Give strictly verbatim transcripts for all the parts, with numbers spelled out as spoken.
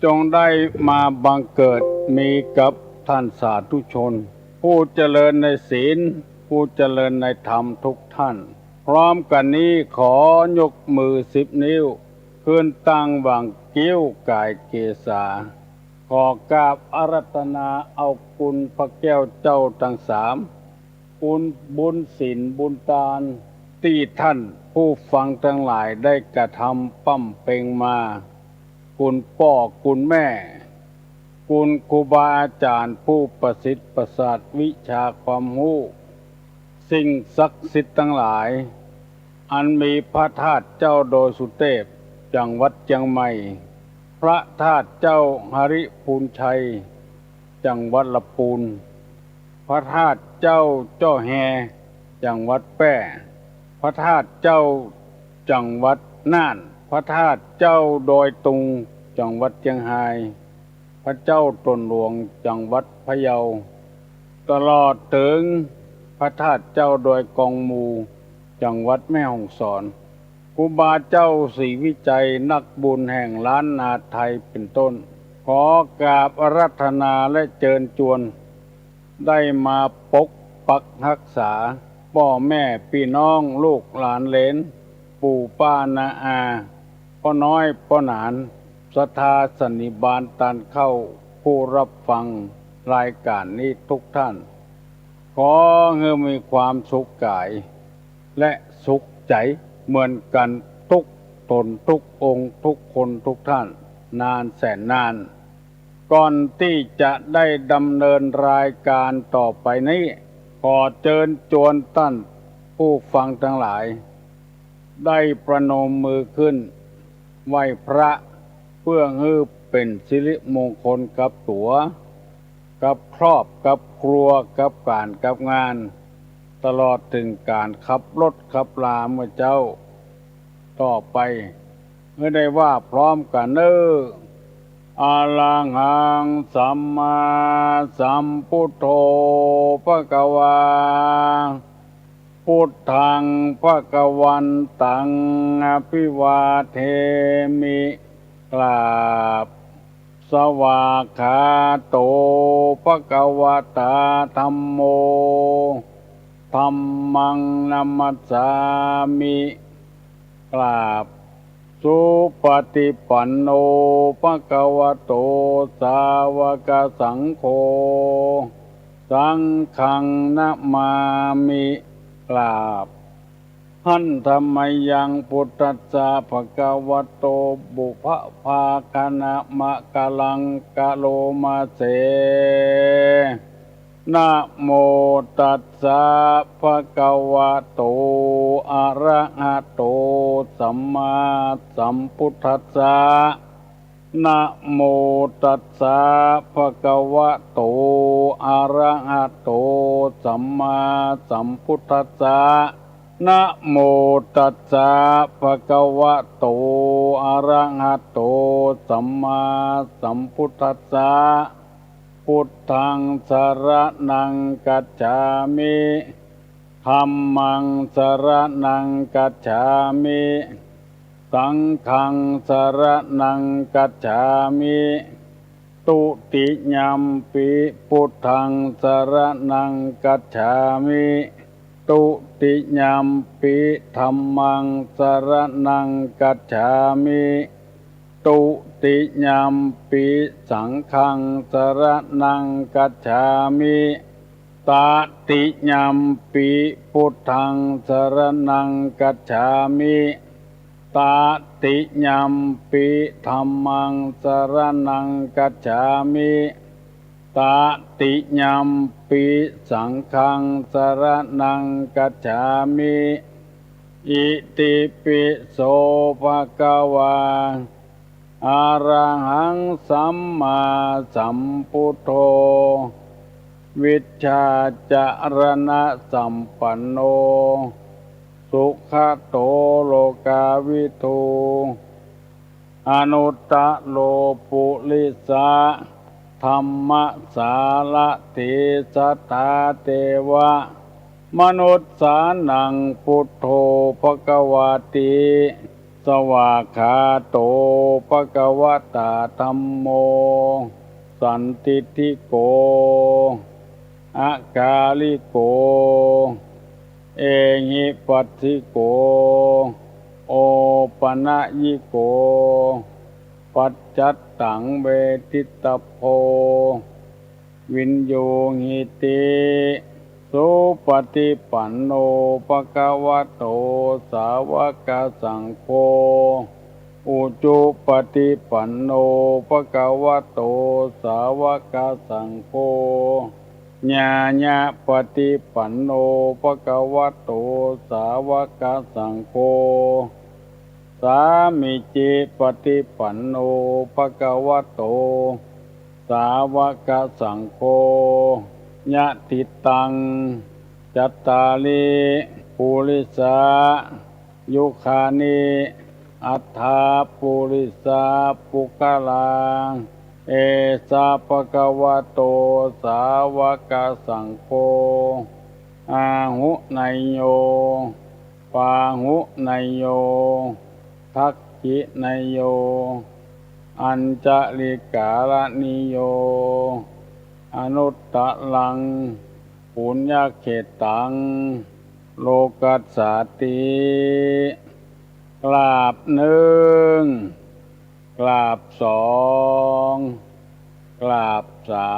จงได้มาบังเกิดมีกับท่านสาธุชน ผู้เจริญในศีล ผู้เจริญในธรรมทุกท่าน พร้อมกั๋นนี้ขอยกมือสิบนิ้ว ขึ้นตั้งหว่างคิ้วก๋ายเกศา ขอกราบอาราธนาเอาคุณพระแก้วเจ้าตังสาม คุณบุญศีลบุญตาน ตี้ท่านผู้ฟังตังหลายได้กระทำบำเพ็งมา คุณป้อคุณแม่ คุณครูบาอาจ๋ารย์ผู้ประสิทธิ์ประสาทวิชาความฮู้ สิ่งศักดิ์สิทธิ์ตังหลาย อันมีพระธาตุเจ้าดอยสุเตพ จังหวัดเจียงใหม่ พระธาตุเจ้าหริพูนชัย จังหวัดละปูน พระธาตุเจ้าจ้อแฮ จังหวัดแป้ พระธาตุเจ้า จังหวัดน่าน พระธาตุเจ้าดอยตุง จังหวัดเจียงฮาย พระเจ้าตนหลวง จังหวัดพะเยา ตลอดเถิงพระธาตุเจ้าดอยกองมู จังหวัดแม่ฮ่องสอน ครูบาเจ้าศรีวิชัยนักบุญแห่งล้านนาไทยเป็นต้น ขอกราบอาราธนาและเจิญจวน ได้มาปกปักฮักษา ป้อแม่ปี้น้องลูกหลานเหลน ปู่ป้าน้าอา ป้อน้อยป้อหนาน ศรัทธาสันนิบาตต้านเข้าผู้ฮับฟังรายก๋านนี้ทุกท่าน ขอหื้อมีความสุขก๋าย และสุขใจ๋เหมือนกั๋นทุกต๋นทุกองค์ทุกคนทุกท่าน นานแสนนาน ก่อนตี้จะได้ดำเนินรายก๋านต่อไปนี้ ขอเจิญจวนต้านผู้ฟังตังหลาย ได้ประนมมือขึ้น ไหว้พระ เปื้อหื้อเป๋นสิริมงคลกับตั๋ว กับครอบ กับครัว กับก๋าน กับงาน ตลอดเถิงก๋านขับรถขับราเมื่อเจ๊า ต่อไป หื้อได้ว่าพร้อมกั๋นเน่อ อะระหัง สัมมาสัมพุทโธ ภะคะวา พุทธัง ภะคะวันตัง อะภิวาเทมิ กราบ สวากขาโต ภะคะวะตา ธัมโม ธัมมัง นะมัสสามิ กราบ สุปะฏิปันโน ภะคะวะโต สาวกสังโฆ สังฆัง นะมามิ กราบ หันธะมะยัง พุทธัสสะ ภะคะวะโต ปุพพะภาคะนะมะกะลัง กะโลมาเส นะโมตัสสะ ภะคะวะโต อะระหะโต สัมมาสัมพุทธัสสะ นะโมตัสสะ ภะคะวะโต อะระหะโต สัมมาสัมพุทธัสสะ นะโมตัสสะ ภะคะวะโต อะระหะโต สัมมาสัมพุทธัสสะ พุทธัง สะระณัง คัจฉามิ ธัมมัง สะระณัง คัจฉามิ สังฆัง สะระณัง คัจฉามิ ตุติยัมปิ พุทธัง สะระณัง คัจฉามิ ตุติยัมปิ ธัมมัง สะระณัง คัจฉามิ ตุติยัมปิ สังฆัง สะระณัง คัจฉามิ ตะติยัมปิ พุทธัง สะระณัง คัจฉามิ ตะติยัมปิ ธัมมัง สะระณัง คัจฉามิ ตะติยัมปิ สังฆัง สะระณัง คัจฉามิ อิติปิโส ภะคะวา อะระหัง สัมมาสัมพุทโธ วิชชาจะระณะสัมปันโน สุขะโต โลกาวิทู อนุตตะโร ปุริสะธัมมะสารถี สัทธาเตวะมนุสสานัง พุทโธ ภะคะวาติ สวากขาโต ภะคะวะตา ธัมโม สันทิฏฐิโก อะคาลิโก เอหิปัสสิโก โอปะนะยิโก ปัจจัตตัง เวทิตาโภ วินยูหิติ สุปะฏิปันโน ภะคะวะโต สาวะกะสังโฆ อุจุปะฏิปันโน ภะคะวะโต สาวะกะสังโฆ ญาญะปะฏิปันโน ภะคะวะโต สาวะกะสังโฆ สามีจิปะฏิปันโน ภะคะวะโต สาวะกะสังโฆ ยะถิตัง จัตตาริ ปุริสา ยุคานิ อัฏฐา ปุริสา ปุคคลา เอสะ ภะคะวะโต สาวะกะสังโฆ อาหุเนยโย ปาหุเนยโย ทักขิเนยโย อัญชะลิกาละนิโย อนุตตะรัง ปุญญะเขตตัง โลกัสสาติ กราบนึ่ง กราบสอง กราบสา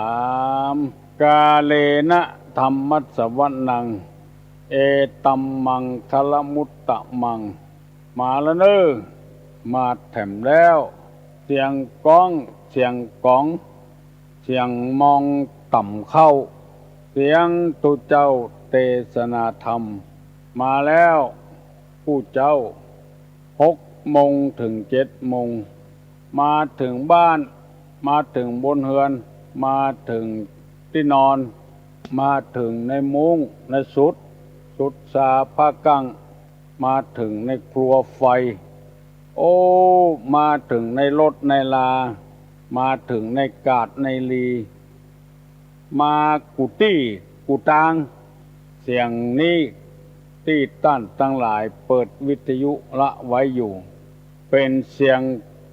ม กาเลนะ ธัมมัสสวนัง เอตัมมังคะละมุตตะมัง มาแล้วเน่อ มาแถมแล้ว เสียงก้อง เสียงก๋อง เสียงมองต่ำเข้า เสียงตุ๊เจ้าเตสนาธรรม มาแล้ว ผู้เจ้า หกโมงเถิงเจ็ดโมง มาเถิงบ้าน มาเถิงบนเฮือน มาเถิงตี้นอน มาเถิงในมุ้ง ในสุด สุดสาผ้ากั้ง มาเถิงในครัวไฟ โอ้ มาเถิงในรถในลา มาเถิงในกาดในลี มากู้ตี้กู้ตาง เสียงนี้ตี้ต้านตังหลายเปิดวิทยุละไว้อยู่ เป๋นเสียง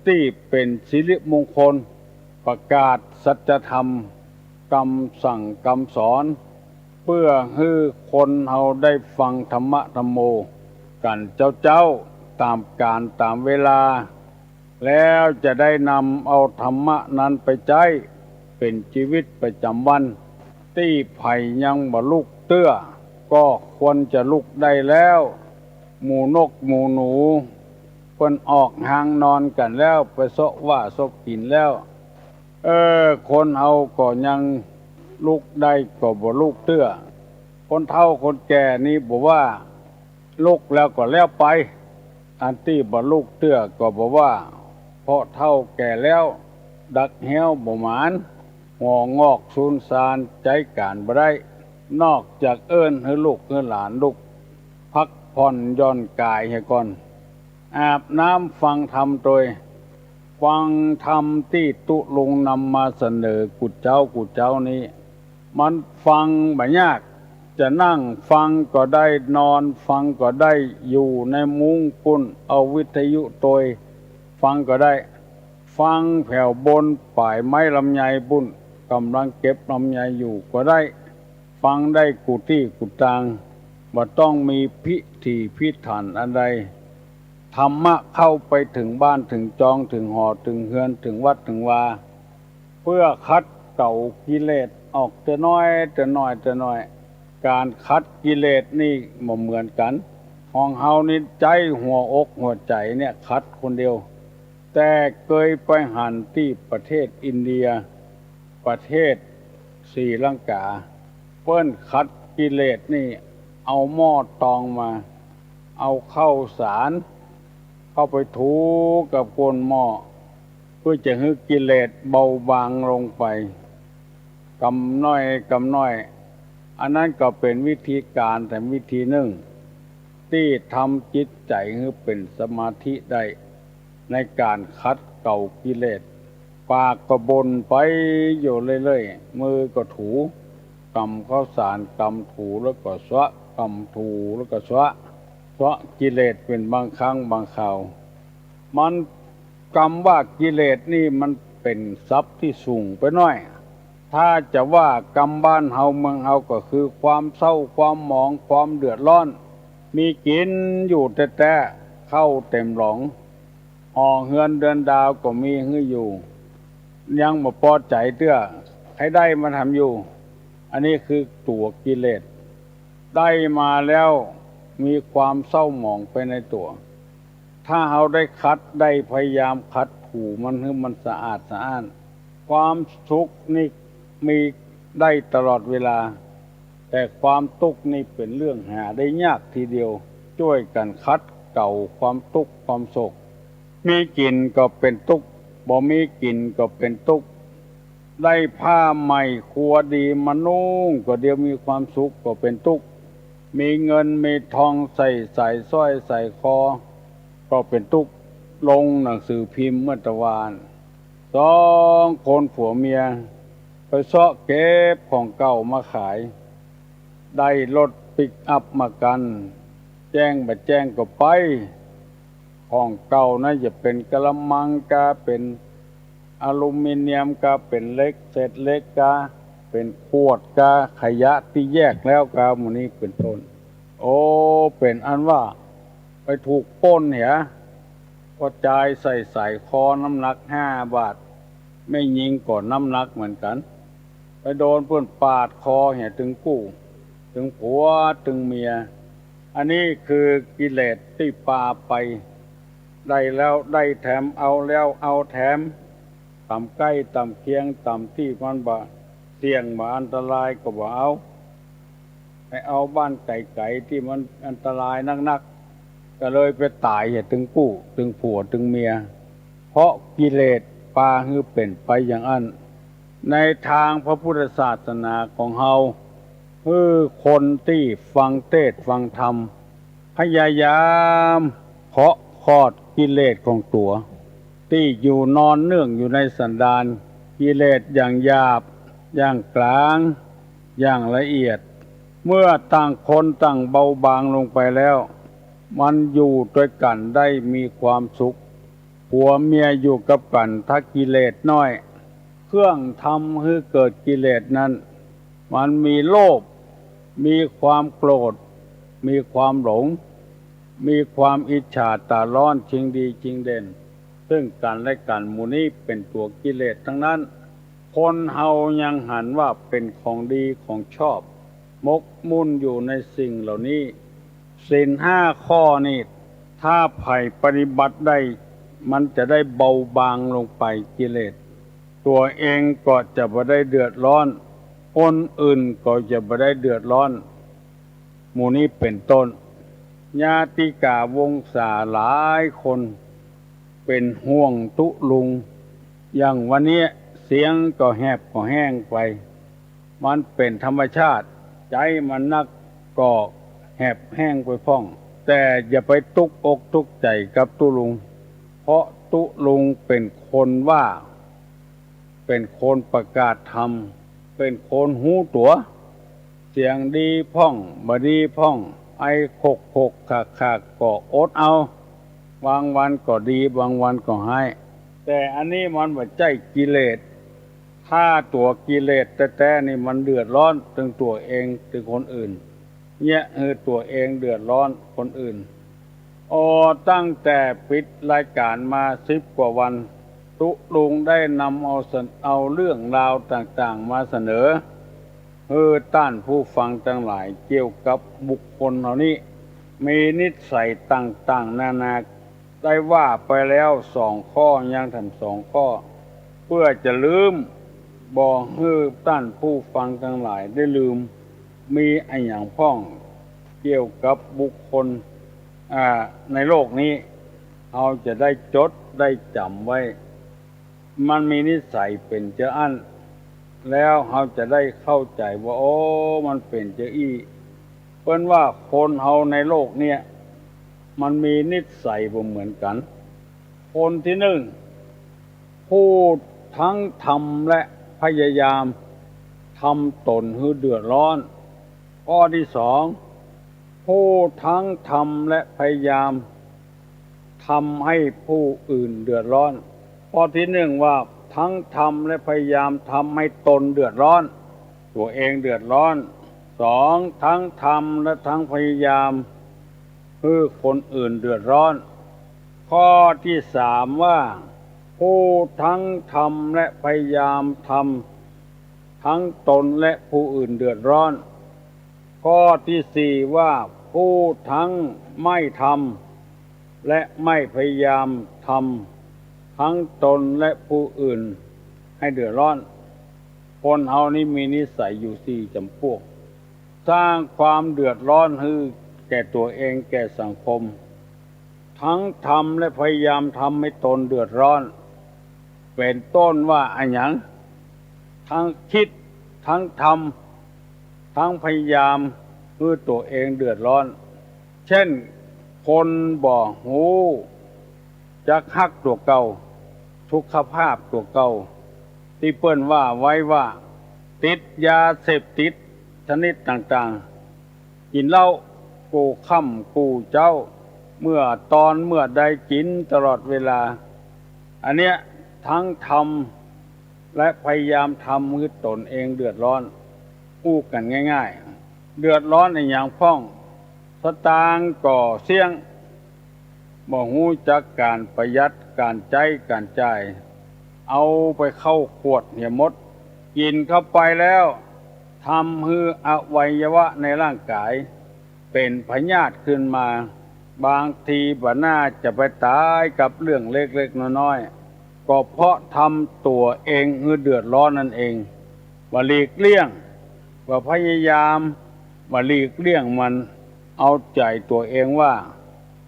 ตี้เป๋นสิริมงคล ประกาศสัจธรรม กำสั่งกำสอน เปื้อหื้อคนเฮาได้ฟังธรรมะธัมโมกั๋นเจ๊าๆ ต๋ามกาลต๋ามเวลา แล้วจะได้นำเอาธรรมะนั้นไปใจ๊เป๋นจีวิตประจ๋ำวัน ตี้ใผยังบ่ลุกเตื้อ ก็ควรจะลุกได้แล้ว หมู่นกหมู่หนู เปิ้นออกฮางนอนกั๋นแล้ว ไปเซาะหว้าเซาะกิ๋นแล้ว เออ คนเฮาก็ยังลุกได้ก็บ่ลุกเตื้อ คนเฒ่าคนแก่นี่บ่ว่า ลุกแล้วก็แล้วไป อันตี้บ่ลุกเตื้อก็บ่ว่า เพราะเฒ่าแก่แล้ว ดักแฮ้วบ่หมาน หัวงอกซูนซานใจ๊ก๋านบ่ได้ นอกจากเอิ้นหื้อลูกหื้อหลานลุก พักผ่อนหย่อนก๋ายเหียก่อน อาบน้ำฟังธรรมตวย ฟังธรรมตี้ตุ๊ลุงนำมาเสนอกู้เจ๊ากู้เจ๊านี้ มันฟังบ่ยาก จะนั่งฟังก็ได้ นอนฟังก็ได้ อยู่ในมุ้งปุ้น เอาวิทยุตวยฟังก็ได้ ฟังแผวบนป๋ายไม้ลำไยปุ้น ก่ำลังเก็บลำไยอยู่ก็ได้ ฟังได้กู้ตี้กู้ตาง บ่ต้องมีพิถีพิถันอันใด ธรรมะเข้าไปเถิงบ้านเถิงจอง เถิงหอเถิงเฮือน เถิงวัดเถิงวา เปื้อขัดเกลากิเลสออกเตื้อน้อยเตื้อน้อยเตื้อน้อย ก๋านขัดกิเลสนี่บ่เหมือนกั๋น ของเฮานี่ใจ๊หัวอกหัวใจ๋เนี่ยขัดคนเดียว แต่เกยไปหันตี้ประเทศอินเดีย ประเทศศรีลังกา เปิ้นขัดกิเลสนี่ เอาหม้อตองมา เอาข้าวสารเข้าไปถูกับก้นหม้อ เปื้อจะหื้อกิเลสเบาบางลงไป กำน้อยกำน้อย อันนั้นก็เป๋นวิธีก๋านแถมวิธีนึ่ง ตี้ทำจิตใจ๋หื้อเป๋นสมาธิได้ ในก๋านขัดเกลากิเลส ปากก็บ่นไปอยู่เรื่อยๆ มือก็ถู กำข้าวสาร กำถูแล้วก็เซาะ กำถูแล้วก็เซาะ เซาะกิเลสเป๋นบางครั้งบางคราว มัน กำว่ากิเลสนี่มันเป๋นศัพท์ตี้สูงไปหน้อย ถ้าจะว่ากำบ้านเฮาเมืองเฮาก็คือความเศร้า ความหมอง ความเดือดร้อน มีกิ๋นอยู่แต๊ๆ ข้าวเต๋มหลอง หอเฮือนเดือนดาวก็มีหื้ออยู่ ยังบ่ปอใจ๋เตื้อ ใค่ได้มาทำอยู่ อันนี้คือตั๋วกิเลส ได้มาแล้วมีความเศร้าหมองไปในตั๋ว ถ้าเฮาได้ขัด ได้พยายามขัดถูมันหื้อมันสะอาดสะอ้าน ความสุขนี่มีได้ตลอดเวลา แต่ความตุ๊กข์นี่เป๋นเรื่องหาได้ยากทีเดียว จ้วยกั๋นขัดเกลาความตุ๊กข์ความโศก มีกิ๋นก็เป๋นตุ๊กข์ บ่มีกิ๋นก็เป๋นตุ๊กข์ ได้ผ้าใหม่ครัวดีมานุ่งก็เดี๋ยวมีความสุขก็เป๋นตุ๊กข์ มีเงินมีทองใส่สายสร้อยสายคอก็เป๋นตุ๊กข์ ลงหนังสือพิมพ์เมื่อตะวาน สองคนผัวเมียไปเซาะเก็บของเก่ามาขาย ได้รถปิกอัพมากั๋น แจ้งบ่แจ้งก็ไป ของเก่านะ จะเป๋นกะละมังกา เป๋นอลูมิเนียมกา เป๋นเหล็กเศษเหล็กกา เป๋นขวดกา ขยะตี้แยกแล้วกา หมู่นี้เป๋นต้น โอ้ เป๋นอันว่าไปถูกป้นเหีย ก็จายใส่สายคอน้ำหนักห้าบาท แม่ญิงก็น้ำหนักเหมือนกั๋น ไปโดนเปิ้นปาดคอเหียตึงกู้ ตึงผัวตึงเมีย อันนี้คือกิเลสตี้ปาไป ได้แล้วได้แถม เอาแล้วเอาแถม ต่ำใก้ต่ำเคียง ต่ำตี้มันบ่เสี่ยงบ่อันตรายก็บ่เอา ไปเอาบ้านไก๋ๆ ตี้มันอันตรายนักๆ ก็เลยไปต๋ายเหียตึงกู้ ตึงผัวตึงเมีย เพราะกิเลสปาหื้อเป๋นไปอย่างอั้น ในตางพระพุทธศาสนาของเฮา หื้อคนตี้ฟังเตสน์ฟังธรรม พยายามเคาะคอดกิเลสของตั๋ว ตี้อยู่นอนเนื่องอยู่ในสันดาน กิเลสอย่างหยาบ อย่างก๋าง อย่างละเอียด เมื่อต่างคนต่างเบาบางลงไปแล้ว มันอยู่ตวยกั๋นได้มีความสุข ผัวเมียอยู่กับกั๋น ถ้ากิเลสน้อย เครื่องทำหื้อเกิดกิเลสนั้น มันมีโลภ มีความโกรธ มีความหลง มีความอิจฉาต๋าร้อน ชิงดีชิงเด่น ซึ่งกั๋นและกั๋น หมู่นี้เป๋นตั๋วกิเลสตังนั้น คนเฮายังหันว่าเป๋นของดีของชอบ หมกมุ่นอยู่ในสิ่งเหล่านี้ ศีลห้าข้อนี้ ถ้าใผปฏิบัติได้ มันจะได้เบาบางลงไปกิเลส ตั๋วเองก็จะบ่ได้เดือดร้อน คนอื่นก็จะบ่ได้เดือดร้อน หมู่นี้เป๋นต้น ญาติกาวงศาหลายคนเป๋นห่วงตุ๊ลุง อย่างวันนี้เสียงก็แหบก็แห้งไป มันเป๋นธรรมชาติ ใจ๊มันนักก็แหบแห้งไปพ่อง แต่อย่าไปตุ๊กอกตุ๊กใจ๋กับตุ๊ลุง เพราะตุ๊ลุงเป๋นคนว่า เป๋นคนประกาศธรรม เป๋นคนฮู้ตั๋ว เสียงดีพ่อง บ่ดีพ่อง ไอขกๆ ขากๆ ก็อดเอา บางวันก็ดี บางวันก็ฮ้าย แต่อันนี้มันบ่ใจ้กิเลส ถ้าตั๋วกิเลสแต๊ๆ นี่มันเดือดร้อนตึงตั๋วเองตึงคนอื่น เยียะหื้อตั๋วเองเดือดร้อนคนอื่น โอ้ ตั้งแต่ปิดรายก๋านมาสิบกว่าวัน ตุ๊ลุงได้นำเอาเส- เอาเรื่องราวต่างๆ มาเสนอ หื้อต้านผู้ฟังตังหลายเกี่ยวกับบุคคลเหล่านี้ มีนิสัยต่างๆ นานา ได้ว่าไปแล้วสองข้อ ยังแถมสองข้อ เปื้อจะลืม บ่หื้อต้านผู้ฟังตังหลายได้ลืม มีอะหยังพ่องเกี่ยวกับบุคคล อ่า ในโลกนี้ เฮาจะได้จดได้จ๋ำไว้ มันมีนิสัยเป๋นจาอั้น แล้วเฮาจะได้เข้าใจ๋ว่า โอ้ มันเป๋นจาอี้ เปิ้นว่าคนเฮาในโลกเนี่ย มันมีนิสัยบ่เหมือนกั๋น คนตี้นึ่ง พูดทั้งทำและพยายามทำต๋นหื้อเดือดร้อน ข้อตี้สอง พูดทั้งทำและพยายาม ทำให้ผู้อื่นเดือดร้อน ข้อตี้นึ่งว่า ทั้งทำและพยายามทำให้ตนเดือดร้อน ตั๋วเองเดือดร้อน สอง ทั้งทำและทั้งพยายามหื้อคนอื่นเดือดร้อน ข้อตี้สามว่า ผู้ทั้งทำและพยายามทำ ทั้งตนและผู้อื่นเดือดร้อน ข้อตี้สี่ว่า ผู้ทั้งไม่ทำและไม่พยายามทำ ทั้งตนและผู้อื่นให้เดือดร้อน คนเฮานี้มีนิสัยอยู่สี่จ๋ำปวก สร้างความเดือดร้อนหื้อแก่ตั๋วเองแก่สังคม ทั้งทำและพยายามทำให้ตนเดือดร้อน เป๋นต้นว่าอะหยัง ทั้งกึ๊ด ทั้งทำ ทั้งพยายามหื้อตั๋วเองเดือดร้อน เจ้น คนบ่ฮู้จักฮักตั๋วเก่า สุขภาพตั๋วเก่า ตี้เปิ้นว่าไว้ว่า ติดยาเสพติดชนิดต่างๆ กิ๋นเหล้ากู้ค่ำกู้เจ๊า เมื่อตอนเมื่อใดกิ๋นตลอดเวลา อันเนี้ยทั้งทำและพยายามทำหื้อตนเองเดือดร้อน อู้กั๋นง่ายๆ เดือดร้อนอะหยังพ่อง สตางค์ก็เสี้ยง บ่ฮู้จักก๋านประหยัด ก๋านใจ๊ก๋านจ่าย เอาไปเข้าขวดเหียหมด กิ๋นเข้าไปแล้ว ทำหื้ออวัยวะในร่างก๋าย เป๋นพยาธิขึ้นมา บางทีบ่น่าจะไปต๋ายกับเรื่องเล็กๆ น้อยๆ ก็เพราะทำตั๋วเองหื้อเดือดร้อนนั่นเอง บ่หลีกเลี่ยง บ่พยายาม บ่หลีกเลี่ยงมัน เอาใจ๋ตั๋วเองว่า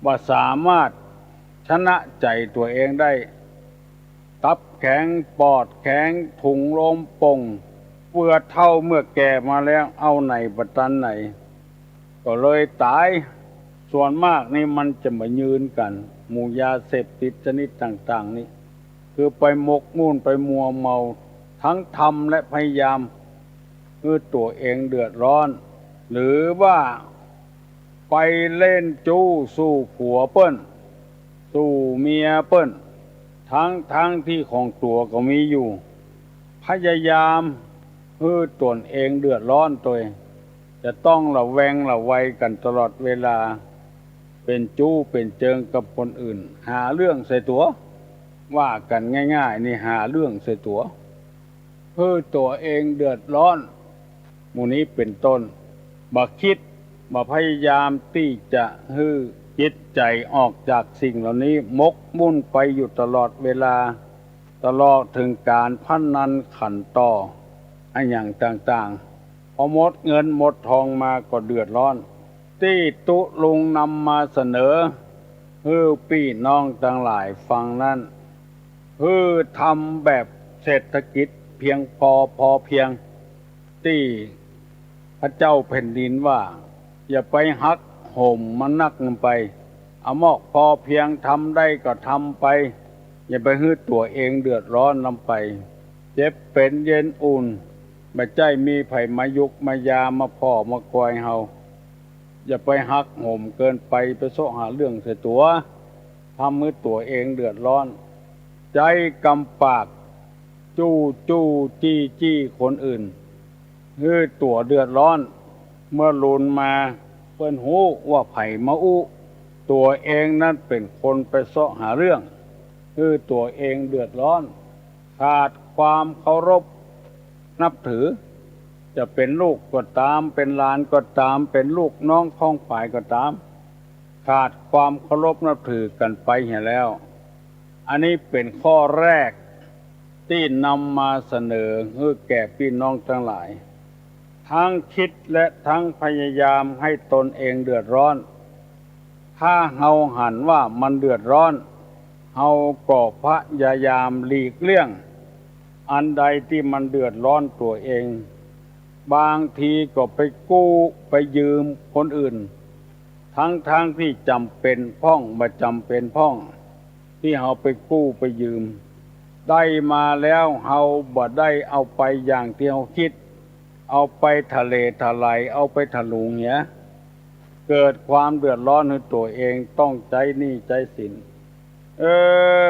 บ่สามารถชนะใจ๋ตั๋วเองได้ ตับแข็ง ปอดแข็ง ถุงลมป่ง เปื้อเฒ่าเมื่อแก่มาแล้ว เอาไหนบ่ตันไหน ก็เลยต๋าย ส่วนมากนี่มันจะบ่ยืนกั๋น หมู่ยาเสพติดชนิดต่างๆ นี่ คือไปหมกมุ่นไปมัวเมา ทั้งทำและพยายามหื้อตั๋วเองเดือดร้อน หรือว่าไปเล่นจู๊สู่ผัวเปิ้น สู่เมียเปิ้น ทั้งๆ ตี้ของตั๋วก็มีอยู่ พยายามหื้อตนเองเดือดร้อนตวย จะต้องระแวงระวัยกั๋นตลอดเวลา เป๋นจู๊เป๋นเจิงกับคนอื่น หาเรื่องใส่ตั๋ว ว่ากั๋นง่ายๆ นี่หาเรื่องใส่ตั๋ว หื้อตั๋วเองเดือดร้อน หมู่นี้เป๋นต้น บ่กึ๊ด บ่พยายามตี้จะหื้อจิตใจ๋ออกจากสิ่งเหล่านี้ หมกมุ่นไปอยู่ตลอดเวลา ตลอดเถิงก๋านพนันขันต่อ อะหยังต่างๆ พอหมดเงินหมดทองมาก็เดือดร้อน ตี้ตุ๊ลุงนำมาเสนอ หื้อปี้น้องตังหลายฟังนั้น หื้อทำแบบเศรษฐกิจเพียงปอ ปอเพียง ตี้พระเจ้าแผ่นดินว่า อย่าไปหักโหมมันนักนำไป อะหมอกปอเพียง ทำได้ก็ทำไป อย่าไปหื้อตั๋วเองเดือดร้อนนำไป เจ็บเป๋นเย็นอุ่น บ่ใจ้มีใผมายุกมายามมาผ่อมาคอยเฮา อย่าไปหักโหมเกินไป ไปเซาะหาเรื่องใส่ตั๋ว ทำหื้อตั๋วเองเดือดร้อน ใจ๊กำปาก จู้จู้จี้จี้คนอื่น หื้อตั๋วเดือดร้อน เมื่อลุนมาเปิ้นฮู้ว่าใผมาอู้ ตั๋วเองนั้นเป๋นคนไปเซาะหาเรื่อง หื้อตั๋วเองเดือดร้อน ขาดความเคารพนับถือ จะเป๋นลูกก็ต๋าม เป๋นหลานก็ต๋าม เป๋นลูกน้องของใผก็ต๋าม ขาดความเคารพนับถือกั๋นไปเหียแล้ว อันนี้เป๋นข้อแรกตี้นำมาเสนอหื้อแก่ปี้น้องตังหลาย ทั้งกึ๊ดและทั้งพยายามหื้อตนเองเดือดร้อน ถ้าเฮาหันว่ามันเดือดร้อน เฮาก็พยายามหลีกเลี่ยง อันใดตี้มันเดือดร้อนตั๋วเอง บางทีก็ไปกู้ไปยืมคนอื่น ทั้งๆ ตี้จ๋ำเป๋นพ่อง บ่จ๋ำเป๋นพ่อง ตี้เฮาไปกู้ไปยืม ได้มาแล้วเฮาบ่ได้เอาไปอย่างตี้เฮากึ๊ด เอาไปทะเลทลาย เอาไปถลุงเหีย เกิดความเดือดร้อนหื้อตั๋วเอง ต้องใจ๊หนี้ใจ๊สิน เออ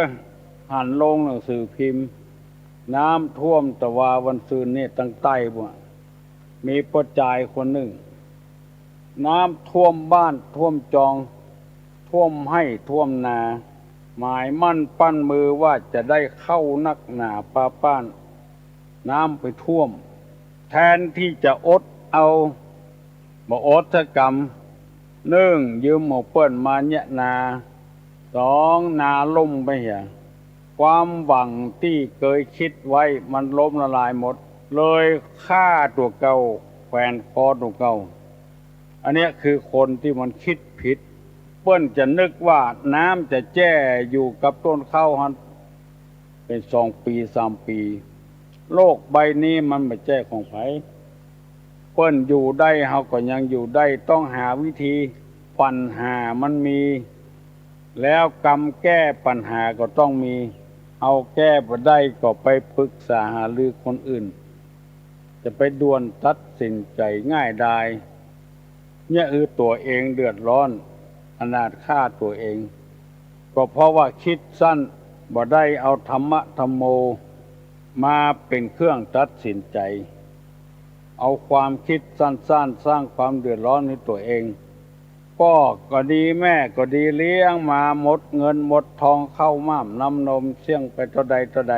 หันโรงหนังสือพิมพ์ น้ำท่วมตะวาวันซืนนี่ตังใต้ปุ้น มีป้อจายคนนึ่ง น้ำท่วมบ้านท่วมจอง ท่วมไฮ่ท่วมนา หมายมั่นปั้นมือว่าจะได้เข้านักหนาปาป๊าน น้ำไปท่วม แทนตี้จะอดเอา บ่อดสักกำ นึ่ง ยืมของเปิ้นมาเยียะนา สอง นาล่มไปเหีย ความหวังตี้เกยกึ๊ดไว้มันล้มละลายหมด เลยฆ่าตั๋วเก่า แขวนคอตั๋วเก่า อันเนี้ยคือคนตี้มันกึ๊ดผิด เปิ้นจะนึกว่าน้ำจะแจ้อยู่กับต้นข้าวหั้น เป๋นสองปี๋สามปี๋ โลกใบนี้มันบ่ใจ้ของใผ เปิ้นอยู่ได้เฮาก็ยังอยู่ได้ ต้องหาวิธี ปัญหามันมี แล้วกำแก้ปัญหาก็ต้องมี เฮาแก้บ่ได้ก็ไปปรึกษาหารือคนอื่น จะไปด่วนตัดสินใจ๋ง่ายดาย เยียะหื้อตั๋วเองเดือดร้อน อนาถฆ่าตั๋วเอง ก็เพราะว่ากึ๊ดสั้น บ่ได้เอาธรรมะธัมโมมาเป๋นเครื่องตัดสินใจ๋ เอาความกึ๊ดสั้นๆ สร้างความเดือดร้อนหื้อตั๋วเอง ป้อก็ดีแม่ก็ดีเลี้ยงมาหมดเงินหมดทองเข้าม่ามน้ำนมเสี้ยงไปเต้าใดเต้าใด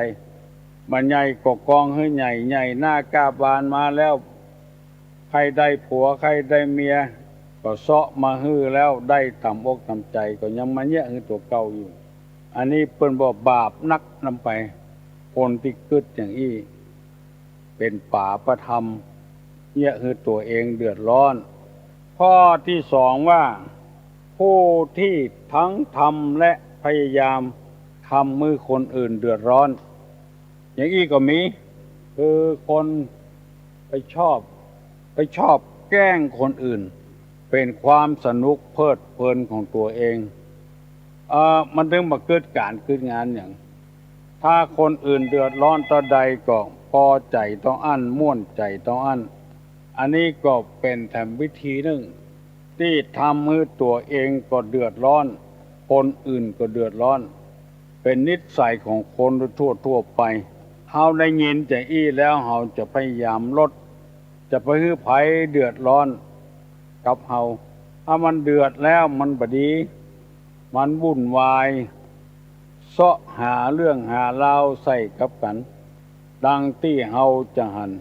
บ่าใหญ่ก็กองหื้อใหญ่ ใหญ่หน้ากล้าบานมาแล้ว ใค่ได้ผัวใค่ได้เมีย ก็เซาะมาหื้อแล้วได้ต๋ามอกต๋ามใจ๋ ก็ยังมาเยียะหื้อตั๋วเก่าอยู่ อันนี้เปิ้นบ่าบาปนักนำไป คนตี้กึ๊ดอย่างอี้ เป๋นปาปธรรม เยียะหื้อตั๋วเองเดือดร้อน ข้อตี้สองว่า ผู้ตี้ทั้งทำและพยายามทำหื้อคนอื่นเดือดร้อน อย่างอี้ก็มี คือคนไปชอบ ไปชอบแกล้งคนอื่น เป๋นความสนุกเพลิดเพลินของตั๋วเอง เอ่อ มันถึงบ่เกิดก๋านเกิดงานหยัง ถ้าคนอื่นเดือดร้อนเต้าใดก็ปอใจ๋เต้าอั้น ม่วนใจ๋เต้าอั้น อันนี้ก็เป๋นแถมวิธีนึ่ง ตี้ทำหื้อตั๋วเองก็เดือดร้อน คนอื่นก็เดือดร้อน เป๋นนิสัยของคนทั่วๆ ไป เฮาได้ยินจะอี้แล้วเฮาจะพยายามลด จะไปหื้อใผเดือดร้อนกับเฮา ถ้ามันเดือดแล้วมันบ่ดี มันวุ่นวาย เซาะหาเรื่องหาราวใส่กับกั๋น ดังตี้เฮาจะหัน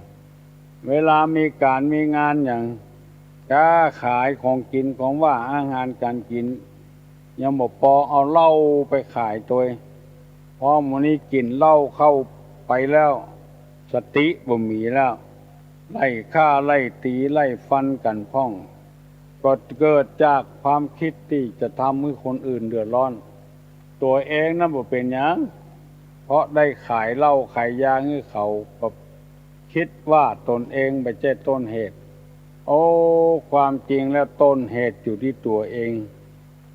เวลามีก๋านมีงานหยัง ก๊าขายของกิ๋นของหว่านอาหารก๋านกิ๋น ยังบ่ปอเอาเหล้าไปขายตวย เพราะหมู่นี้กิ๋นเหล้าเข้าไปแล้ว สติบ่มีแล้ว ไล่ฆ่าไล่ตี๋ไล่ฟันกั๋นพ่อง ก็เกิดจากความกึ๊ดตี้จะทำหื้อคนอื่นเดือดร้อน ตั๋วเองนั้นบ่เป๋นหยัง เพราะได้ขายเหล้าขายยาหื้อเขา ก็กึ๊ดว่าต๋นเองบ่ใจ้ต้นเหตุ โอ้ ความจริงแล้วต้นเหตุอยู่ตี้ตั๋วเอง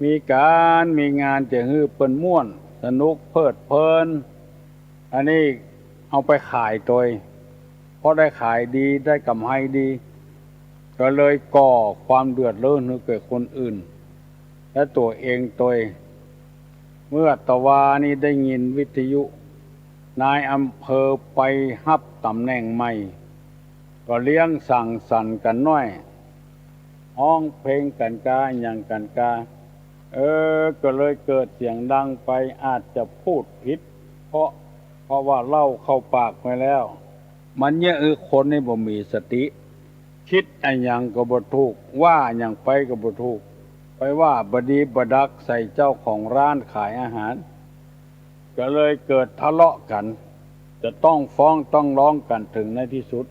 มีก๋านมีงานจะหื้อเปิ้นม่วน สนุกเพลิดเพลิน อันนี้เอาไปขายตวย เพราะได้ขายดี ได้ก๋ำไรดี ก็เลยก่อความเดือดร้อนหื้อแก่คนอื่น และตั๋วเองตวย เมื่อตะวานี้ได้ยินวิทยุ นายอำเภอไปฮับต๋ำแหน่งใหม่ ก็เลี้ยงสังสรรค์กั๋นหน้อย ฮ้องเพลงกั๋นกา หยังกั๋นกา เออ ก็เลยเกิดเสียงดังไป อาจจะพูดผิด เพราะ เพราะว่าเหล้าเข้าปากไปแล้ว มันเยียะหื้อคนนี้บ่มีสติ กึ๊ดอะหยังก็บ่ถูก ว่าหยังไปก็บ่ถูก ไปว่าบ่ดีบ่ดักใส่เจ้าของร้านขายอาหาร ก็เลยเกิดทะเลาะกั๋น จะต้องฟ้องต้องร้องกั๋นเถิงในตี้สุด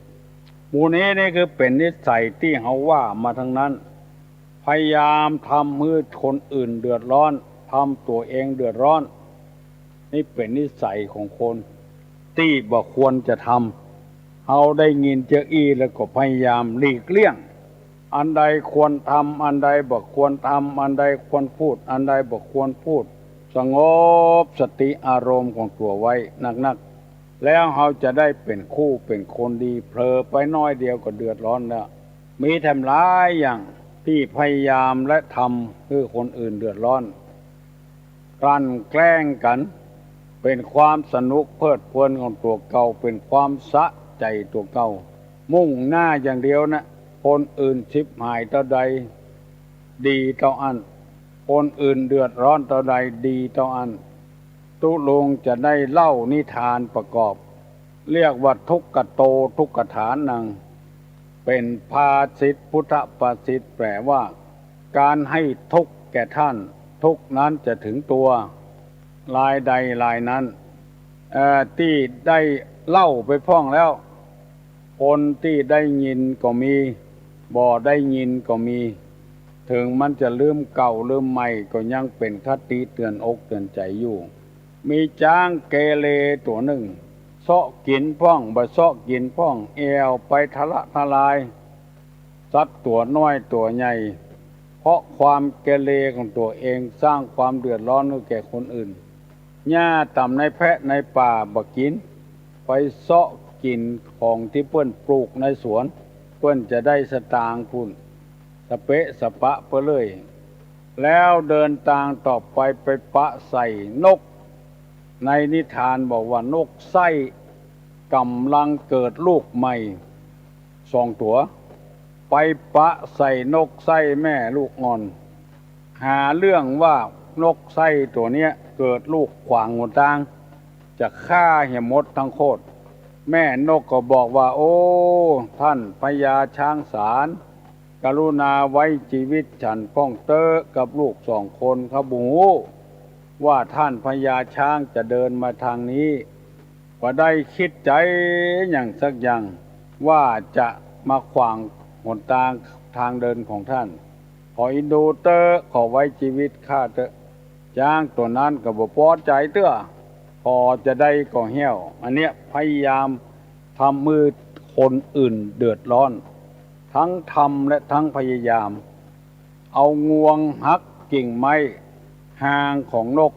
หมู่นี้นี่คือเป๋นนิสัยตี้เฮาว่ามาตังนั้น พยายามทำหื้อคนอื่นเดือดร้อน ทำตั๋วเองเดือดร้อน นี่เป๋นนิสัยของคนตี้บ่ควรจะทำ เฮาได้ยินจะอี้แล้วก็พยายามหลีกเลี่ยง อันใดควรทำ อันใดบ่ควรทำ อันใดควรพูด อันใดบ่ควรพูด สงบสติอารมณ์ของตั๋วไว้นักๆ แล้วเฮาจะได้เป๋นคู่เป๋นคนดี เผลอไปน้อยเดียวก็เดือดร้อนแล้ว มีแถมหลายอย่างตี้พยายามและทำหื้อคนอื่นเดือดร้อน กลั่นแกล้งกั๋น เป๋นความสนุกเพลิดเพลินของตั๋วเก่า เป๋นความสะใจ๋ตั๋วเก่า มุ่งหน้าอย่างเดียวนะ คนอื่นฉิบหายเต้าใด ดีเต้าอั้น คนอื่นเดือดร้อนเต้าใด ดีเต้าอั้น ตุ๊ลุงจะได้เล่านิทานประกอบ เรียกว่าทุกขโตทุกขฐานัง เป๋นภาษิต พุทธภาษิต แปลว่า การให้ทุกข์แก่ท่าน ทุกข์นั้นจะถึงตัว รายใดรายนั้น เอ่อ ตี้ได้เล่าไปพ่องแล้ว คนตี้ได้ยินก็มี บ่ได้ยินก็มี เถิงมันจะลืมเก่าลืมใหม่ ก็ยังเป๋นคติเตื๋อนอกเตื๋อนใจ๋อยู่ มีจ๊างเกเรตั๋วนึ่ง เซาะกิ๋นพ่อง บ่เซาะกิ๋นพ่อง แอ่วไปทะละทะลาย สัตว์ตั๋วน้อยตั๋วใหญ่ เพราะความเกเรของตั๋วเอง สร้างความเดือดร้อนหื้อแก่คนอื่น หญ้าต่ำในแพะในป่าบ่กิ๋น ไปเซาะกิ๋นของตี้เปิ้นปลูกในสวน เปิ้นจะได้สตางค์พุ้น สะเปะสะปะไปเลย แล้วเดินตางต่อไป ไปปะใส่นก ในนิทานบอกว่านกไส้ก่ำลังเกิดลูกใหม่สองตั๋ว ไปปะใส่นกไส้แม่ลูกอ่อน หาเรื่องว่านกไส้ตั๋วเนี้ยเกิดลูกขวางหนตาง จะฆ่าเหียหมดตังโคตร แม่นกก็บอกว่า โอ้ ท่านพญาช้างสาร กรุณาไว้จีวิตฉันพ่องเต๊อะ กับลูกสองคน ข้าบ่ฮู้ว่าท่านพญาช้างจะเดินมาตางนี้ บ่ได้กึ๊ดใจ๋หยังสักอย่าง ว่าจะมาขวางหนตาง ตางเดินของท่าน ขอเอ็นดูเต๊อะ ขอไว้จีวิตข้าเต๊อะ จ๊างตั๋วนั้นก็บ่ปอใจ๋เตื้อ ผ่อจาใดก็แห้ว อันเนี้ยพยายามทำหื้อคนอื่นเดือดร้อน ตึงทำและตึงพยายาม เอางวงหักกิ่งไม้ฮางของนก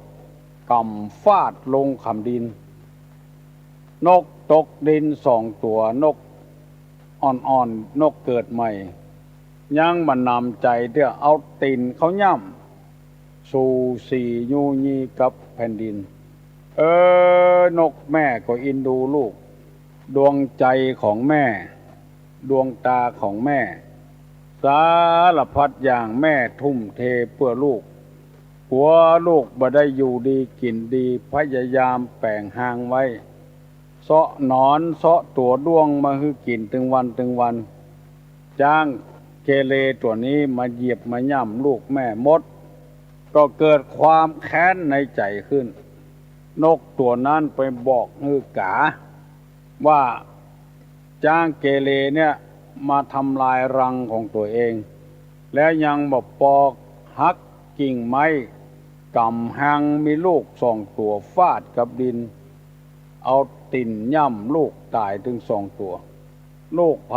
ก่ำฟาดลงขำดิน นกตกดินสองตั๋ว นกอ่อนๆ นกเกิดใหม่ ยังบ่หนำใจ๋เตื้อ เอาตี๋นเข้าย่ำ สูสียูยีกับแผ่นดิน เออ นกแม่ก็เอ็นดูลูก ดวงใจ๋ของแม่ ดวงต๋าของแม่ สารพัดอย่างแม่ทุ่มเทเปื้อลูก กั๋วลูกบ่ได้อยู่ดีกิ๋นดี พยายามแป๋งฮางไว้ เซาะหนอนเซาะตั๋วด้วงมาหื้อกิ๋นตึงวันตึงวัน จ๊างเกเรตั๋วนี้มาเหยียบมาย่ำลูกแม่หมด ก็เกิดความแค้นในใจ๋ขึ้น นกตั๋วนั้นไปบอกหื้อกา ว่าจ๊างเกเรเนี่ยมาทำลายรังของตั๋วเอง แล้วยังบ่ปอ หักกิ่งไม้ ก่ำฮางมีลูกสองตั๋วฟาดกับดิน เอาตี๋นย่ำลูกต๋ายตึงสองตั๋ว ลูกใผ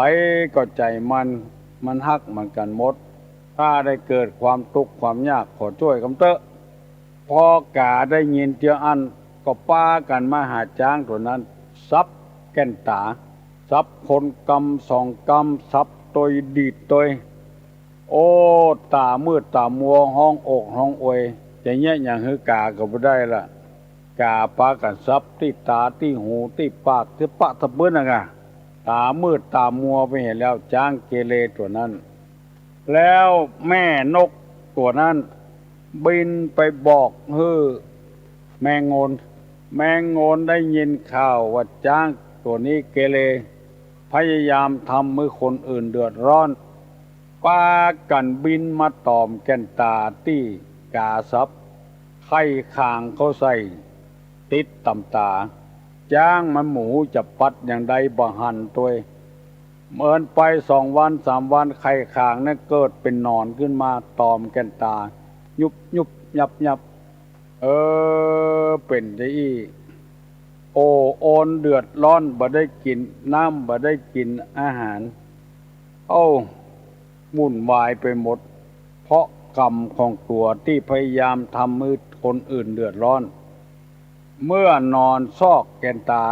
ก็ใจ๋มัน มันหักเหมือนกั๋นหมด ข้าได้เกิดความตุ๊กข์ความยาก ขอจ้วยกำเต๊อะ พอกาได้ยินเตื้ออั้น ก็ปากั๋นมาหาจ๊างตั๋วนั้น สับแก่นต๋า สับคนกำสองกำ สับตวยดีดตวย โอ้ ต๋ามืดต๋ามัว ฮ้องโอกฮ้องอวย จะเยียะหยังหื้อกาก็บ่ได้ละ กาปากั๋นสับตี้ต๋าตี้หูตี้ปากตี้ปะตะปื้นน่ะกา ต๋ามืดต๋ามัวไปเหียแล้ว จ๊างเกเรตั๋วนั้น แล้วแม่นกตั๋วนั้นบินไปบอกหื้อแมงโงน แมงโงนได้ยินข่าวว่าจ๊างตั๋วนี้เกเร พยายามทำหื้อคนอื่นเดือดร้อน ปากั๋นบินมาตอมแก่นต๋าตี้กาสับ ไข่ข่างเข้าใส่ ติดต๋ามต๋า จ๊างมันบ่ฮู้จะปัดอย่างใด บ่หันตวย เมินไปสองวันสามวัน ไข่ข่างนั้นเกิดเป๋นหนอนขึ้นมาตอมแก่นต๋า ยุบยุบยับยับ เออ เป๋นจาอี้ โอโอนเดือดร้อน บ่ได้กิ๋นน้ำ บ่ได้กิ๋นอาหาร เอ้า วุ่นวายไปหมด เพราะกรรมของตั๋วตี้พยายามทำหื้อคนอื่นเดือดร้อน เมื่อหนอนซอกแก่นต๋า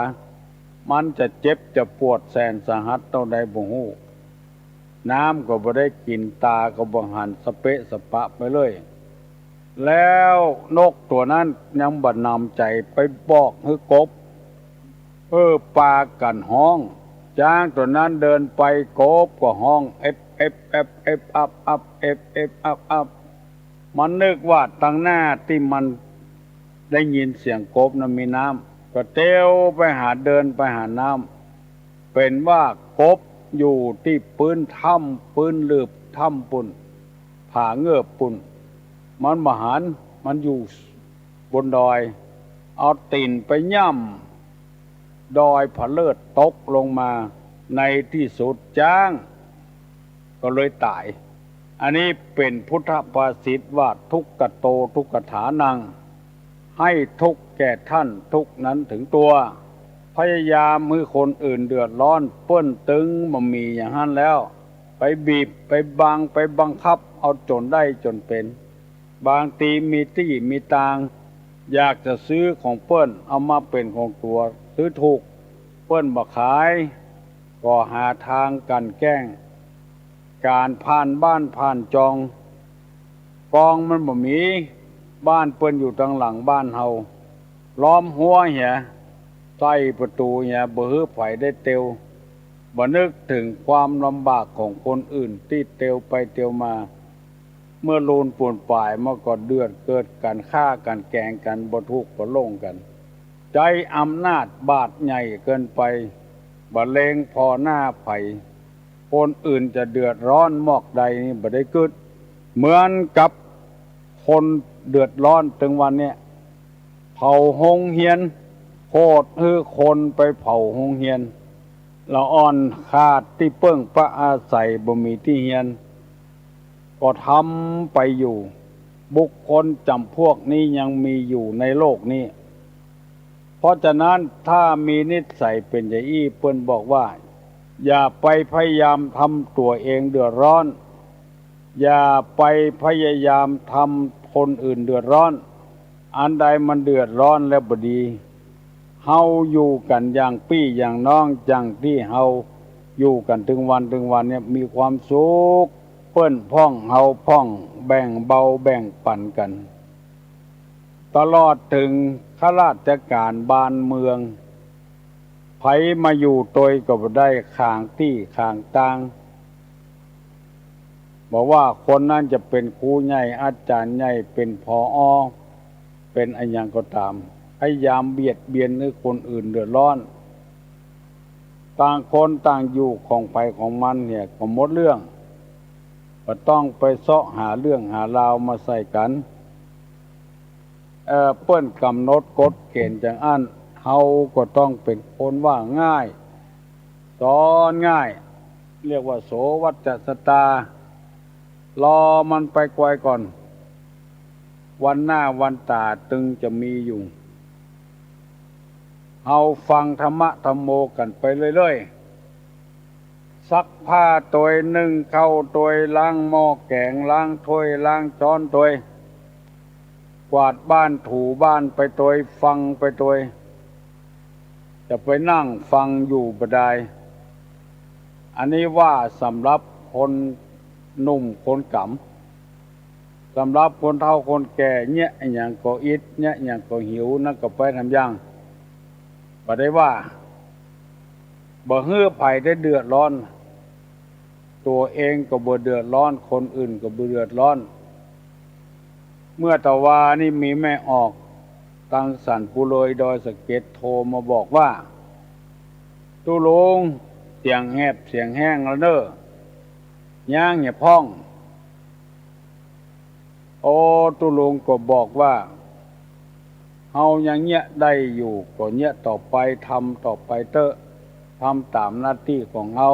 มันจะเจ็บจะปวดแสนสาหัสเต้าใดบ่ฮู้ น้ำก็บ่ได้กิ๋น ต๋าก็บ่หัน สะเปะสะปะไปเลย แล้วนกตั๋วนั้นยังบ่หนำใจ๋ไปบอกหื้อกบ เออ ปากั๋นฮ้อง จ๊างตั๋วนั้นเดินไป กบก็ฮ้อง เอ็บ เอ็บ แอบ เอ็บ อับ อับ เอ็บ เอ็บ อับ อับ มันนึกว่าตังหน้าตี้มันได้ยินเสียงกบนั้นมีน้ำ ก็เตียวไปหา เดินไปหาน้ำ เป๋นว่ากบอยู่ตี้ปื๊นถ้ำ ปื๊นลืบถ้ำปู้น ผาเงิบปู้น มันบ่หัน มันอยู่บนดอย เอาตี๋นไปย่ำดอยผะเลิด ตกลงมา ในตี้สุดจ๊างก็เลยต๋าย อันนี้เป๋นพุทธภาษิตว่า ทุกขโต ทุกขถานัง ให้ทุกข์แก่ท่าน ทุกข์นั้นถึงตัว พยายามหื้อคนอื่นเดือดร้อน เปิ้นตึงบ่มีอย่างหั้นแล้ว ไปบีบ ไปบัง ไปบังคับ เอาจ๋นได้จ๋นเป๋น บางทีมีตี้มีตาง อยากจะซื้อของเปิ้น เอามาเป๋นของตั๋ว ซื้อถูก เปิ้นบ่ขาย ก็หาตางกลั่นแกล้ง ก๋านผ่านบ้านผ่านจอง กองมันบ่มี บ้านเปิ้นอยู่ตังหลังบ้านเฮา ล้อมฮั้วเหีย ใส่ประตู๋เหีย บ่หื้อใผได้เตียว บ่นึกเถิงความลำบากของคนอื่นตี้เตียวไปเตียวมา เมื่อลูนปูนป๋ายมันก็เดือดเกิดกั๋น ฆ่ากั๋นแก๋งกั๋น บ่ถูกบ่ลงกั๋น ใจ๊อำนาจบาดใหญ่เกินไป บ่เล็งผ่อหน้าใผ คนอื่นจะเดือดร้อนมอกใดนี่บ่ได้กึ๊ด เหมือนกับคนเดือดร้อนตึงวันเนี่ย เผาโฮงเฮียน โขดหื้อคนไปเผาโฮงเฮียน ละอ่อนขาดตี้เปิ้งปะอาศัย บ่มีตี้เฮียน ก็ทำไปอยู่ บุคคลจ๋ำพวกนี้ยังมีอยู่ในโลกนี้ เพราะฉะนั้นถ้ามีนิสัยเป๋นจะอี้ เปิ้นบอกว่า อย่าไปพยายามทำตั๋วเองเดือดร้อน อย่าไปพยายามทำคนอื่นเดือดร้อน อันใดมันเดือดร้อนแล้วบ่ดี เฮาอยู่กั๋นอย่างปี้อย่างน้อง อย่างตี้เฮาอยู่กั๋นตึงวันตึงวันเนี่ย มีความสุข เปิ้นพ่องเฮาพ่อง แบ่งเบาแบ่งปั๋นกั๋น ตลอดเถิงข้าราชก๋านบ้านเมือง ใผมาอยู่ตวยก็บ่ได้ ขางตี้ขางตาง บ่ว่าคนนั้นจะเป๋นครูใหญ่ อาจ๋ารย์ใหญ่ เป๋น ผอ. เป๋นอะหยังก็ต๋าม พยายามเบียดเบียนหื้อคนอื่นเดือดร้อน ต่างคนต่างอยู่ของใผของมันเนี่ย ก็หมดเรื่อง บ่ต้องไปเซาะหาเรื่องหาราวมาใส่กั๋น เอ่อ เปิ้นก๋ำหนดกฎเก๋ณฑ์อย่างอั้น เฮาก็ต้องเป๋นคนว่าง่าย สอนง่าย เรียกว่าโสวัจจสตา รอมันไปไกวก่อน วันหน้าวันต๋าตึงจะมีอยู่ เฮาฟังธรรมะธัมโมกั๋นไปเรื่อยๆ ซักผ้าตวย นึ่งข้าวตวย ล้างหม้อแก๋ง ล้างถ้วย ล้างจ๊อนตวย กวาดบ้านถูบ้านไปตวย ฟังไปตวย จะไปนั่งฟังอยู่บ่ดาย อันนี้ว่าสำหรับคนหนุ่มคนก๋ำ สำหรับคนเฒ่าคนแก่ เยียะอะหยังก็อิด เยียะอะหยังก็หิว นั่นก็ไปทำอย่าง บ่ได้ว่า บ่หื้อใผได้เดือดร้อน ตั๋วเองก็บ่เดือดร้อน คนอื่นก็บ่เดือดร้อน เมื่อตะวานี้มีแม่ออก ตังสันปุเลยดอยสะเก็ดโทรมาบอกว่า ตุ๊ลุง เสียงแหบเสียงแห้งแล้วเน่อ ย้างเหียพ่อง โอ้ ตุ๊ลุงก็บอกว่า เฮายังเยียะได้อยู่ ก็เยียะต่อไป ทำต่อไปเต๊อะ ทำต๋ามหน้าตี้ของเฮา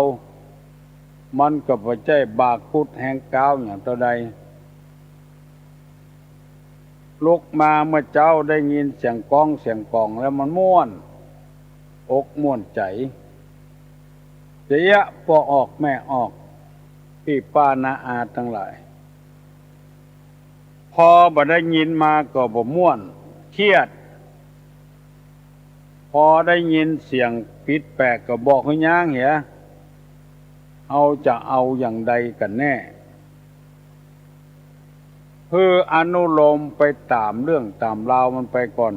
มันก็บ่ใจ้บากุดแฮงก๊าวอย่างเต้าใด ลุกมาเมื่อเจ๊าได้ยินเสียงก๊องเสียงก๋องแล้วมันม่วนอกม่วนใจ๋ เสียป้อออกแม่ออก ปี้ป้าน้าอาตังหลาย พอบ่ได้ยินมาก็บ่ม่วน เครียด พอได้ยินเสียงผิดแปลกก็บอกหื้อย้างเหีย เฮาจะเอาอย่างใดกั๋นแน่ หื้ออนุโลมไปต๋ามเรื่องต๋ามราวมันไปก่อน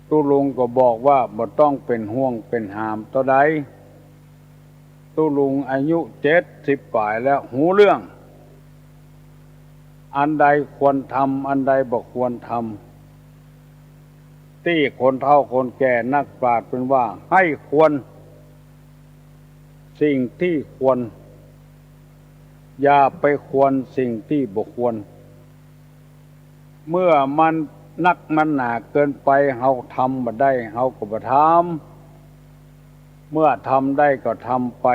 ตุ๊ลุงก็บอกว่าบ่ต้องเป๋นห่วงเป๋นหามเต้าใด ตุ๊ลุงอายุเจ็ดสิบป๋ายแล้ว ฮู้เรื่อง อันใดควรทำ อันใดบ่ควรทำ ตี้คนเฒ่าคนแก่นักปราชญ์เปิ้นว่า หื้อควรสิ่งตี้ควร อย่าไปควรสิ่งตี้บ่ควร เมื่อมันนักมันหนาเกินไป เฮาทำบ่ได้ เฮาก็บ่ทำ เมื่อทำได้ก็ทำไป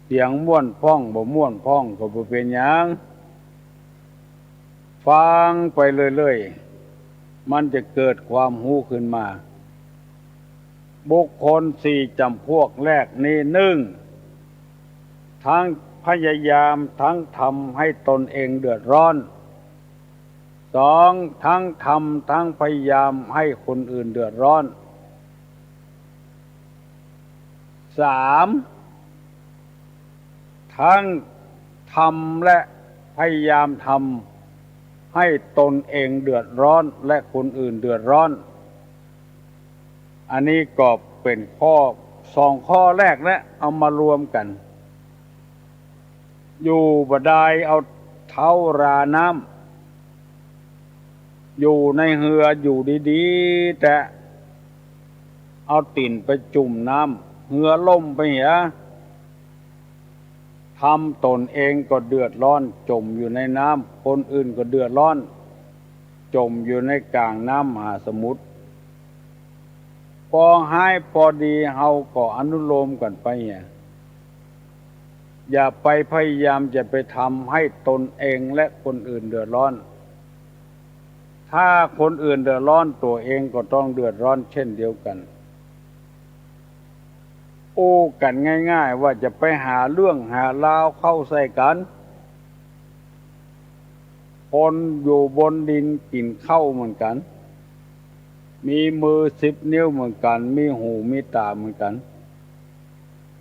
เสียงม่วนพ่องบ่ม่วนพ่องก็บ่เป๋นหยัง ฟังไปเรื่อยๆ มันจะเกิดความฮู้ขึ้นมา บุคคลสี่จ๋ำพวกแรกนี้ นึ่ง ทั้งพยายามทั้งทำให้ตนเองเดือดร้อน สอง ทั้งทำทั้งพยายามให้คนอื่นเดือดร้อน สาม ทั้งทำและพยายามทำให้ตนเองเดือดร้อนและคนอื่นเดือดร้อน อันนี้ก็เป๋นข้อ สองข้อแรกนะ เอามารวมกั๋น อยู่บ่ดายเอาเท้าราน้ำ อยู่ในเฮืออยู่ดีๆ แต๊ เอาตี๋นไปจุ่มน้ำ เฮือล่มไปเหีย ทำตนเองก็เดือดร้อน จ๋มอยู่ในน้ำ คนอื่นก็เดือดร้อน จ๋มอยู่ในก๋างน้ำมหาสมุทร ปอฮ้ายปอดีเฮาก็อนุโลมกั๋นไปเหีย อย่าไปพยายามจะไปทำให้ตนเองและคนอื่นเดือดร้อน ถ้าคนอื่นเดือดร้อน ตั๋วเองก็ต้องเดือดร้อนเช่นเดียวกั๋น อู้กั๋นง่ายๆ ว่าจะไปหาเรื่องหาราวเข้าใส่กั๋น คนอยู่บนดินกิ๋นข้าวเหมือนกั๋น มีมือสิบนิ้วเหมือนกั๋น มีหูมีต๋าเหมือนกั๋น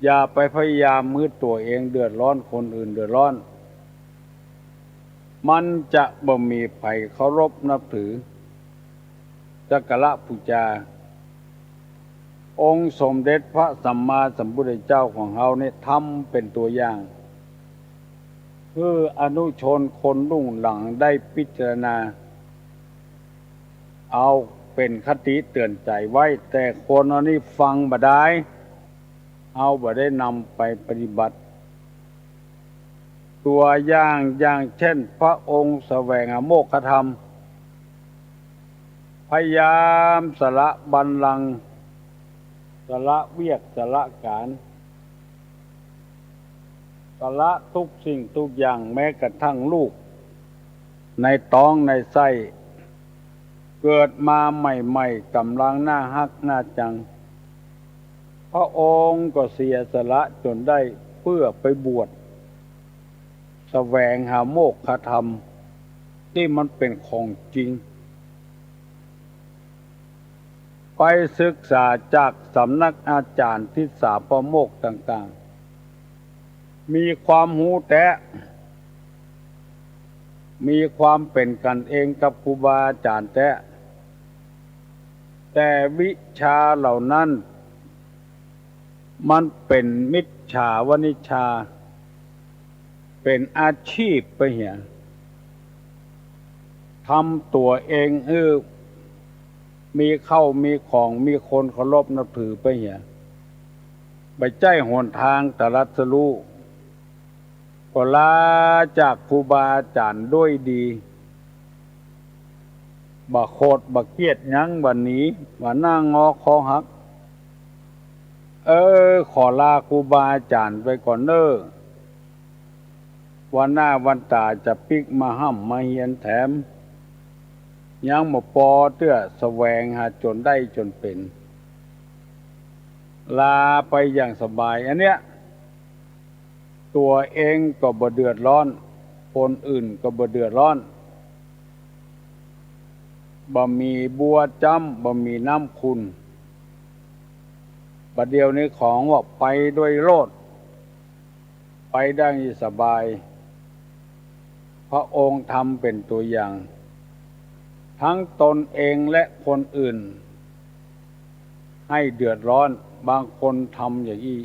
อย่าไปพยายามหื้อตั๋วเองเดือดร้อน คนอื่นเดือดร้อน มันจะบ่มีใผเคารพนับถือ สักการะปู๋จา องค์สมเด็จพระสัมมาสัมพุทธเจ้าของเฮานี่ทำเป๋นตั๋วอย่าง หื้ออนุชนคนรุ่นหลังได้พิจารณา เอาเป๋นคติเตื๋อนใจ๋ไว้ แต่คนเฮานี่ฟังบ่ดาย เฮาบ่ได้นำไปปฏิบัติ ตั๋วอย่าง อย่างเช่น พระองค์แสวงหาโมกขธรรม พยายามสละบัลลังก์ สละเวียก สละก๋าน สละทุกสิ่งทุกอย่าง แม้กระทั่งลูกในต๊องในไส้ เกิดมาใหม่ๆ ก่ำลังน่าฮักน่าจัง พระองค์ก็เสียสละจ๋นได้เปื้อไปบวช แสวงหาโมกขธรรม ตี้มันเป๋นของจริง ไปศึกษาจากสำนักอาจ๋ารย์ทิสสาปาโมกข์ต่างๆ มีความฮู้แต๊ มีความเป๋นกั๋นเองกับครูบาอาจ๋ารย์แต๊ แต่วิชาเหล่านั้น มันเป๋นมิจฉาวณิชชา เป๋นอาชีพไปเหีย ทำตั๋วเองหื้อมีเข้ามีของ มีคนเคารพนับถือไปเหีย บ่ใจ้หนตางตรัสรู้ ก็ลาจากครูบาอาจ๋ารย์ด้วยดี บ่โขดบ่เคียดหยัง บ่หนี บ่หน้างอคอหัก เออ ขอลาครูบาอาจ๋ารย์ไปก่อนเน่อ วันหน้าวันต๋าจะปิ๊กมาฮ่ำมาเฮียนแถม ยังบ่ปอเตื้อ แสวงหาจ๋นได้จ๋นเป๋น ลาไปอย่างสบาย อันเนี้ย ตั๋วเองก็บ่เดือดร้อน คนอื่นก็บ่เดือดร้อน บ่มีบัวจ๊ำ บ่มีน้ำขุ่น บ่าเดี่ยวนี้ของว่าไปด้วยโลด ไปได้สบาย พระองค์ทำเป๋นตั๋วอย่าง ตึงตนเองและคนอื่น หื้อเดือดฮ้อน บางคนทำอย่างอี้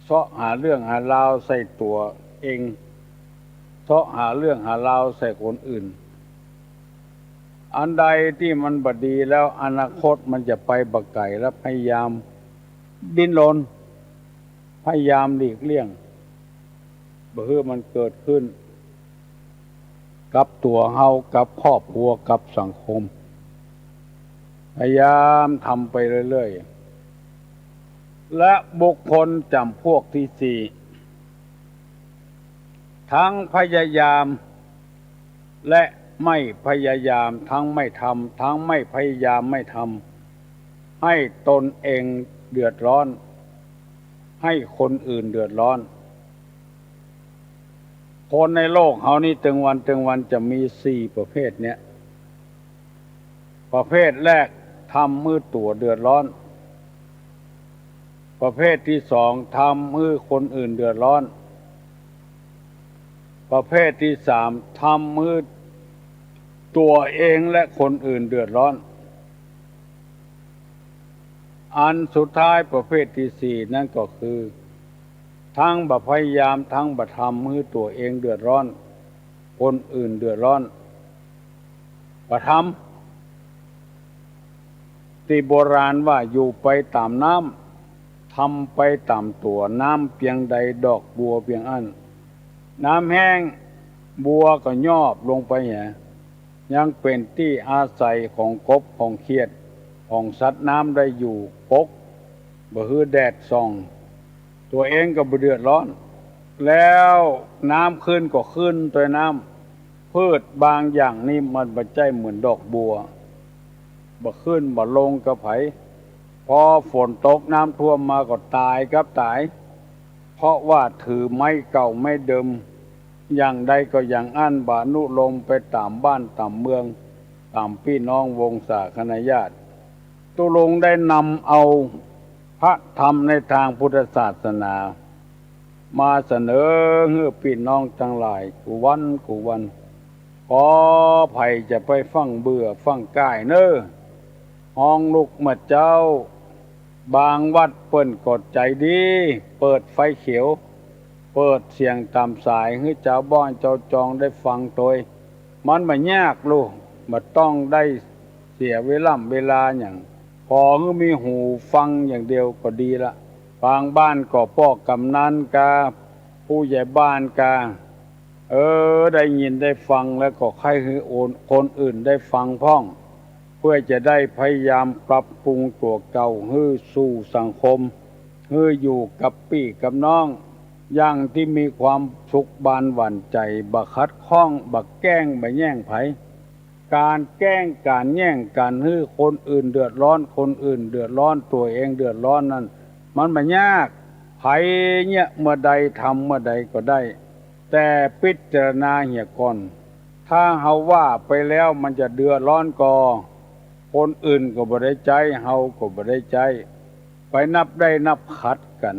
เซาะหาเรื่องหาราวใส่ตั๋วเอง เซาะหาเรื่องหาราวใส่คนอื่น อันใดตี้มันบ่ดีแล้ว อนาคตมันจะไปบ่ไก๋ และพยายามดิ้นรน พยายามหลีกเลี่ยง บ่หื้อมันเกิดขึ้น กับตั๋วเฮา กับครอบครัว กับสังคม พยายามทำไปเรื่อยๆ และบุคคลจ๋ำพวกตี้สี่ ตึงพยายาม และไม่พยายาม ตึงไม่ทำ ตึงไม่พยายามไม่ทำ หื้อตนเองเดือดฮ้อน หื้อคนอื่นเดือดฮ้อน คนในโลกเฮานี้ตึงวันตึงวันจะมีสี่ประเภทเนี้ย ประเภทแรก ทำหื้อตั๋วเดือดฮ้อน ประเภทตี้สอง ทำหื้อคนอื่นเดือดฮ้อน ประเภทตี้สาม ทำหื้อตั๋วเองและคนอื่นเดือดฮ้อน อันสุดท้ายประเภทตี้สี่นั้นก็คือ ตึงบ่พยายาม ตึงบ่ทำหื้อตั๋วเองเดือดฮ้อน คนอื่นเดือดฮ้อน บ่ทำ ตี้โบราณว่าอยู่ไปต๋ามน้ำ ทำไปต๋ามตั๋ว น้ำเปียงใดดอกบัวเปียงอั้น น้ำแห้งบัวก็ยอบลงไปแห ยังเป๋นตี้อาศัยของกบของเขียดของสัตว์น้ำได้อยู่ปก บ่หื้อแดดส่อง ตั๋วเองก็บ่เดือดฮ้อน แล้วน้ำขึ้นก็ขึ้นตวยน้ำ พืชบางอย่างนี่มันบ่ใจ้เหมือนดอกบัว บ่ขึ้นบ่ลงกับใผ พอฝนตกน้ำท่วมมาก็ต๋ายกับต๋าย เพราะว่าถือไม้เก่าไม้เดิม อย่างใดก็อย่างอั้น บ่อนุโลมไปต๋ามบ้านต๋ามเมือง ต๋ามปี้น้องวงศาคณาญาติ ตุ๊ลุงได้นำเอาพระธรรมในตางพุทธศาสนา มาเสนอหื้อปี้น้องตังหลายกู้วันกู้วัน ขอใผจะไปฟั่งเบื่อฟั่งก้ายเน่อ ฮ้องลุกเมื่อเจ๊า บางวัดเปิ้นก็ใจ๋ดี เปิดไฟเขียว เปิดเสียงต๋ามสาย หื้อจาวบ้านจาวจองได้ฟังตวย มันบ่ยากลูก บ่ต้องได้เสียเวล่ำเวลาหยัง ขอหื้อมีหูฟังอย่างเดียวก็ดีละ บางบ้านก็ป้อกำนันกา ผู้ใหญ่บ้านกา เออ ได้ยินได้ฟังแล้วก็ใค่หื้อโอน คนอื่นได้ฟังพ่อง เพื่อจะได้พยายามปรับปรุงตั๋วเก่าหื้อสู่สังคม หื้ออยู่กับปี้กับน้อง อย่างตี้มีความสุขบานหวั่นใจ๋ บ่ขัดข้อง บ่แก้ง บ่แย่งใผ ก๋านแก้งก๋านแย่งก๋านหื้อคนอื่นเดือดฮ้อน คนอื่นเดือดฮ้อน ตั๋วเองเดือดฮ้อนนั้น มันบ่ยาก ใผเยียะเมื่อใดทำเมื่อใดก็ได้ แต่พิจารณาเหียก่อน ถ้าเฮาว่าไปแล้วมันจะเดือดฮ้อนก่อ คนอื่นก็บ่ได้ใจ๊ เฮาก็บ่ได้ใจ๊ ไปนับได้นับขัดกั๋น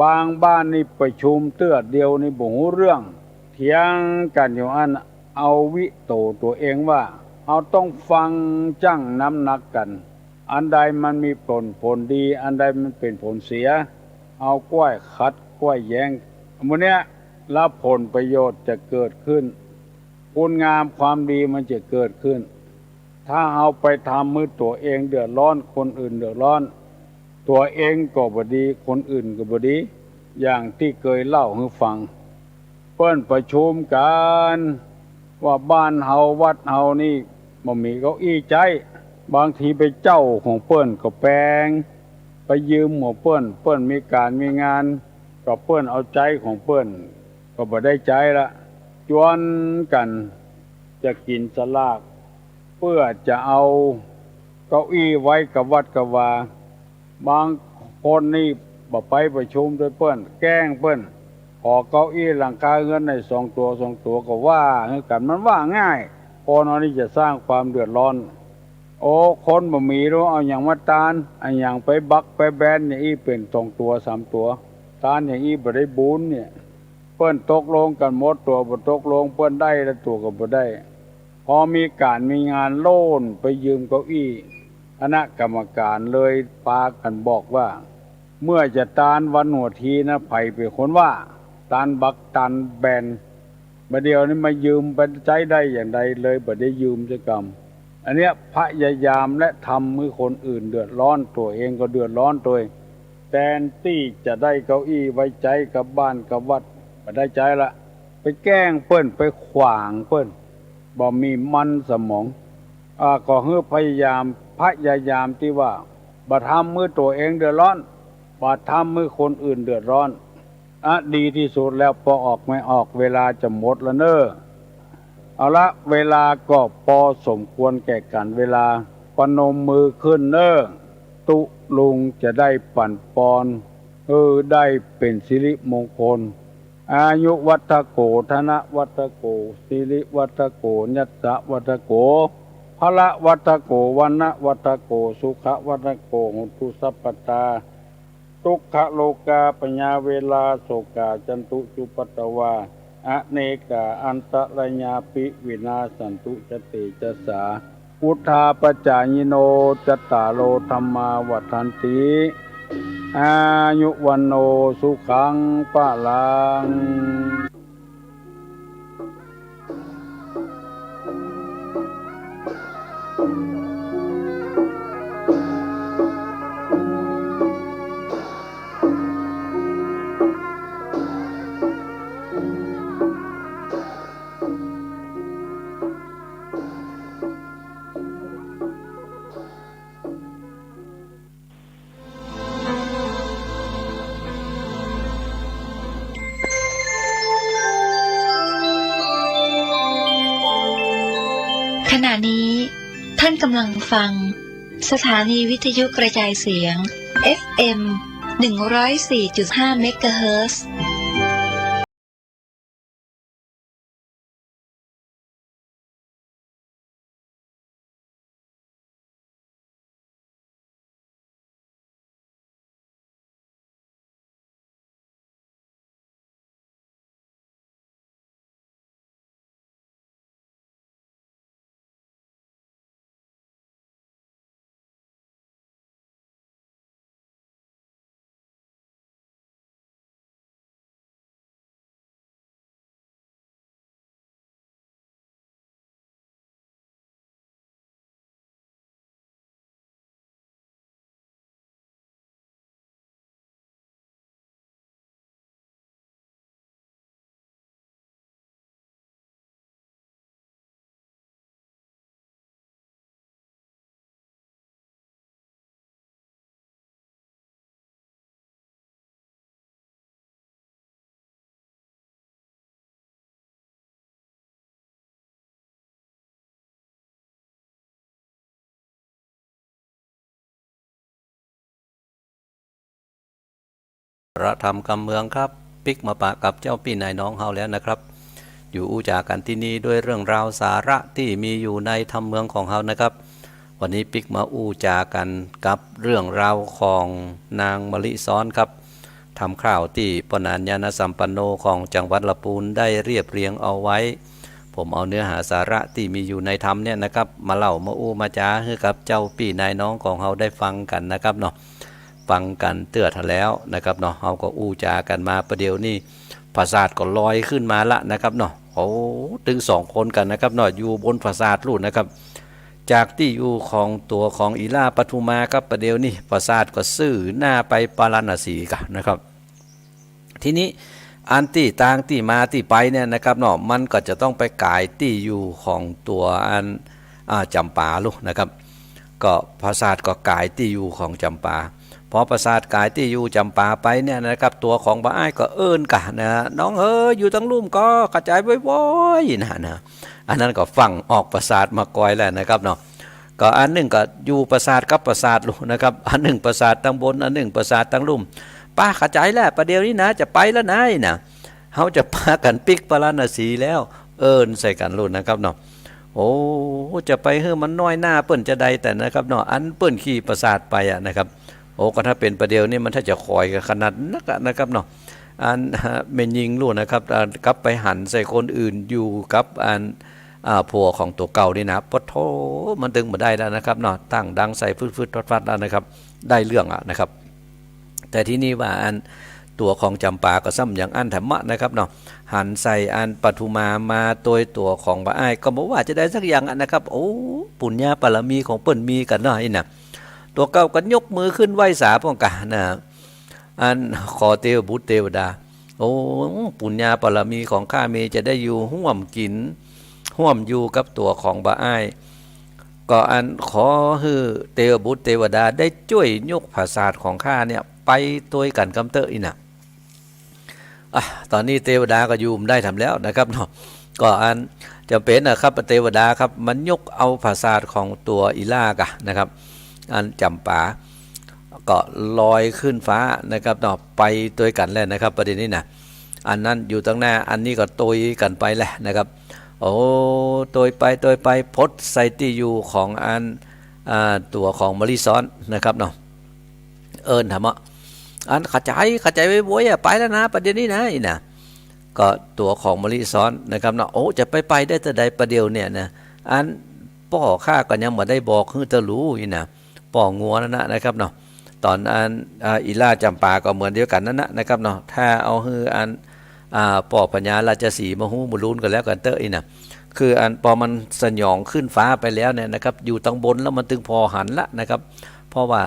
บางบ้านนี่ประชุมเตื้อเดียวนี่บ่ฮู้เรื่อง เถียงกั๋นอยู่อั้น เอาวิโตตั๋วเองว่า เฮาต้องฟังจั่งน้ำหนักกั๋น อันใดมันมีผล ผลดี อันใดมันเป๋นผลเสีย เอาก้อยขัดก้อยแย้ง หมู่เนี้ย แล้วผลประโยชน์จะเกิดขึ้น คุณงามความดีมันจะเกิดขึ้น ถ้าเฮาไปทำหื้อตั๋วเองเดือดฮ้อน คนอื่นเดือดฮ้อน ตั๋วเองก็บ่ดี คนอื่นก็บ่ดี อย่างตี้เกยเล่าหื้อฟัง เปิ้นประชุมกั๋นว่าบ้านเฮาวัดเฮานี่บ่มีเก้าอี้ใจ๊ บางทีไปเจ้าของเปิ้นก็แปง ไปยืมของเปิ้น เปิ้นมีก๋านมีงาน ก็เปิ้นเอาใจ๊ของเปิ้น ก็บ่ได้ใจ๊ละ จวนกั๋นจะกิ๋นสลาก เปื้อจะเอาเก้าอี้ไว้กะวัดกะวา บางคนนี่บ่ไปประชุมตวยเปิ้น แกล้งเปิ้น ขอเก้าอี้หลังคาเฮือนหน่อยสองตั๋ว สองตั๋วก็ว่าหื้อกั๋น มันว่าง่าย คนอันนี้จะสร้างความเดือดฮ้อน โอ้ คนบ่มีแล้วเอาหยังมาตาน เอาหยังไปบักไปแบนอย่างอี้เป๋นสองตั๋วสามตั๋ว ตานอย่างอี้บ่ได้บุญเนี่ย เปิ้นตกลงกั๋นหมด ตั๋วบ่ตกลง เปิ้นได้แล้วตั๋วก็บ่ได้ พอมีก๋านมีงานโล่นไปยืมเก้าอี้ คณะกรรมก๋านเลยปากั๋นบอกว่า เมื่อจะตานวันหัวทีนะ ใผเป๋นคนว่า ตานบักตานแบน บ่าเดี่ยวนี้มายืมไปใจ๊ได้อย่างใดเลย บ่ได้ยืมสักกำ อันเนี้ยพยายามและทำหื้อคนอื่นเดือดร้อน ตั๋วเองก็เดือดร้อนตวย แตนตี้จะได้เก้าอี้ไว้ใจ๊กับบ้านกับวัด บ่ได้ใจ๊ละ ไปแกล้งเปิ้น ไปขวางเปิ้น บ่มีมันสมอง อ่า ก็หื้อพยายาม พยายามตี้ว่า บ่ทำหื้อตั๋วเองเดือดร้อน บ่ทำหื้อคนอื่นเดือดร้อน อ่ะ ดีตี้สุดแล้ว ปอออกไม่ออก เวลาจะหมดแล้วเน่อ เอาละ เวลาก็ปอสมควรแก่กั๋นเวลา ประนมมือขึ้นเน่อ ตุ๊ลุงจะได้ปั๋นปอน หื้อได้เป๋นสิริมงคล อายุวัฑฒโข ธนวัฑฒโข สิริวัฑฒโข ยัสสะวัฑฒโข พละวัฑฒโข วรรณวัฑฒโข สุขวัฑฒโข โหตุสัพพทา ทุกขโรกาพยาเวรา โศกา จันตุ จุปปาทวา อเนกา อันตรายาปิ วินาสสันตุ ชะเตชะสา พุทธาปจจายิโน จัตตาโร ธัมมา วัฑฒันติ อายุ วัณโณ สุขัง พะลัง ขณะนี้ท่านกำลังฟังสถานีวิทยุกระจายเสียง เอฟเอ็ม หนึ่งร้อยสี่จุดห้า เมกะเฮิรตซ์ พระธรรมกำเมืองครับ ปิ๊กมาปะกับเจ้าปี้นายน้องเฮาแล้วนะครับ อยู่อู้จ๋ากั๋นตี้นี่ด้วยเรื่องราวสาระตี้มีอยู่ในธรรมเมืองของเฮานะครับ วันนี้ปิ๊กมาอู้จ๋ากั๋นกับเรื่องราวของนางมะลิซ้อนครับ ธรรมข่าวตี้ป้อหนานญาณสัมปันโนของจังหวัดละปูนได้เรียบเรียงเอาไว้ ผมเอาเนื้อหาสาระตี้มีอยู่ในธรรมเนี่ยนะครับ มาเล่ามาอู้มาจ๋าหื้อกับเจ้าปี้นายน้องของเฮาได้ฟังกั๋นนะครับเนาะ ฟังกั๋นเตื้อเท่าแล้วนะครับเนาะ เฮาก็อู้จ๋ากั๋นมาประเดี๋ยวนี้ ผสาทก็ลอยขึ้นมาละนะครับเนาะ โอ้ ตึงสองคนกั๋นนะครับเนาะ อยู่บนผสาทลูกนะครับ จากตี้อยู่ของตั๋วของอีหล้าปทุมาครับ ประเดี๋ยวนี้ผสาทก็ซื่อหน้าไปปาราณสีกั๋นนะครับ ทีนี้อันตี้ตางตี้มาตี้ไปเนี่ยนะครับเนาะ มันก็จะต้องไปก๋ายตี้อยู่ของตั๋วอัน อ่า จ๋ำปาลูกนะครับ ก็ผสาทก็ก๋ายตี้อยู่ของจ๋ำปา พอผสาทก๋ายตี้อยู่จ๋ำปาไปเนี่ยนะครับ ตั๋วของบ่าอ้ายก็เอิ้นกั๋นนะ น้องเอ๋ย อยู่ตังลุ่มก็กระจายว้อยๆ นะ นะ อันนั้นก็ฟั่งออกผสาทมากอยแล้วนะครับเนาะ ก็อันนึ่งก็อยู่ผสาทกับผสาทลูกนะครับ อันนึ่งผสาทตังบน อันนึ่งผสาทตังลุ่ม ป้ากระจายแล้ว ประเดี๋ยวนี้นะ จะไปแล้วนายนะ เฮาจะปากั๋นปิ๊กปาราณสีแล้ว เอิ้นใส่กั๋นลูกนะครับเนาะ โอ้ จะไปหื้อมันน้อยหน้าเปิ้นจะใดแต่นะครับเนาะ อันเปิ้นขี่ผสาทไปอะนะครับ โอ้ ก็ถ้าเป๋นประเดี๋ยวนี้มันถ้าจะขอยกั๋นขนาดนักอะนะครับเนาะ อัน แม่ญิงลูกนะครับ อ่า กลับไปหันใส่คนอื่นอยู่กับอัน อ่า ผัวของตั๋วเก่านี่นะ ปะโถ มันตึงบ่ได้แล้วนะครับเนาะ ตั้งดังใส่ฟืดๆฟัดๆแล้วนะครับ ได้เรื่องอะนะครับ แต่ทีนี้ว่าอันตั๋วของจ๋ำปาก็ซ้ำอย่างอั้นแถมอะนะครับเนาะ หันใส่อันปทุมามาตวยตั๋วของบ่าอ้าย ก็บ่ว่าจะได้สักอย่างอะนะครับ โอ้ ปุญญาบารมีของเปิ้นมีกั๋นเนาะอี้นะ ตั๋วเก่าก็ยกมือขึ้นไหว้สาพ่องกานะ อันขอเตวบุตรเตวดา โอ้ ปุญญาบารมีของข้ามีจะได้อยู่ฮ่วมกิ๋นฮ่วมอยู่กับตั๋วของบ่าอ้าย ก็อันขอหื้อเตวบุตรเตวดาได้จ้วยยกผาสาทของข้าเนี่ยไปตวยกั๋นกำเต๊อะอี้นะ อ่ะ ต๋อนนี้เตวดาก็อยู่บ่ได้แถมแล้วนะครับเนาะ ก็อันจ๋ำเป๋นนะครับ เตวดาครับ มันยกเอาผาสาทของตั๋วอีหล้ากะนะครับ อันจ๋ำปา ก็ลอยขึ้นฟ้านะครับเนาะ ไปตวยกั๋นแหละนะครับ ประเดี๋ยวนี้นะ อันนั้นอยู่ตังหน้า อันนี้ก็ตวยกั๋นไปแหละนะครับ โอ้ ตวยไปตวยไป พดใส่ตี้อยู่ของอัน อ่า ตั๋วของมะลิซ้อนนะครับเนาะ เอิ้นแถมอะ อันขะจาย ขะจายไว้โว้ยอะ ไปแล้วนะ ประเดี๋ยวนี้นะ อี้นะ ก็ตั๋วของมะลิซ้อนนะครับเนาะ โอ้ จะไปไปได้แต่ใดประเดี๋ยวเนี่ยนะ อันป้อข้าก็ยังบ่ได้บอกหื้อเต้าหลูอี้นะ ป้องัวนั่นนะนะครับเนาะ ต๋อนอัน อ่า อีหล้าจ๋ำปาก็เหมือนเดียวกั๋นนั่นนะนะครับเนาะ ถ้าเอาหื้ออัน อ่า ป้อพญาราชสีห์มาฮู้มาฮู้ก็แล้วกั๋นเต๊อะอี้นะ คืออันปอมันสยองขึ้นฟ้าไปแล้วเนี่ยนะครับ อยู่ตังบนแล้วมันตึงผ่อหันละนะครับ เพราะว่า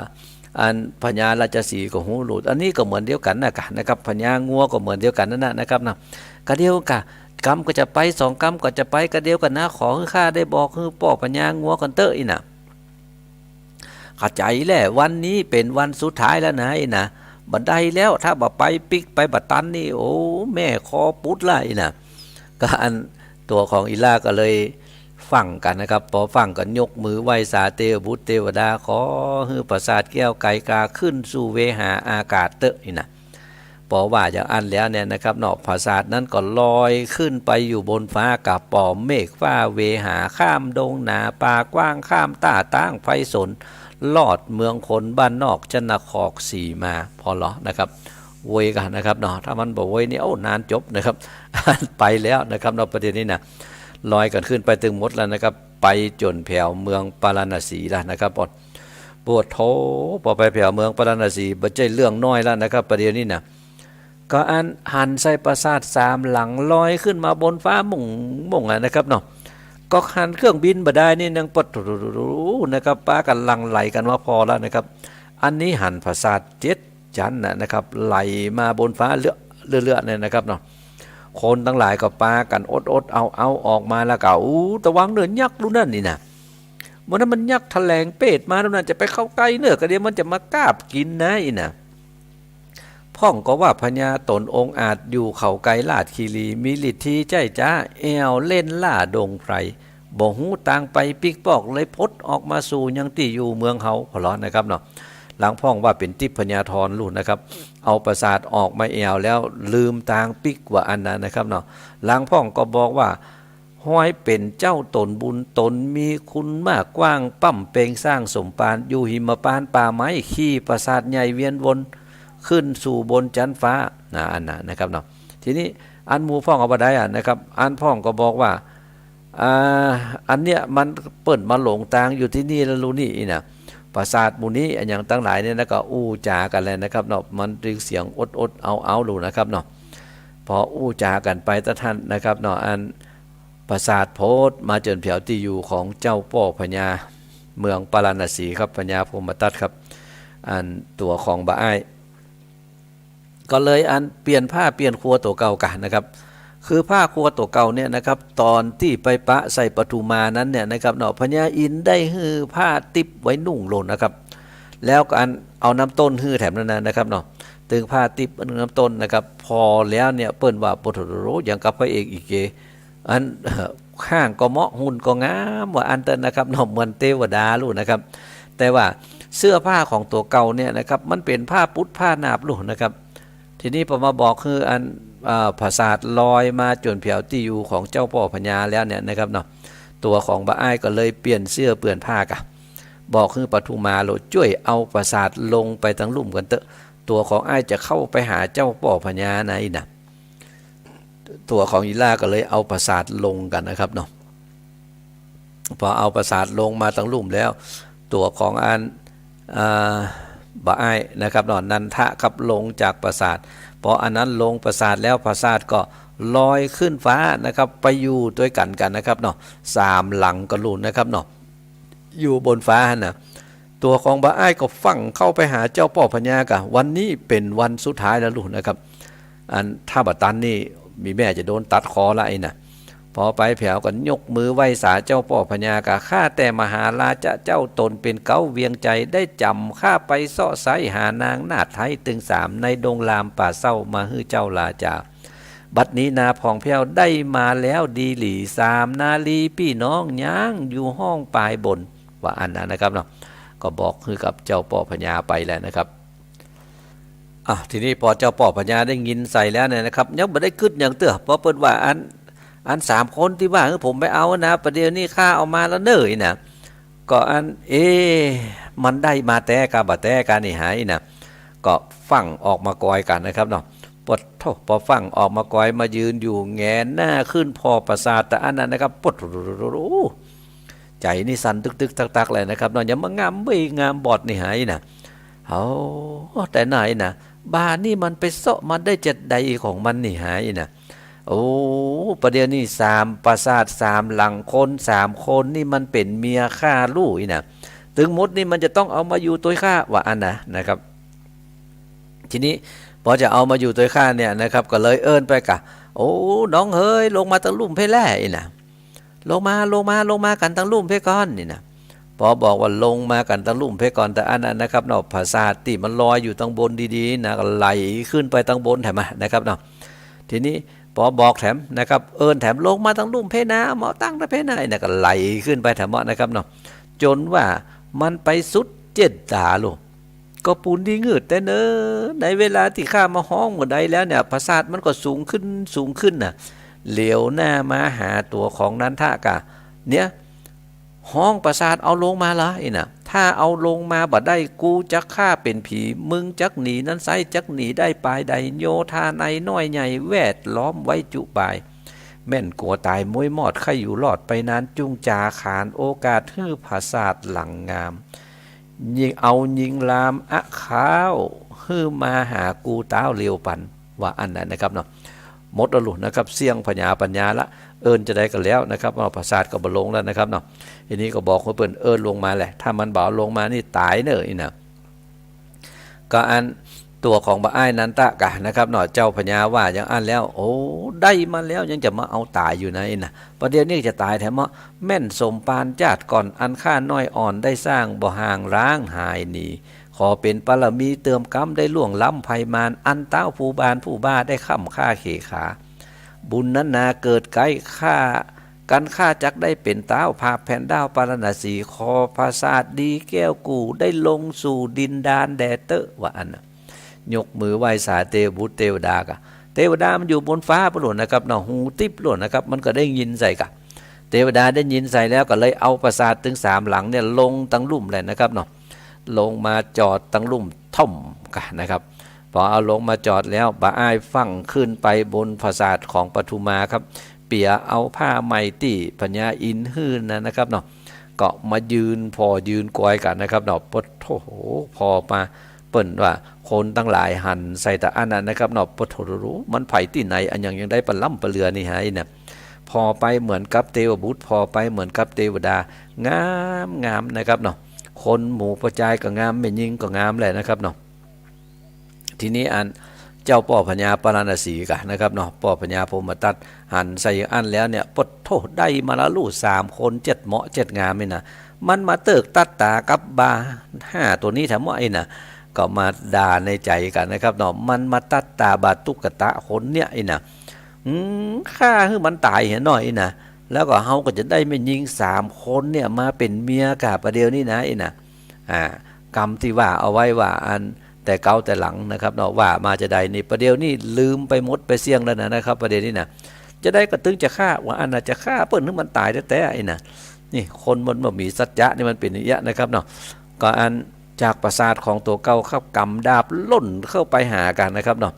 อันพญาราชสีห์ก็ฮู้หลุด อันนี้ก็เหมือนเดียวกั๋นนะกะนะครับ พญางัวก็เหมือนเดียวกั๋นนั่นนะนะครับนะ กะเดียวกะ กำก็จะไป สองกำก็จะไป กะเดียวกั๋นนะ ขอหื้อข้าได้บอกหื้อป้อพญางัวก่อนเต๊อะอี้นะ ขะจายแหละ วันนี้เป๋นวันสุดท้ายแล้วนะอี้นะ บ่ได้แล้ว ถ้าบ่ไปปิ๊กไปบ่ตันนี่ โอ้ แม่คอปุดละอี้นะ ก็อันตั๋วของอีหล้าก็เลยฟั่งกั๋นนะครับ ปอฟั่งก็ยกมือไหว้สาเตวบุตรเตวดา ขอหื้อผาสาทแก้วไกลกาขึ้นสู่เวหาอากาศเต๊อะอี้นะ ปอว่าอย่างอั้นแล้วเนี่ยนะครับเนาะ ผาสาทนั้นก็ลอยขึ้นไปอยู่บนฟ้ากะ ปอเมฆฟ้าเวหา ข้ามดงหนาป่ากว้าง ข้ามต้าต๊างไพศาล ลอดเมืองคนบ้านนอก ชนครศรีมา ผ่อลอนะครับ โวยกั๋นนะครับเนาะ ถ้ามันบ่โวยนี่ โอ้ นานจบนะครับ ไปแล้วนะครับเนาะ ประเดี๋ยวนี้นะ ลอยกั๋นขึ้นไปตึงหมดแล้วนะครับ ไปจ๋นแผวเมืองปาราณสีแล้วนะครับ ปอด ปอดโธ่ ปอไปแผวเมืองปาราณสี บ่ใจ้เรื่องน้อยแล้วนะครับ ประเดี๋ยวนี้นะ ก็อันหันใส่ปราสาทสามหลังลอยขึ้นมาบนฟ้ามุ่งมุ่งอะนะครับเนาะ ก็หันเครื่องบินบ่ได้นี่นังปอดโธ่นะครับ ปากั๋นหลั่งไหลกั๋นมาผ่อแล้วนะครับ อันนี้หันปราสาทเจ็ดจั๊นนะนะครับ ไหลมาบนฟ้าเลือะเลือะๆเนี่ยนะครับเนาะ คนตังหลายก็ปากั๋นอดๆเอาๆออกมาแล้วก็ อู้ ตะวังเน่อยักษ์ลูกนั้นนี่นะ เมื่อนั้นมันยักษ์แถลงเปตมาแล้วนะ จะไปเข้าใก้เน่อ กะเดี๋ยวมันจะมากาบกิ๋นนะอี้นะ พ่องก็ว่าพญาต๋นองอาจอยู่เขาไกรราชคีรี มีฤทธีใจ้จ๊า แอ่วเล่นล่าดงไพร บ่ฮู้ตางไปปิ๊กปอก เลยพดออกมาสู่ยังตี้อยู่เมืองเฮา ผ่อลอนะครับเนาะ ลางพ่องว่าเป๋นทิพยธรลูกนะครับ เอาปราสาทออกมาแอ่วแล้วลืมตางปิ๊กว่าอั้นนะนะครับเนาะ ลางพ่องก็บอกว่า ฮอยเป๋นเจ้าต๋นบุญ ต๋นมีคุณมากกว้าง ป้ำเปงสร้างสมปาน อยู่หิมปานป่าไม้ ขี่ปราสาทใหญ่เวียนวน ขึ้นสู่บนจั๊นฟ้า นะ อันนั้นนะครับเนาะ ทีนี้อันหมู่พ่องเอาบ่ได้อะนะครับ อันพ่องก็บอกว่า อ่า อันเนี้ยมันเปิ้นมาหลงตางอยู่ตี้นี่แล้วลูกนี่อี้นะ ปราสาทหมู่นี้อะหยังตังหลายเนี่ยนะ ก็อู้จ๋ากั๋นแหละนะครับเนาะ มันเสียงอดๆเอาๆลูกนะครับเนาะ ปออู้จ๋ากั๋นไปตะทันนะครับเนาะ อัน ปราสาทโพธิ์มาจ๋นแผวตี้อยู่ของเจ้าป้อพญาเมืองปาราณสีครับ พญาพรหมทัตครับ อันตั๋วของบ่าอ้าย ก็เลยอันเปลี่ยนผ้าเปลี่ยนครัวตั๋วเก่ากั๋นนะครับ คือผ้าครัวตั๋วเก่าเนี่ยนะครับ ต๋อนตี้ไปปะใส่ปทุมานั้นเนี่ยนะครับเนาะ พญาอินทร์ได้หื้อผ้าติ๊บไว้นุ่งโลดนะครับ แล้วก็อันเอาน้ำต้นหื้อแถมนั้นนะครับเนาะ ตึงผ้าติ๊บนึ่งน้ำต้นนะครับ ผ่อแล้วเนี่ยเปิ้นว่า ปะโถ อย่างกับพระเอกอีเก๋ อัน ข้างก็เหมาะ หุ่นก็งาม ว่าอั้นเต๊อะนะครับเนาะ เหมือนเตวดาลูกนะครับ แต่ว่าเสื้อผ้าของตั๋วเก่าเนี่ยนะครับ มันเป๋นผ้าปุ๊ดผ้าหนาบลูกนะครับ ทีนี้ปอมาบอกหื้ออัน อ่า ปราสาทลอยมาจ๋นแผวตี้อยู่ของเจ้าป้อพญาแล้วเนี่ยนะครับเนาะ ตั๋วของบ่าอ้ายก็เลยเปลี่ยนเสื้อเปลี่ยนผ้ากั๋น บอกหื้อปทุมาโลด จ้วยเอาปราสาทลงไปตังลุ่มกั๋นเต๊อะ ตั๋วของอ้ายจะเข้าไปหาเจ้าป้อพญานะ อี้นะ ตั๋วของอีหล้าก็เลยเอาปราสาทลงกั๋นนะครับเนาะ ปอเอาปราสาทลงมาตังลุ่มแล้ว ตั๋วของอัน อ่า บ่าอ้ายนะครับเนาะ นันทะครับลงจากปราสาท ปออันนั้นลงปราสาทแล้ว ปราสาทก็ลอยขึ้นฟ้านะครับ ไปอยู่ตวยกั๋นกั๋นนะครับเนาะ สามหลังก็ลู้นะครับเนาะ อยู่บนฟ้าหั้นนะ ตั๋วของบ่าอ้ายก็ฟั่งเข้าไปหาเจ้าป้อพญาก่ะ วันนี้เป๋นวันสุดท้ายแล้วลูกนะครับ อันถ้าบ่ตันนี่มีแม่จะโดนตัดคอละอี้นะ ปอไปแผวก็ยกมือไหว้สาเจ้าป้อพญาก่ะ ข้าแต่มหาราชะเจ้า ตนเป๋นเก๊าเวียงไจ ได้จ๋ำข้าไปเซาะใส้หานางนาฏไท้ตึงสามในดงลามป่าเศร้ามาหื้อเจ้าราจา บัดนี้นาผ่องแผ้วได้มาแล้วดีหลี สามนารีปี้น้องยังอยู่ห้องปายบน ว่าอั้นนะนะครับเนาะ ก็บอกหื้อกับเจ้าป้อพญาไปแล้วนะครับ อ่ะ ทีนี้ปอเจ้าป้อพญาได้ยินใส่แล้วเนี่ยนะครับ ยังบ่ได้กึ๊ดหยังเตื้อ ปอเปิ้นว่าอัน อันสามคนตี้ว่าหื้อผมไปเอานะ ประเดี๋ยวนี้ข้าเอามาแล้วเน่ออี้นะ ก็อัน เอ๊ะ มันได้มาแต๊กาบ่แต๊กานี่หาอี้นะ ก็ฟั่งออกมากอยกั๋นนะครับเนาะ ปะโธ่ ปอฟั่งออกมากอยมายืนอยู่แหงนหน้าขึ้นผ่อปราสาทตะอั้นนะนะครับ ปะโธ่ ใจ๋นี่สั่นตึกๆ ตักๆ เลยนะครับเนาะ ยังมางามเบ้ยงามบอดนี่หาอี้นะ เอา แต่ไหนนะ บ่านี่มันไปเซาะมาได้จะใดของมันนี่หาอี้นะ โอ้ ประเดี๋ยวนี้สามปราสาทสามหลัง คนสามคนนี่มันเป๋นเมียข้าลู่อี้นะ ตึงหมดนี่มันจะต้องเอามาอยู่ตวยข้า ว่าอั้นนะนะครับ ทีนี้ปอจะเอามาอยู่ตวยข้าเนี่ยนะครับ ก็เลยเอิ้นไปก่ะ โอ้ น้องเฮย ลงมาตังลุ่มเพ่แล่ อี้นะ ลงมา ลงมา ลงมากั๋นตังลุ่มเพ่ก่อน อี้นะ ปอบอกว่าลงมากั๋นตังลุ่มเพ่ก่อน ตะอั้นนะนะครับเนาะ ปราสาทตี้มันลอยอยู่ตังบนดีๆ นะ ก็ไหลขึ้นไปตังบนแถมอะนะครับเนาะ ทีนี้ปอบอกแถมนะครับ เอิ้นแถม ลงมาตังลุ่มเพ่นา เมาะตั้งตะเพ่นา อี้นะ ก็ไหลขึ้นไปแถมเมาะนะครับเนาะ จ๋นว่ามันไปสุดเจียดต๋าลูก ก็ปูนดีงืดแต๊เน่อ ในเวลาตี้ข้ามาฮ้องบ่าใดแล้วเนี่ย ปราสาทมันก็สูงขึ้น สูงขึ้นน่ะ เหลียวหน้ามาหาตั๋วของนันทะก่ะ เนี่ย ฮ้องปราสาทเอาลงมาละ อี้นะ ถ้าเอาลงมาบ่าได้ กูจักฆ่าเป๋นผี มึงจักหนีนั้นไส้ จักหนีได้ปายใด โยธาในน้อยใหญ่แวดล้อมไว้จุปาย แม่นกั๋วต๋ายม้วยมอด ใค่อยู่รอดไปนาน จุ่งจ๋าขานโอกาสหื้อปราสาทหลังงาม ยิ่งเอายิงลามอะข้าว หื้อมาหากูต๊าวเลียวปัน ว่าอั้นนะนะครับเนาะ หมดแล้วลูกนะครับ เสี้ยงผญาปัญญาละ เอิ้นจะใดก็แล้วนะครับเนาะ ปราสาทก็บ่ลงแล้วนะครับเนาะ ทีนี้ก็บอกว่าเปิ้นเอิ้นลงมาแหละ ถ้ามันบ่ลงมานี่ต๋ายเน่อ อี้นะ ก็อันตั๋วของบ่าอ้ายนันทะก่ะนะครับเนาะ เจ้าพญาว่าอย่างอั้นแล้ว โอ้ ได้มาแล้วยังจะมาเอาต๋ายอยู่นะ อี้นะ ประเดี๋ยวนี้จะต๋ายแถมเมาะ แม่นสมปานจาติก่อน อันข้าน้อยอ่อนได้สร้าง บ่ห่างร้างหายหนี ขอเป๋นปารมีเติมกำ ได้ล่วงล้ำภัยมาร อันต๊าวผู้บานผู้บ้าได้ค้ำค่าเขขา บุญนั้นนาเกิดใก้ข้า กันข้าจักได้เป๋นต๊าว ผาบแผ่นด้าวปาราณสี ขอปราสาทดีแก้วกู่ ได้ลงสู่ดินดานแดเต๊อะ ว่าอั้นน่ะ ยกมือไหว้สาเตวบุตรเตวดาก่ะ เตวดามันอยู่บนฟ้าปู้นโลดนะครับเนาะ หูติ๊บโลดนะครับ มันก็ได้ยินใส่ก่ะ เตวดาได้ยินใส่แล้วก็เลยเอาปราสาทตึงสามหลังเนี่ยลงตังลุ่มเลยนะครับเนาะ ลงมาจอดตังลุ่มท่อมก่ะนะครับ ปอเอาลงมาจอดแล้ว บ่าอ้ายฟั่งขึ้นไปบนปราสาทของปทุมาครับ เปียเอาผ้าใหม่ตี้พญาอินทร์หื้อนั้นนะครับเนาะ ก็มายืนผ่อยืนกอยกั๋นนะครับเนาะ ปะโธ่ ผ่อมา เปิ้นว่าคนตังหลายหันใส่ตะอั้นนะนะครับเนาะ ปะโธ่ มันใผตี้ไหน อะหยังยังได้ปะล้ำปะเลือนี่หาอี้นะ ผ่อไปเหมือนกับเตวบุตร ผ่อไปเหมือนกับเตวดา งามงามนะครับเนาะ คนหมู่ปอจายก็งาม แม่ญิงก็งามแหละนะครับเนาะ ทีนี้อันเจ้าป้อพญาปาราณสีก่ะนะครับเนาะ ป้อพญาพรหมทัตหันใส่อั้นแล้วเนี่ย ปะโธ่ ได้มาละลู่สามคน เจ็ดเหมาะเจ็ดงามนี่นะ มันมาเติกตัดต๋ากับบ่าห้าตั๋วนี้แถมเมาะอี้นะ ก็มาด่าในใจ๋กั๋นนะครับเนาะ มันมาตัดต๋าบ่าตุ๊กตะคนเนี่ยอี้นะ อืม ฆ่าหื้อมันต๋ายเหียหน้อยอี้นะ แล้วก็เฮาก็จะได้แม่ญิงสามคนเนี่ยมาเป๋นเมียก่ะ ประเดี๋ยวนี้นะ อี้นะ อ่า กำตี้ว่าเอาไว้ว่าอันแต่เก๊าแต่หลังนะครับเนาะ ว่ามาจะใดนี่ ประเดี๋ยวนี้ลืมไปหมดไปเสี้ยงแล้วนะ นะครับ ประเดี๋ยวนี้นะ จะใดก็ตึงจะฆ่า ว่าอั้นน่ะ จะฆ่าเปิ้นหื้อมันต๋ายแต๊ๆ อี้นะ นี่คนมันบ่มีสัจจะนี่มันเป๋นอย่างเงี้ยนะครับเนาะ ก็อัน จากปราสาทของตั๋วเก่าครับ ก๋ำดาบล่นเข้าไปหากั๋นนะครับเนาะ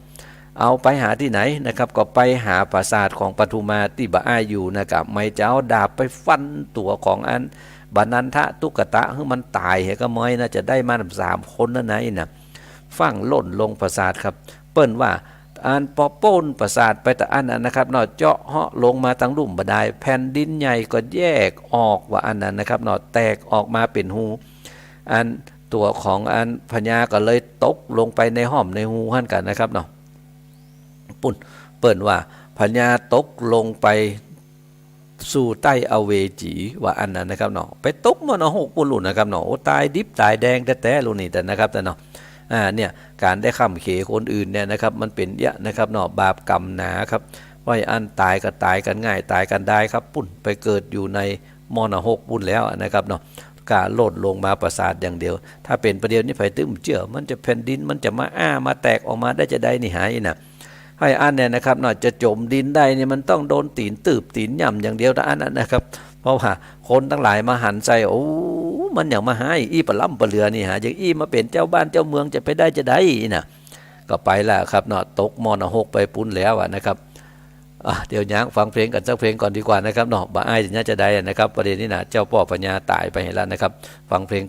เอาไปหาตี้ไหนนะครับ ก็ไปหาปราสาทของปทุมาตี้บ่าอ้ายอยู่นะ ก็ไม่จะเอาดาบไปฟันตั๋วของอันบานันทะตุ๊กตะหื้อมันต๋ายเหียก็ม้อยนะ จะได้มาสามคนนั้นนะ อี้นะ ฟั่งล่นลงปราสาทครับ เปิ้นว่า อันปอป๊นปราสาทไปตะอั้นน่ะนะครับเนาะ เจาะเฮาะลงมาตังลุ่มบ่ดาย แผ่นดินใหญ่ก็แยกออกว่าอั้นน่ะนะครับเนาะ แตกออกมาเป๋นฮู อันตั๋วของอันพญาก็เลยตกลงไปในฮ่อมในฮูหั้นกั๋นนะครับเนาะ ปุ้น เปิ้นว่าพญาตกลงไป สู่ใต้อเวจีว่าอั้นน่ะนะครับเนาะ ไปตกมรณะหกปุ้นลูกนะครับเนาะ โอ้ ต๋ายดิบต๋ายแดงแต๊ๆ ลูกนี่แต่นะครับ แต่เนาะ อ่า เนี่ย ก๋านได้ค่ำเขคนอื่นเนี่ยนะครับ มันเป๋นเยียะนะครับเนาะ บาปกรรมหนาครับ ว่าอั้นต๋ายก็ต๋ายกั๋นง่าย ต๋ายกั๋นดายครับ ปุ้น ไปเกิดอยู่ในมรณะหกปุ้นแล้วนะครับเนาะ ก้าล่นลงมาปราสาทอย่างเดียว ถ้าเป๋นประเดี๋ยวนี้ใผตึงเจื้อ มันจะแผ่นดิน มันจะมาอ้า มาแตกออกมาได้จาใดนี่หาอี้นะ ไอ้อั้นเนี่ยนะครับเนาะ จะจ๋มดินได้เนี่ยมันต้องโดนตี๋นตืบตี๋นย่ำอย่างเดียวเต้าอั้นนะครับ เพราะว่าคนตังหลายมาหันใส่ โอ้ มันอย่างมาฮ้ายอี้ปะล้ำปะเหลือนี่หา อย่างอี้มาเป๋นเจ้าบ้านเจ้าเมืองจะไปได้จาใดอี้นะ ก็ไปละครับเนาะ ตกมรณะหกไปปุ้นแล้วอะนะครับ อ่ะ เดี๋ยวย้างฟังเพลงกั๋นสักเพลงก่อนดีกว่านะครับเนาะ บ่าอ้ายจะเยียะจาใดอะนะครับ ประเด็นนี้นะ เจ้าป้อพญาต๋ายไปแล้วนะครับ ฟังเพลง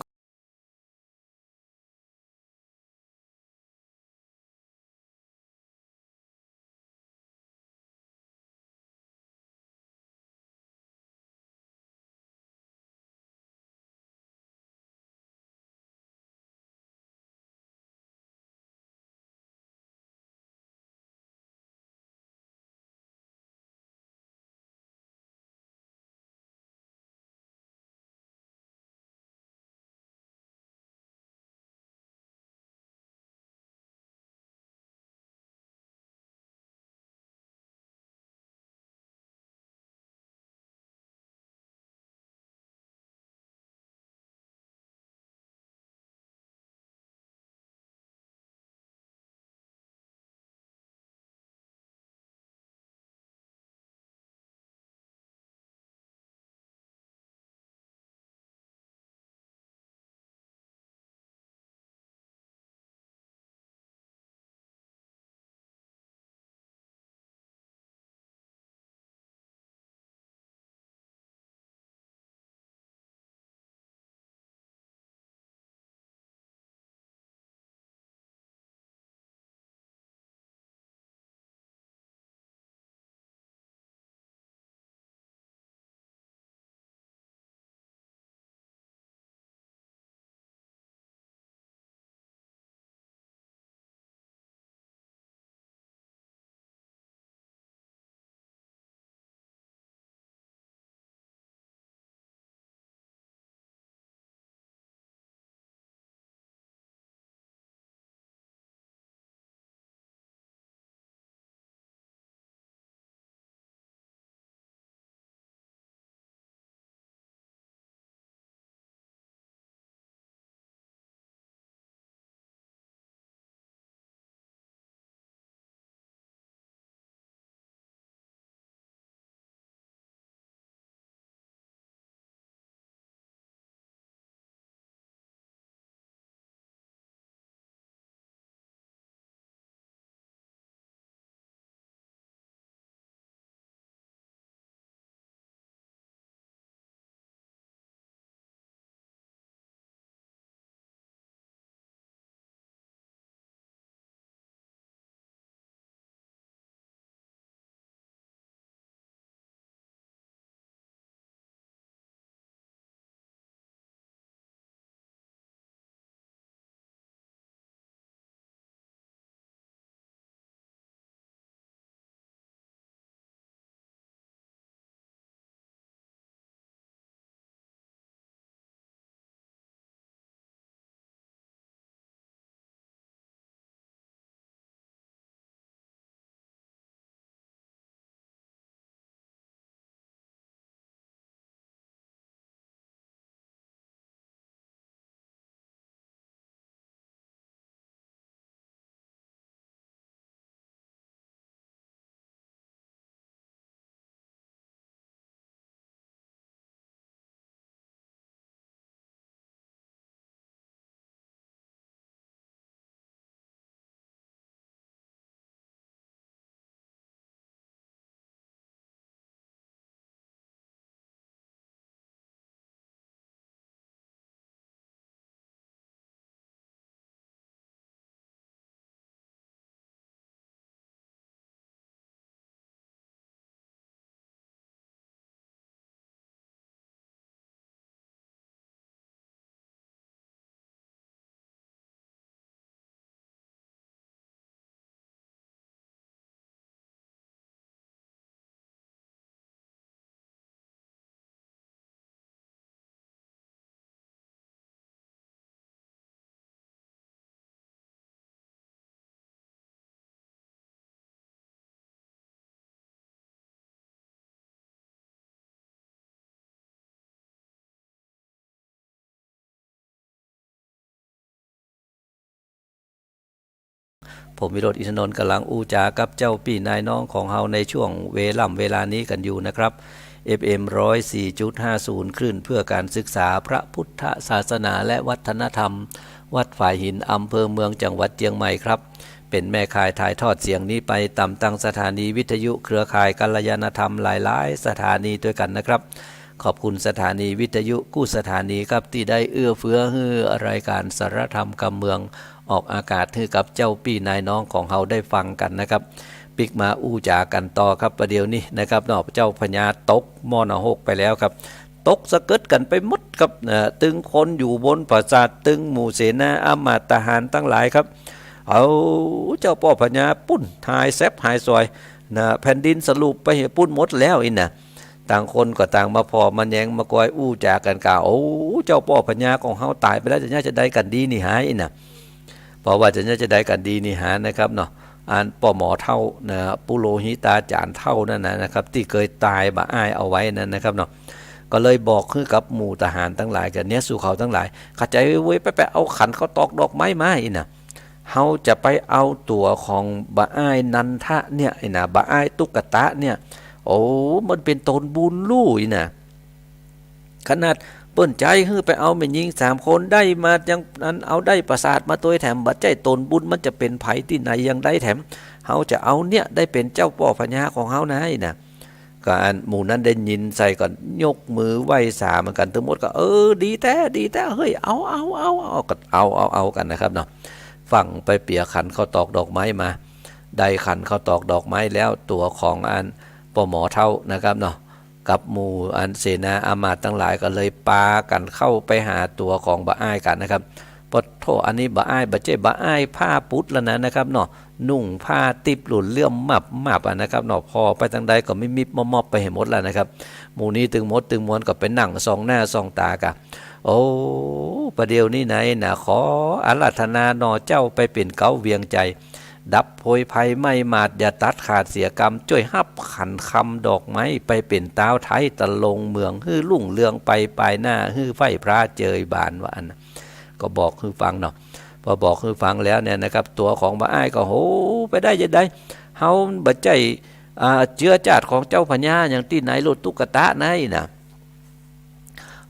ผมวิโรจน์ อินทนนท์ ก๋ำลังอู้จ๋ากับเจ้าปี้นายน้องของเฮาในช่วงเวล่ำเวลานี้กั๋นอยู่นะครับ เอฟเอ็ม ร้อยสี่จุดห้าศูนย์ คลื่นเพื่อการศึกษาพระพุทธศาสนาและวัฒนธรรม วัดฝายหิน อำเภอเมือง จังหวัดเจียงใหม่ครับ เป๋นแม่ข่ายถ่ายทอดเสียงนี้ไปต๋ามตังสถานีวิทยุเครือข่ายกัลยาณธรรมหลายๆ สถานีตวยกั๋นนะครับ ขอบคุณสถานีวิทยุกู้สถานีครับ ตี้ได้เอื้อเฟื้อหื้อรายก๋านสารธรรมกำเมือง ออกอากาศหื้อกับเจ้าปี้นายน้องของเฮาได้ฟังกั๋นนะครับ ปิ๊กมาอู้จ๋ากั๋นต่อครับ ประเดี๋ยวนี้นะครับเนาะ เจ้าพญาตกม่อนหกไปแล้วครับ ตกสะเกิดกั๋นไปหมดครับ เอ่อ ตึงคนอยู่บนปราสาท ตึงหมู่เสนาอำมาตย์ทหารตังหลายครับ เอาเจ้าป้อพญาปุ้นหายแซบหายสวยนะ แผ่นดินสลุบไปเหียปุ้นหมดแล้วอี้นะ ต่างคนก็ต่างมาผ่อมาแยงมากอยอู้จ๋ากั๋นก่า โอ้ เจ้าป้อพญาของเฮาต๋ายไปแล้ว จะเยียะจาใดกั๋นดีนี่หาอี้นะ เพราะว่าจะเยียะจาใดกั๋นดีนี่หานะครับเนาะ อันป้อหมอเฒ่านะ ปุโรหิตาจ๋ารย์เฒ่านั่นนะนะครับ ตี้เกยตายบ่าอ้ายเอาไว้นั่นนะครับเนาะ ก็เลยบอกหื้อกับหมู่ทหารตังหลายกั๋นเนี่ย สูเขาตังหลาย เข้าใจ๋เว้ย ไป ไปเอาขันข้าวตอกดอกไม้มาอี้นะ เฮาจะไปเอาตั๋วของบ่าอ้ายนันทะเนี่ยอี้นะ บ่าอ้ายตุ๊กตะเนี่ย โอ้ มันเป๋นตนบุญลู่อี้นะ ขนาดเปิ้นใจ๊หื้อไปเอาแม่ญิงสามคน ได้มายังอันเอาได้ปราสาทมาตวยแถม บ่ใจ้ตนบุญ มันจะเป๋นใผตี้ไหนยังได้แถม เฮาจะเอาเนี่ยได้เป๋นเจ้าป้อพญาของเฮานะอี้นะ ก็อันหมู่นั้นได้ยินใส่ก็ยกมือไหว้สาเหมือนกั๋นตึงหมดก็ เออ ดีแต๊ ดีแต๊ เฮ้ย เอา เอา เอา เอา ก็เอา เอา เอากั๋นนะครับเนาะ ฟั่งไปเปียขันข้าวตอกดอกไม้มา ได้ขันข้าวตอกดอกไม้แล้ว ตั๋วของอันป้อหมอเฒ่านะครับเนาะ กับหมู่อันเสนาอำมาตย์ตังหลายก็เลยปากั๋นเข้าไปหาตั๋วของบ่าอ้ายกั๋นนะครับ ปะโถ อันนี้บ่าอ้าย บ่ใจ้บ่าอ้ายผ้าปุดแล้วนะ นะครับเนาะ นุ่งผ้าติ๊บหลุนเลื่อมมับมับอะนะครับเนาะ ผ่อไปตางใดก็มิบมิบมอบมอบไปหื้อหมดแล้วนะครับ หมู่นี้ตึงหมดตึงมวลก็ไปนั่งส่องหน้าส่องต๋ากั๋น โอ้ ประเดี๋ยวนี้ไหนนะ ขออาราธนาหน่อเจ้าไปเป๋นเก๊าเวียงใจ๋ ดับโพยภัยไหม้หมาด อย่าตัดขาดเสียกำ จ้วยฮับขันคำดอกไม้ไปเป๋นต๊าวไท้ตะลงเมือง หื้อรุ่งเรืองไปปายหน้า หื้อใฟ้พระเจิยบาน ว่าอั้นนะ ก็บอกหื้อฟังเนาะ พอบอกหื้อฟังแล้วเนี่ยนะครับ ตั๋วของบ่าอ้ายก็ โห ไปได้จาใด เฮาบ่ใจ้ อ่า เจื๊อจ้าดของเจ้าพญาอย่างตี้ไหน ลูกตุ๊กตะไหนนะ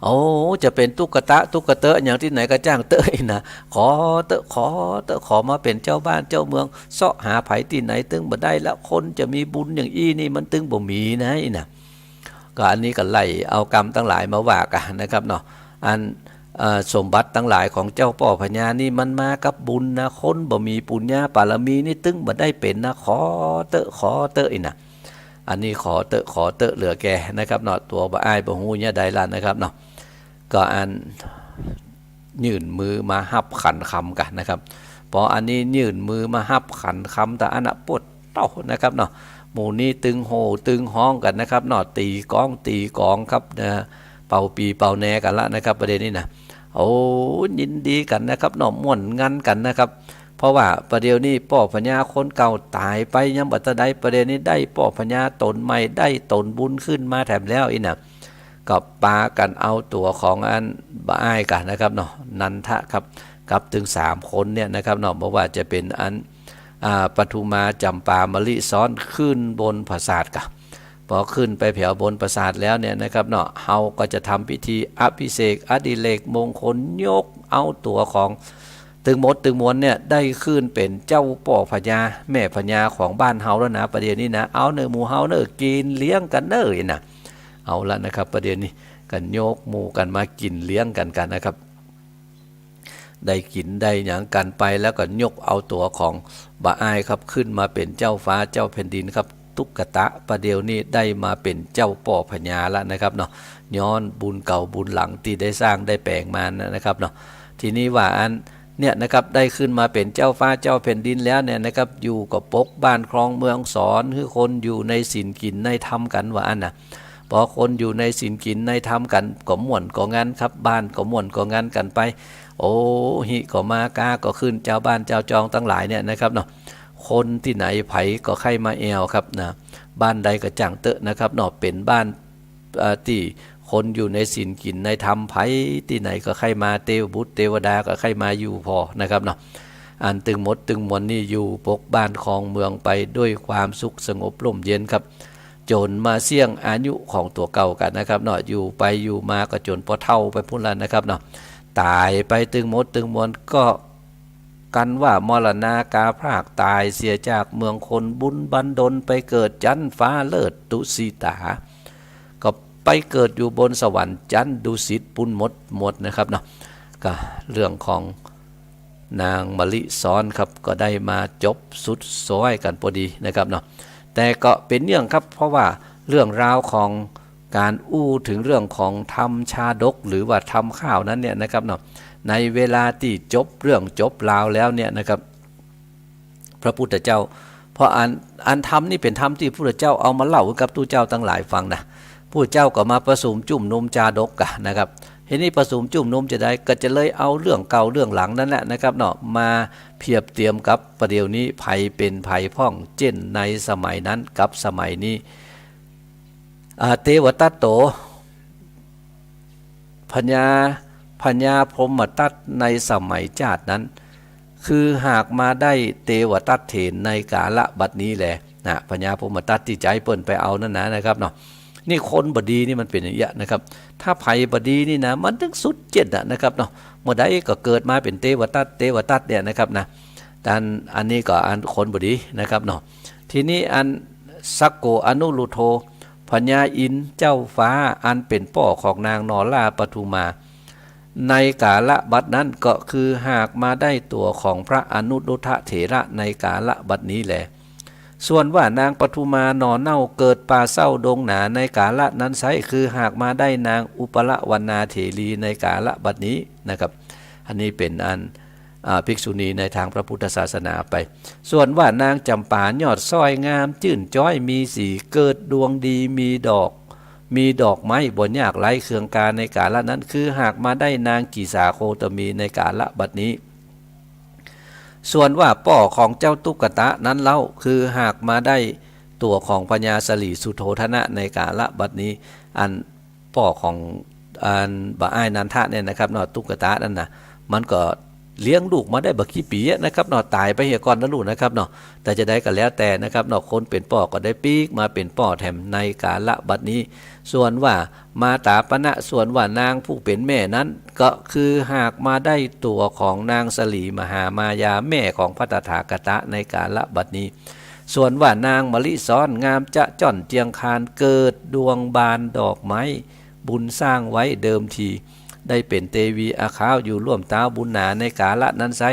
โอ้ จะเป๋นตุ๊กตะตุ๊กเต๊อะอย่างตี้ไหนก็จ้างเต๊อะอี้นะ ขอเต๊อะ ขอเต๊อะ ขอมาเป๋นเจ้าบ้านเจ้าเมือง เซาะหาใผตี้ไหนตึงบ่ได้ละ คนจะมีบุญอย่างอี้นี่มันตึงบ่มีนะอี้นะ ก็อันนี้ก็ไล่เอากำตังหลายมาว่ากั๋นนะครับเนาะ อัน เอ่อ สมบัติตังหลายของเจ้าป้อพญานี่มันมากับบุญนะ คนบ่มีปุญญาปารมีนี่ตึงบ่ได้เป๋นนะ ขอเต๊อะ ขอเต๊อะอี้นะ อันนี้ขอเต๊อะ ขอเต๊อะเหลือแก่นะครับเนาะ ตั๋วบ่าอ้ายบ่ฮู้เยียะใดละนะครับเนาะ ก็อันยื่นมือมาฮับขันคำกั๋นนะครับ ปออันนี้ยื่นมือมาฮับขันคำตาอั้นนะ ปวดเต้านะครับเนาะ หมู่นี้ตึงโห่ตึงฮ้องกั๋นนะครับเนาะ ตี๋ก๊องตี๋ก๋องครับนะ เป่าปี่เป่าแนกั๋นละนะครับ ประเดี๋ยวนี้นะ โอ้ ยินดีกั๋นนะครับเนาะ ม่วนงันกั๋นนะครับ เพราะว่าประเดี๋ยวนี้ป้อพญาคนเก่าต๋ายไปยังบ่ทันใด ประเดี๋ยวนี้ได้ป้อพญาต๋นใหม่ ได้ต๋นบุญขึ้นมาแถมแล้วอี้นะ ก็ปากั๋นเอาตั๋วของอันบ่าอ้ายกั๋นนะครับเนาะ นันทะครับ กับตึงสามคนเนี่ยนะครับเนาะ บ่ว่าจะเป๋นอัน อ่า ปทุมา จ๋ำปา มะลิซ้อน ขึ้นบนปราสาทกั๋น ปอขึ้นไปแผวบนปราสาทแล้วเนี่ยนะครับเนาะ เฮาก็จะทำพิธีอภิเษกอดิเรกมงคล ยกเอาตั๋วของตึงหมดตึงมวลเนี่ย ได้ขึ้นเป๋นเจ้าป้อพญาแม่พญาของบ้านเฮาแล้วนะ ประเดี๋ยวนี้นะ เอาเน่อหมู่เฮาเน่อ กิ๋นเลี้ยงกั๋นเน่ออี้นะ เอาละนะครับ ประเดี๋ยวนี้ก็ยกหมู่กั๋นมากิ๋นเลี้ยงกั๋นกั๋นนะครับ ได้กิ๋นได้หยังกั๋นไปแล้วก็ยกเอาตั๋วของบ่าอ้ายครับ ขึ้นมาเป๋นเจ้าฟ้าเจ้าแผ่นดินครับ ตุ๊กตะประเดี๋ยวนี้ได้มาเป๋นเจ้าป้อพญาละนะครับเนาะ ย้อนบุญเก่าบุญหลังตี้ได้สร้างได้แป๋งมานะครับเนาะ ทีนี้ว่าอันเนี่ยนะครับ ได้ขึ้นมาเป๋นเจ้าฟ้าเจ้าแผ่นดินแล้วเนี่ยนะครับ อยู่ก็ปกบ้านครองเมือง สอนหื้อคนอยู่ในศีลกิ๋นในธรรมกั๋น ว่าอั้นนะ ปอคนอยู่ในศีลกิ๋นในธรรมกั๋นก็ม่วนก็งันครับ บ้านก็ม่วนก็งันกั๋นไป โอ้ ฮิก็มา ก๊าก็ขึ้น จาวบ้านจาวจองตังหลายเนี่ยนะครับเนาะ คนตี้ไหนใผก็ใค่มาแอ่วครับนะ บ้านใดก็จ้างเต๊อะนะครับเนาะ เป๋นบ้าน เอ่อ ตี้คนอยู่ในศีลกิ๋นในธรรม ใผตี้ไหนก็ใค่มา เตวบุตรเตวดาก็ใค่มาอยู่ผ่อนะครับเนาะ อันตึงหมดตึงมวลนี่อยู่ปกบ้านครองเมืองไปด้วยความสุขสงบร่มเย็นครับ จ๋นมาเสี้ยงอายุของตั๋วเก่ากั๋นนะครับเนาะ อยู่ไปอยู่มาก็จ๋นปอเฒ่าไปปู้นละนะครับเนาะ ต๋ายไปตึงหมดตึงมวลก็ กันว่ามรณาคาพรากต๋ายเสียจากเมืองคน บุญบันดลไปเกิดจั๊นฟ้าเลิศดุสิตา ก็ไปเกิดอยู่บนสวรรค์จั๊นดุสิตปู้นหมดหมดนะครับเนาะ ก็เรื่องของนางมะลิซ้อนครับ ก็ได้มาจบสุดซ้อยกั๋นปอดีนะครับเนาะ แต่ก็เป๋นเยื่องครับ เพราะว่าเรื่องราวของก๋านอู้เถิงเรื่องของธรรมชาดก หรือว่าธรรมข้าวนั้นเนี่ยนะครับเนาะ ในเวลาตี้จบเรื่องจบราวแล้วเนี่ยนะครับ พระพุทธเจ้า เพราะอัน อันธรรมนี่เป๋นธรรมตี้พระพุทธเจ้าเอามาเล่ากับตุ๊เจ้าตังหลายฟังนะ พระพุทธเจ้าก็มาประสุมจุมนุมจาดกกั๋นนะครับ ทีนี้ประสุมจุมนุมจะใด ก็จะเลยเอาเรื่องเก่าเรื่องหลังนั้นแหละนะครับเนาะ มาเปรียบเตียมกับประเดี๋ยวนี้ ใผเป๋นใผพ่อง เจ้นในสมัยนั้นกับสมัยนี้ อ่า เตวทัตโต พญา พญาพรหมทัตในสมัยจาตินั้น คือหากมาได้เตวทัตเถนในกาละบัดนี้แล นะ พญาพรหมทัตตี้จะใจ้เปิ้นไปเอานั้นนะ นะครับเนาะ นี่คนบ่ดีนี่มันเป๋นอย่างเงี้ยนะครับ ถ้าใผบ่ดีนี่นะ มันตึงสุดเจ้นอะนะครับเนาะ เมื่อใดก็เกิดมาเป๋นเตวทัต เตวทัตเนี่ยนะครับนะ อัน อันนี้ก็อันคนบ่ดีนะครับเนาะ ทีนี้อันสักโกอนุรุทโธ พญาอินทร์เจ้าฟ้าอันเป๋นป้อของนางนอราปทุมา ในกาละบัดนั้นก็คือหากมาได้ตั๋วของพระอนุรุทธเถระในกาละบัดนี้แล ส่วนว่านางปทุมาหน่อเน่าเกิดป่าเศร้าดงหนาในกาละนั้นไซร้ คือหากมาได้นางอุปลวรรณาเถรีในกาละบัดนี้นะครับ อันนี้เป๋นอัน อ่า ภิกษุณีในตางพระพุทธศาสนาไป ส่วนว่านางจ๋ำปายอดซ้อยงามจื้นจ๊อยมีสีเกิดดวงดีมีดอก มีดอกไม้บ่ยากไร้เคืองกาในกาละนั้น คือหากมาได้นางกิสาโคตมีในกาละบัดนี้ ส่วนว่าป้อของเจ้าตุ๊กตะนั้นเล่า คือหากมาได้ตั๋วของพญาสลีสุโธทนะในกาละบัดนี้ อันป้อของอันบ่าอ้ายนันทะเนี่ยนะครับเนาะ ตุ๊กตะนั้นนะ มันก็เลี้ยงลูกมาได้บ่กี่ปี๋อะนะครับเนาะ ต๋ายไปเหียก่อนนะลูกนะครับเนาะ แต่จะใดก็แล้วแต่นะครับเนาะ คนเป๋นป้อก็ได้ปิ๊กมาเป๋นป้อแถมในกาละบัดนี้ ส่วนว่ามาตาปณะ ส่วนว่านางผู้เป๋นแม่นั้น ก็คือหากมาได้ตั๋วของนางสลีมหามายาแม่ของพระตถาคตะในกาละบัดนี้ ส่วนว่านางมะลิซ้อนงามจะจ้อนเจียงคานเกิดดวงบานดอกไม้ บุญสร้างไว้เดิมที ได้เป๋นเตวีอาคาวอยู่ร่วมต้าวบุญหนาในกาละนั้นไซร้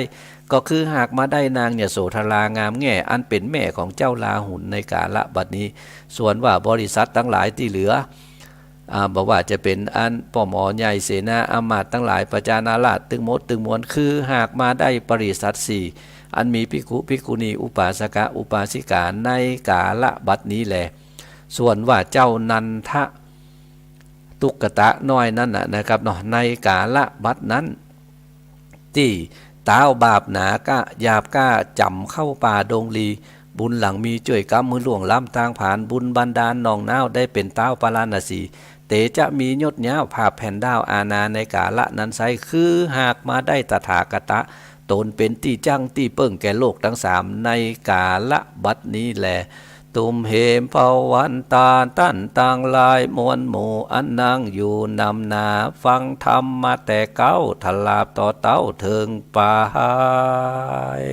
ก็คือหากมาได้นางยโสธรางามแง่ อันเป๋นแม่ของเจ้าลาหุลในกาละบัดนี้ ส่วนว่าบริษัทตังหลายตี้เหลือ อ่า บ่ว่าจะเป๋นอันป้อหมอใหญ่เสนาอามาตย์ตังหลาย ประชานาราษฎร์ตึงหมดตึงมวล คือหากมาได้บริษัทสี่ อันมีภิกขุ ภิกขุณี อุปาสกะ อุปาสิกาในกาละบัดนี้แล ส่วนว่าเจ้านันทะตุ๊กตะน้อยนั้นน่ะนะครับเนาะ ในกาละบัดนั้น ตี้ต้าวบาปหนากล้าหยาบกล้าจ๋ำเข้าป่าดงลี บุญหลังมีจ้วยกำหื้อล่วงล้ำตางผาน บุญบันดาลหนองน้าวได้เป๋นต้าวปาราณสี เตจะมียศยาวผาบแผ่นด้าวอาณาในกาละนั้นไซร้ คือหากมาได้ตถาคตะ ต๋นเป๋นตี้จั้งตี้เปิ้งแก่โลกตังสามในกาละบัดนี้แล ตุ้มเหมภวันตาต้านตังหลายมวลหมู่ อันนั่งอยู่นำหน้าฟังธรรมมาแต่เก๊า ถลาบต่อเต๊าเถิงปาย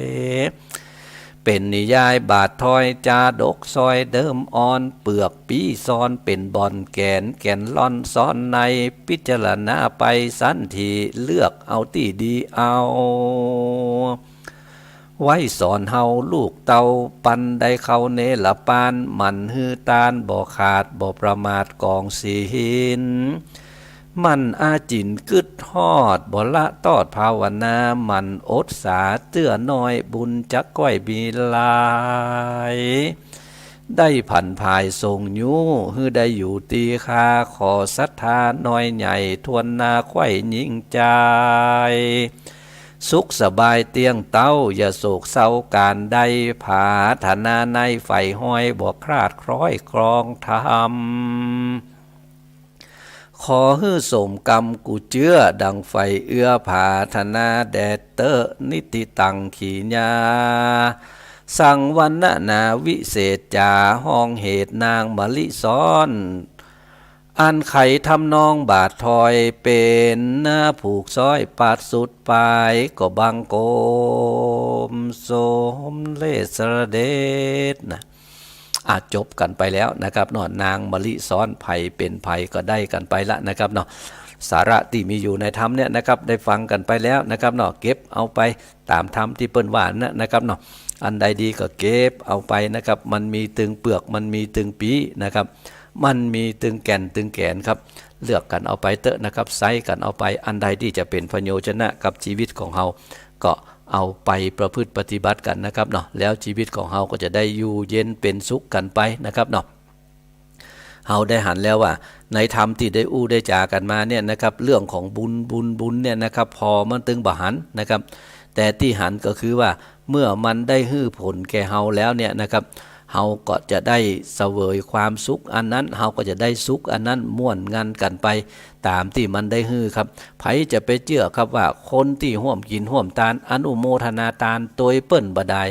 เป๋นนิยายบาททอยจาดกซอยเดิมอ่อน เปือกปี้ซ้อนเป๋นบ่อนแก๋น แก่นล่อนซ้อนใน พิจารณาไปสันที เลือกเอาตี้ดีเอา ไว้สอนเฮาลูกเต้า ปันได้เข้าเนรปาน หมั่นหื้อตานบ่ขาด บ่ประมาทกองศีล หมั่นอาจิณกึ๊ดฮอด บ่ละตอดภาวนา หมั่นอดสาเจื้อน้อย บุญจักก้อยมีหลาย ได้ผันผายส่งยู้ หื้อได้อยู่ตี้คา ขอศรัทธาน้อยใหญ่ ถ้วนหน้าไขว้ยิ่งใจ สุขสบายเตี้ยงเต๊า อย่าโศกเศร้าก๋านใด ผาถนาในใฝ่ห้อย บ่คลาดคล้อยครองธรรม ขอหื้อสมกำกูเจื้อ ดังใฝ่เอื้อผาถนาแด่เต๊อะ นิตติตัง ขีญา สังวรรณนาวิเศษจา ฮ้องเหตุนางมะลิซ้อน อันไขทำนองบาททอย เป๋นนาผูกซ้อยปาดสุดปาย ก็บังคมสมเร็จเสด็จนะ อ่ะ จบกั๋นไปแล้วนะครับเนาะ นางมะลิซ้อน ใผเป๋นใผก็ได้กั๋นไปละนะครับเนาะ สาระตี้มีอยู่ในธรรมเนี่ยนะครับ ได้ฟังกั๋นไปแล้วนะครับเนาะ เก็บเอาไปต๋ามธรรมตี้เปิ้นว่านะนะครับเนาะ อันใดดีก็เก็บเอาไปนะครับ มันมีตึงเปลือก มันมีตึงปี๋นะครับ มันมีตึงแก่นตึงแก๋นครับ เลือกกั๋นเอาไปเต๊อะนะครับ ใจ๊กั๋นเอาไป อันใดตี้จะเป๋นประโยชนะกับจีวิตของเฮา ก็เอาไปประพฤติปฏิบัติกั๋นนะครับเนาะ แล้วจีวิตของเฮาก็จะได้อยู่เย็นเป๋นสุขกั๋นไปนะครับเนาะ เฮาได้หันแล้วว่า ในธรรมตี้ได้อู้ได้จ๋ากั๋นมาเนี่ยนะครับ เรื่องของบุญ บุญ บุญเนี่ยนะครับ ผ่อมันตึงบ่หันนะครับ แต่ตี้หันก็คือว่า เมื่อมันได้หื้อผลแก่เฮาแล้วเนี่ยนะครับ เฮาก็จะได้เสวยความสุขอันนั้น เฮาก็จะได้สุขอันนั้น ม่วนงันกั๋นไปต๋ามตี้มันได้หื้อครับ ใผจะไปเจื้อครับว่า คนตี้ฮ่วมกิ๋นฮ่วมตาน อนุโมทนาตานตวยเปิ้นบ่ดาย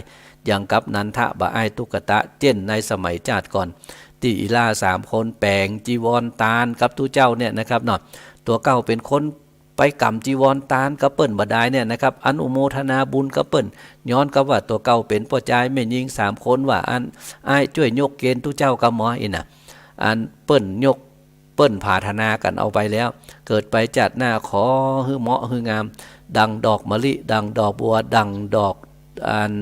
อย่างกับนันทะบ่อ้ายตุ๊กตะ เจ้นในสมัยจาติก่อน ตี้อีหล้าสามคนแป๋งจีวรตานกับตุ๊เจ้าเนี่ยนะครับเนาะ ตั๋วเก่าเป๋นคนไปก๋ำจีวรตานกับเปิ้นบ่ดายเนี่ยนะครับ อนุโมทนาบุญกับเปิ้น ย้อนกับว่าตั๋วเก่าเป๋นป้อจายแม่ญิงสามคนว่า อันอ้ายจ้วยยกเกณฑ์ตุ๊เจ้ากำหมอ อี้นะ อันเปิ้นยก เปิ้นผาถนากั๋นเอาไปแล้ว เกิดไปจาติหน้าขอหื้อเหมาะหื้องาม ดังดอกมะลิ ดังดอกบัว ดังดอก อัน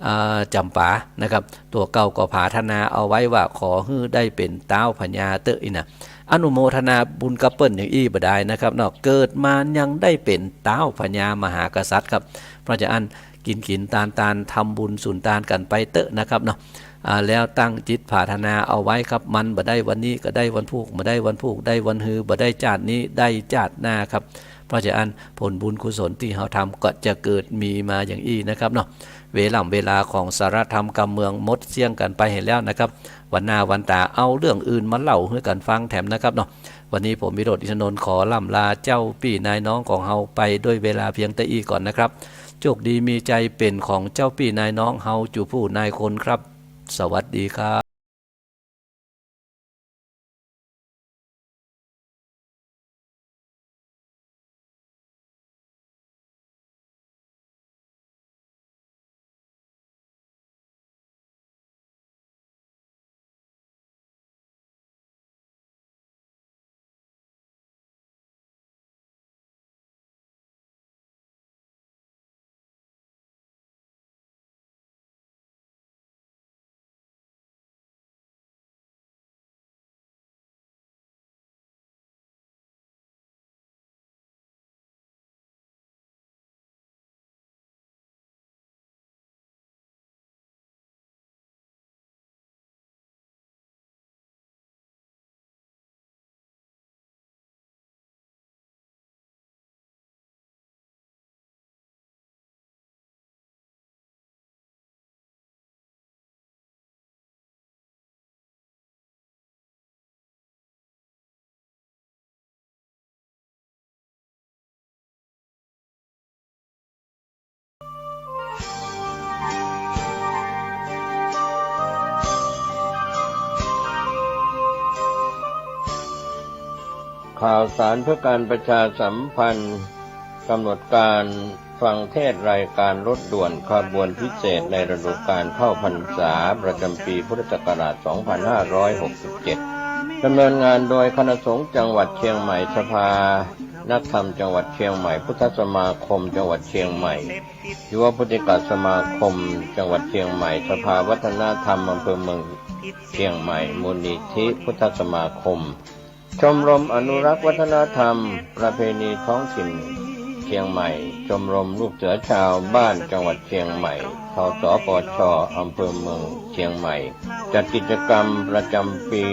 อ่า จ๋ำปานะครับ ตั๋วเก่าก็ผาถนาเอาไว้ว่า ขอหื้อได้เป๋นต๊าวพญาเต๊อะ อี้นะ อนุโมทนาบุญกับเปิ้นอย่างอี้บ่ดายนะครับเนาะ เกิดมายังได้เป๋นต๊าวพญามหากษัตริย์ครับ เพราะฉะนั้นกิ๋นกิ๋นตานตาน ทำบุญสุนตานกั๋นไปเต๊อะนะครับเนาะ อ่า แล้วตั้งจิตผาถนาเอาไว้ครับ มันบ่ได้วันนี้ก็ได้วันพูก บ่ได้วันพูกได้วันฮือ บ่ได้จาตินี้ได้จาติหน้าครับ เพราะฉะนั้นผลบุญกุศลตี้เฮาทำก็จะเกิดมีมาอย่างอี้นะครับเนาะ เวล่ำเวลาของสาระธรรมกำเมืองหมดเสี้ยงกั๋นไปหั้นแล้วนะครับ วันหน้าวันต๋าเอาเรื่องอื่นมาเล่าหื้อกั๋นฟังแถมนะครับเนาะ วันนี้ผมวิโรจน์ อินทนนท์ ขอล่ำลาเจ้าปี้นายน้องของเฮาไปด้วยเวลาเพียงเต้าอี้ก่อนนะครับ โชคดีมีชัยเป๋นของเจ้าปี้นายน้องเฮา จูผู้นายคนครับ สวัสดีครับ ข่าวสารเพื่อการประชาสัมพันธ์ กำหนดการฟังเทศน์รายการรถด่วนขบวนพิเศษในฤดูกาลเข้าพรรษาประจำปีพุทธศักราช สองพันห้าร้อยหกสิบเจ็ด ดำเนินงานโดยคณะสงฆ์จังหวัดเชียงใหม่ สภานักธรรมจังหวัดเชียงใหม่ พุทธสมาคมจังหวัดเชียงใหม่ ยุวพุทธิกสมาคมจังหวัดเชียงใหม่ สภาวัฒนธรรมอำเภอเมืองเชียงใหม่ มูลนิธิพุทธสมาคม ชมรมอนุรักษ์วัฒนธรรมประเพณีท้องถิ่นเชียงใหม่ ชมรมลูกเสือชาวบ้านจังหวัดเชียงใหม่ ทสปช อำเภอเมืองเชียงใหม่ จัดกิจกรรมประจำปี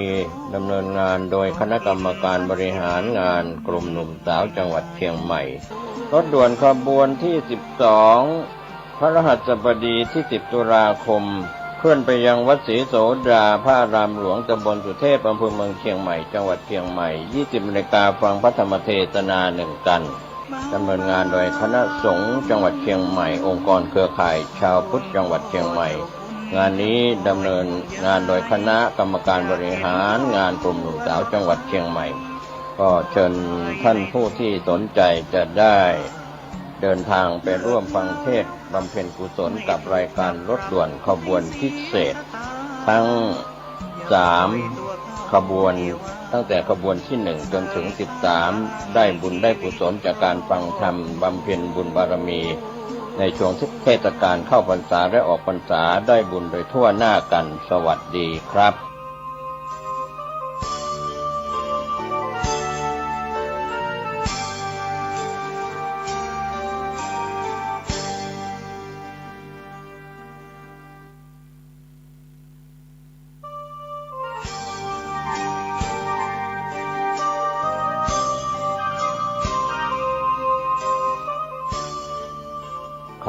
ดำเนินงานโดยคณะกรรมการบริหารงานกลุ่มหนุ่มสาวจังหวัดเชียงใหม่ รถด่วนขบวนที่ สิบสอง พฤหัสบดีที่ สิบ ตุลาคม เคลื่อนไปยังวัดศรีโสดา พระอารามหลวง ตำบลสุเทพ อำเภอเมืองเชียงใหม่ จังหวัดเชียงใหม่ ยี่สิบนาฬิกา ฟังพระธรรมเทศนาหนึ่งกัณฑ์ ดำเนินงานโดยคณะสงฆ์จังหวัดเชียงใหม่ องค์กรเครือข่ายชาวพุทธจังหวัดเชียงใหม่ งานนี้ดำเนินงานโดยคณะกรรมการบริหารงานกลุ่มหนุ่มสาวจังหวัดเชียงใหม่ ก็เชิญท่านผู้ที่สนใจจะได้เดินทางไปร่วมฟังเทศน์บำเพ็ญกุศลกับรายการรถด่วนขบวนพิเศษ ทั้งสามขบวน ตั้งแต่ขบวนที่หนึ่งจนถึงสิบสาม ได้บุญได้กุศลจากการฟังธรรม บำเพ็ญบุญบารมี ในช่วงเทศกาลเข้าพรรษาและออกพรรษา ได้บุญโดยทั่วหน้ากัน สวัสดีครับ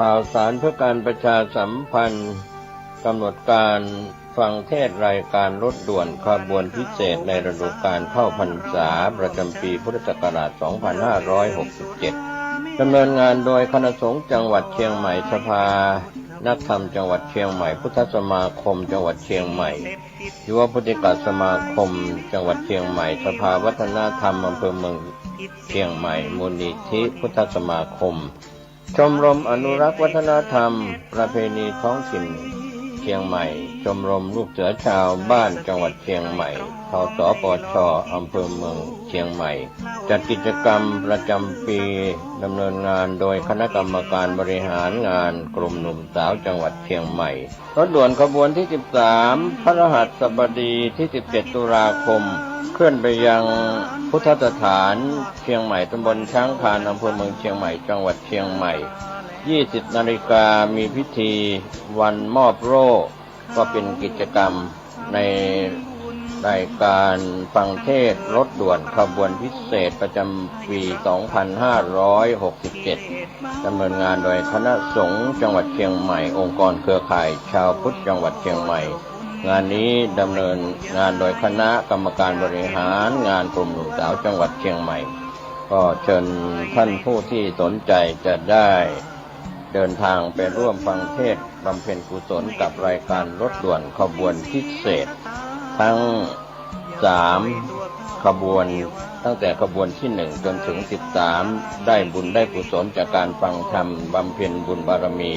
ข่าวสารเพื่อการประชาสัมพันธ์ กำหนดการฟังเทศน์รายการรถด่วนขบวนพิเศษในฤดูกาลเข้าพรรษาประจำปีพุทธศักราช สองพันห้าร้อยหกสิบเจ็ด ดำเนินงานโดยคณะสงฆ์จังหวัดเชียงใหม่ สภานักธรรมจังหวัดเชียงใหม่ พุทธสมาคมจังหวัดเชียงใหม่ ยุวพุทธิกสมาคมจังหวัดเชียงใหม่ สภาวัฒนธรรมอำเภอเมืองเชียงใหม่ มูลนิธิพุทธสมาคม ชมรมอนุรักษ์วัฒนธรรมประเพณีท้องถิ่นเชียงใหม่ ชมรมลูกเสือชาวบ้านจังหวัดเชียงใหม่ ทสปช อำเภอเมืองเชียงใหม่ จัดกิจกรรมประจำปี ดำเนินงานโดยคณะกรรมการบริหารงานกลุ่มหนุ่มสาวจังหวัดเชียงใหม่ รถด่วนขบวนที่สิบสาม พฤหัสบดีที่สิบเจ็ดตุลาคม เคลื่อนไปยังพุทธสถานเชียงใหม่ ตำบลช้างคาน อำเภอเมืองเชียงใหม่ จังหวัดเชียงใหม่ ยี่สิบนาฬิกา มีพิธีวันมอบโล่ ก็เป็นกิจกรรมในรายการฟังเทศน์รถด่วนขบวนพิเศษประจำปี สองพันห้าร้อยหกสิบเจ็ด ดำเนินงานโดยคณะสงฆ์จังหวัดเชียงใหม่ องค์กรเครือข่ายชาวพุทธจังหวัดเชียงใหม่ งานนี้ดำเนินงานโดยคณะกรรมการบริหารงานกลุ่มหนุ่มสาวจังหวัดเชียงใหม่ ก็เชิญท่านผู้ที่สนใจจะได้เดินทางไปร่วมฟังเทศน์บำเพ็ญกุศลกับรายการรถด่วนขบวนพิเศษ ทั้ง สามขบวน ตั้งแต่ขบวนที่หนึ่งจนถึงสิบสาม ได้บุญได้กุศลจากการฟังธรรม บำเพ็ญบุญบารมี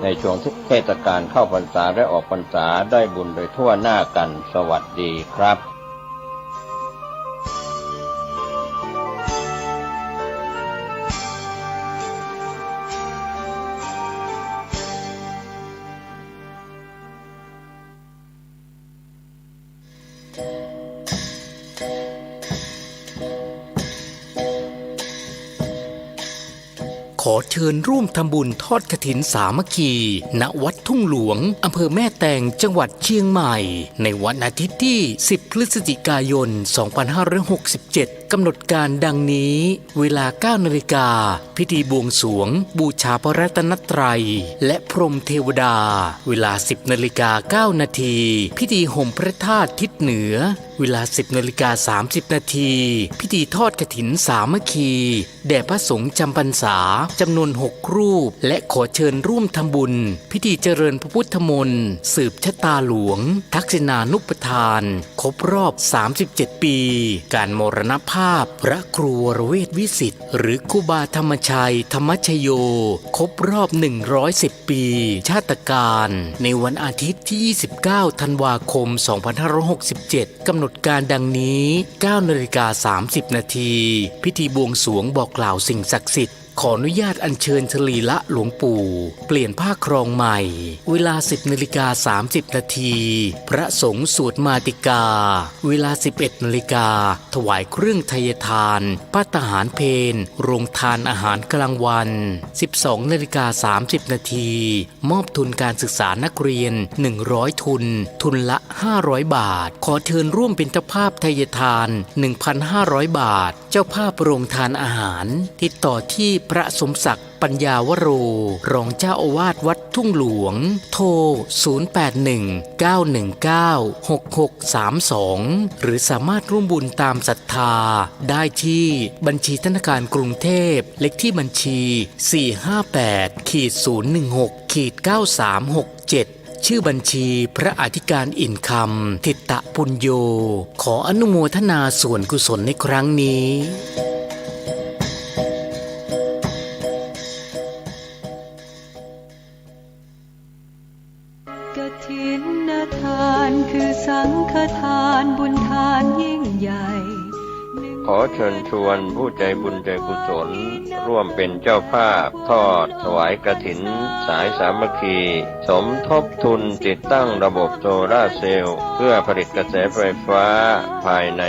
ในช่วงเทศกาลเข้าพรรษาและออกพรรษา ได้บุญโดยทั่วหน้ากัน สวัสดีครับ ขอเชิญร่วมทำบุญทอดกฐินสามัคคี ณ วัดทุ่งหลวง อำเภอแม่แตง จังหวัดเชียงใหม่ ในวันอาทิตย์ที่ สิบ พฤศจิกายน สองพันห้าร้อยหกสิบเจ็ด กำหนดการดังนี้ เวลา เก้านาฬิกา พิธีบวงสรวง บูชาพระรัตนตรัย และพรหมเทวดา เวลา สิบนาฬิกาเก้านาที พิธีโฮมพระธาตุทิศเหนือ เวลา สิบนาฬิกาสามสิบนาที พิธีทอดกฐินสามัคคี แด่พระสงฆ์จำพรรษา จำนวนหกรูป และขอเชิญร่วมทำบุญ พิธีเจริญพระพุทธมนต์ สืบชะตาหลวง ทักษิณานุปทาน ครบรอบ สามสิบเจ็ด ปี การมรณภาพ พระครูวรเวทวิสิทธิ์ หรือครูบาธรรมชัย ธรรมชโย ครบรอบ หนึ่งร้อยสิบ ปี ชาตกาล ในวันอาทิตย์ที่ ยี่สิบเก้า ธันวาคม สองพันห้าร้อยหกสิบเจ็ด กำหนดการดังนี้ เก้านาฬิกาสามสิบนาที พิธีบวงสรวงบอกกล่าวสิ่งศักดิ์สิทธิ์ ขออนุญาตอัญเชิญสรีระหลวงปู่ เปลี่ยนผ้าครองใหม่ เวลา สิบนาฬิกาสามสิบนาที พระสงฆ์สวดมาติกา เวลา สิบเอ็ดนาฬิกา ถวายเครื่องไทยทาน ภัตตาหารเพล โรงทานอาหารกลางวัน สิบสองนาฬิกาสามสิบนาที มอบทุนการศึกษานักเรียน หนึ่งร้อย ทุน ทุนละ ห้าร้อย บาท ขอเชิญร่วมเป็นเจ้าภาพไทยทาน หนึ่งพันห้าร้อย บาท เจ้าภาพโรงทานอาหาร ติดต่อที่พระสมศักดิ์ ปัญญาวโร รองเจ้าอาวาสวัดทุ่งหลวง โทร ศูนย์แปดหนึ่ง เก้าหนึ่งเก้า หกหกสามสอง หรือสามารถร่วมบุญตามศรัทธาได้ที่บัญชีธนาคารกรุงเทพฯ เลขที่บัญชี สี่ห้าแปด ขีด ศูนย์หนึ่งหก ขีด เก้าสามหกเจ็ด ชื่อบัญชีพระอธิการอินคำ ถิตปุญโญ ขออนุโมทนาส่วนกุศลในครั้งนี้ กฐินทานคือสังฆทานบุญทานยิ่งใหญ่ ขอเชิญชวนผู้ใจบุญใจกุศล ร่วมเป็นเจ้าภาพทอดถวายกฐินสายสามัคคี สมทบทุนติดตั้งระบบโซลาร์เซลล์ เพื่อผลิตกระแสไฟฟ้าภายใน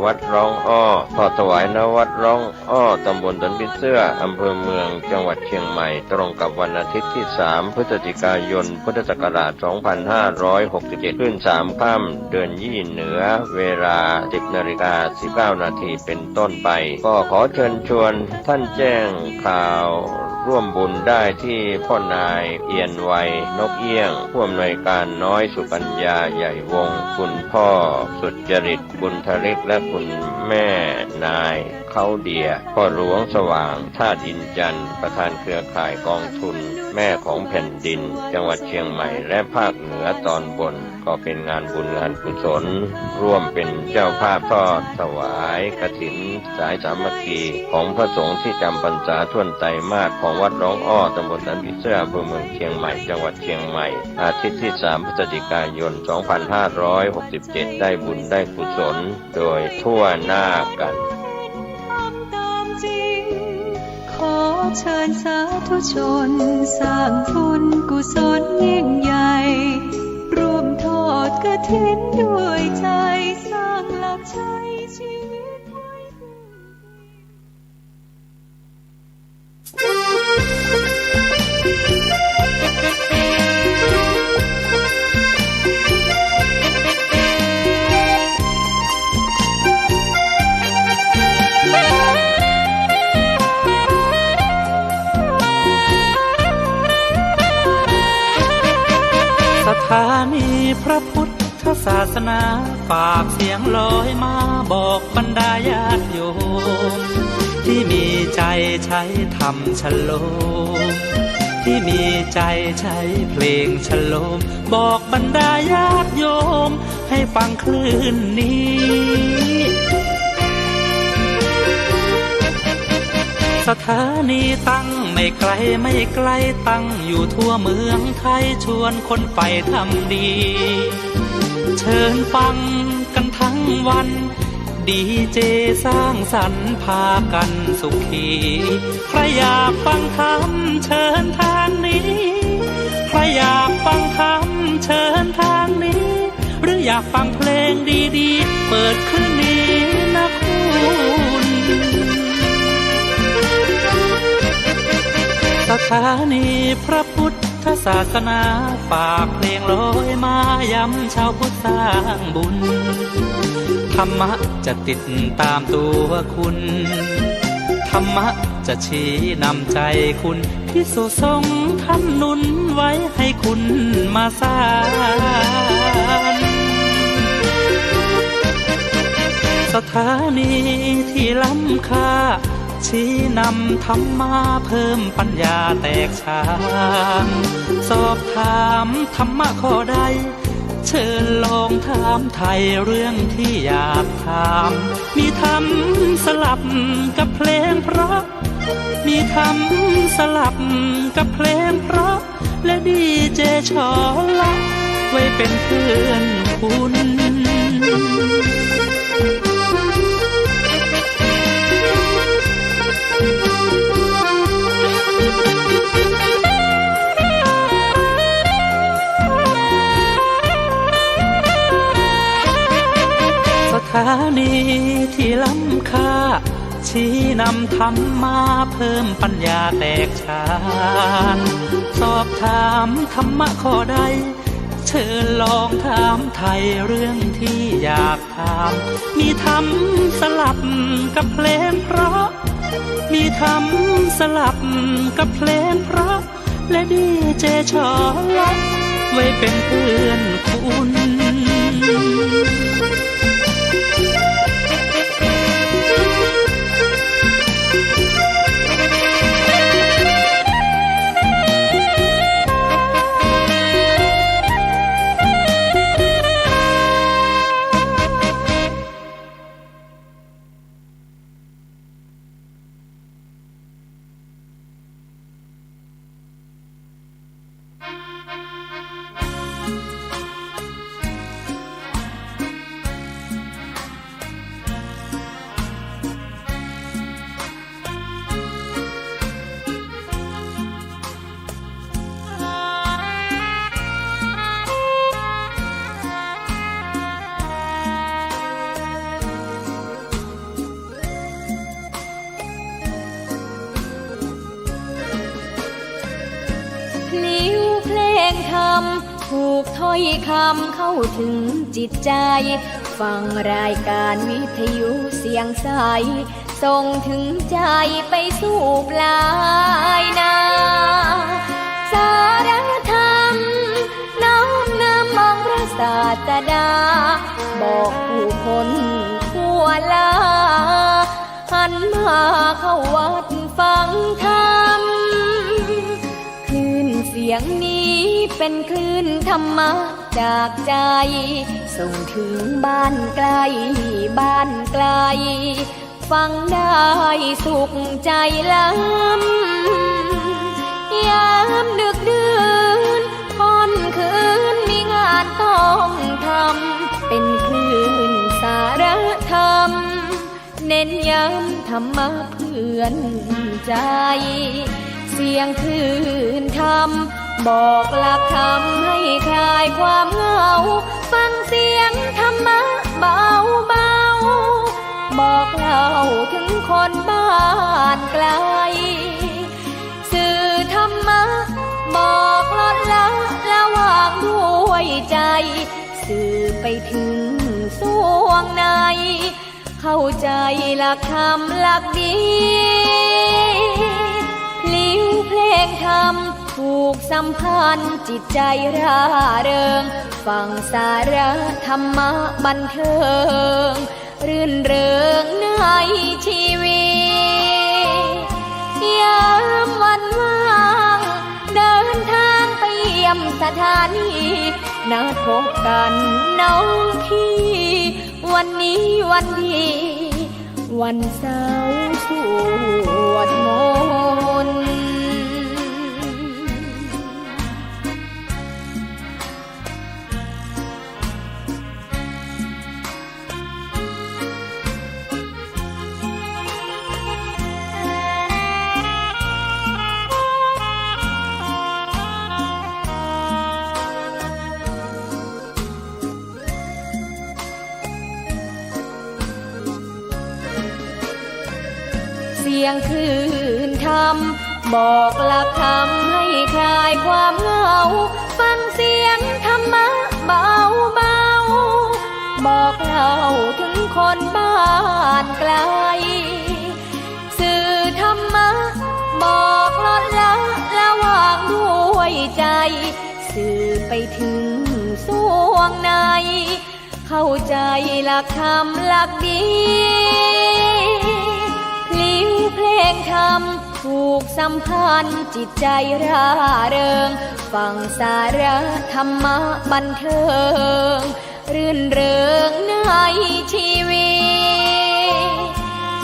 วัดร้องอ้อ ทอดถวาย ณ วัดร้องอ้อ ตำบลสันผีเสื้อ อำเภอเมือง จังหวัดเชียงใหม่ ตรงกับวันอาทิตย์ที่ สาม พฤศจิกายน พุทธศักราช สองพันห้าร้อยหกสิบเจ็ด ขึ้นสามค่ำ เดือนยี่เหนือ เวลา สิบนาฬิกา สิบเก้านาที เป็นต้นไป ก็ขอเชิญชวนท่านแจ้งข่าวร่วมบุญได้ที่พ่อนายเอียนไวนกเอี้ยง ผู้อำนวยการน้อยสุกัญญาใหญ่วงศ์ คุณพ่อสุจริตบุญทริก และคุณแม่นาย เขาเดีย พ่อหลวงสว่าง ธาตุอินจันทร์ ประธานเครือข่ายกองทุนแม่ของแผ่นดิน จังหวัดเชียงใหม่ และภาคเหนือตอนบน ก็เป็นงานบุญงานกุศล ร่วมเป็นเจ้าภาพทอดถวายกฐินสายสามัคคี ของพระสงฆ์ที่จำพรรษาถ้วนไตรมาส ของวัดร้องอ้อ ตำบลสันผีเสื้อ อำเภอเมืองเชียงใหม่ จังหวัดเชียงใหม่ อาทิตย์ที่ สาม พฤศจิกายน สองพันห้าร้อยหกสิบเจ็ด ได้บุญได้กุศล โดยทั่วหน้ากัน ขอเชิญสาธุชนสร้างบุญกุศลยิ่งใหญ่ ร่วมทอดกฐินด้วยใจ สร้างหลักชัยชีวิตไว้ สถานีพระพุทธศาสนา ฝากเสียงลอยมาบอกบรรดาญาติโยม ที่มีใจใช้ธรรมชโลม ที่มีใจใช้เพลงชโลม บอกบรรดาญาติโยม ให้ฟังคลื่นนี้ สถานีตั้งไม่ไกลไม่ไกล ตั้งอยู่ทั่วเมืองไทย ชวนคนใฝ่ธรรมดี เชิญฟังกันทั้งวัน ดีเจสร้างสรรค์พากันสุขี ใครอยากฟังธรรมเชิญทางนี้ ใครอยากฟังธรรมเชิญทางนี้ หรืออยากฟังเพลงดีๆ เปิดคลื่นนี้นะคุณ สถานีพระพุทธศาสนา ฝากเพลงลอยมาย้ำชาวพุทธสร้างบุญ ธรรมะจะติดตามตัวคุณ ธรรมะจะชี้นำใจคุณ ภิกษุสงฆ์ท่านหนุนไว้ให้คุณมาสาน สถานีที่ล้ำค่า ชี้นำธรรมะเพิ่มปัญญาแตกฉาน สอบถามธรรมะข้อใด เชิญลองถามไถ่เรื่องที่อยากถาม มีธรรมสลับกับเพลงเพราะ มีธรรมสลับกับเพลงเพราะ และดีเจชอละ ไว้เป็นเพื่อนคุณ สถานีที่ล้ำค่า ชี้นำธรรมะเพิ่มปัญญาแตกฉาน สอบถามธรรมะข้อใด เชิญลองถามไถ่เรื่องที่อยากถาม มีธรรมสลับกับเพลงเพราะ มีธรรมสลับกับเพลงพระ และดีเจชอละ ไว้เป๋นเปื้อนคุณ พลิ้วเพลงธรรม ผูกถ้อยคำเข้าถึงจิตใจ ฟังรายการวิทยุเสียงใส ส่งถึงใจไปสู่ปลายนา สาระธรรม น้อมนำองค์พระศาสดา บอกผู้คนทั่วลา หันมาเข้าวัดฟังธรรม คลื่นเสียงนี้เป็นคลื่นธรรมะจากใจ ส่งถึงบ้านใกล้บ้านไกล ฟังได้สุขใจล้ำ ยามดึกดื่นค่ำคืนมีงานต้องทำ เป็นคลื่นสาระธรรม เน้นย้ำธรรมะเปื้อนใจ เสียงคลื่นธรรม บอกหลักธรรมให้คลายความเหงา ฟังเสียงธรรมะเบาๆ บอกเล่าถึงคนบ้านไกล สื่อธรรมะ บอกลดละละวางด้วยใจ สื่อไปถึงส่วงใน เข้าใจหลักธรรมหลักดี พลิ้วเพลงธรรม ผูกสัมพันธ์จิตใจร่าเริง ฟังสาระธรรมะบันเทิง รื่นเริงในชีวิต ยามวันว่าง เดินทางไปเยี่ยมสถานี นัดพบกันน้องพี่ วันนี้วันดี วันเสาร์สวดมนต์ เสียงคลื่นธรรม บอกหลักธรรมให้คลายความเหงา ฟังเสียงธรรมะเบาๆ บอกเล่าถึงคนบ้านไกล สื่อธรรมะ บอกลดละละวางด้วยใจ สื่อไปถึงส่วงใน เข้าใจหลักธรรมหลักดี พลิ้วเพลงธรรม ผูกสัมพันธ์จิตใจร่าเริง ฟังสาระธรรมะบันเทิง รื่นเริงในชีวิ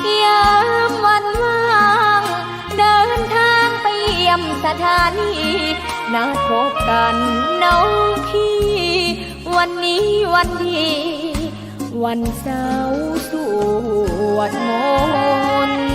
ต ยามวันว่าง เดินทางไปเยี่ยมสถานี นัดพบกันน้องพี่ วันนี้วันดี วันเสาร์สวดมนต์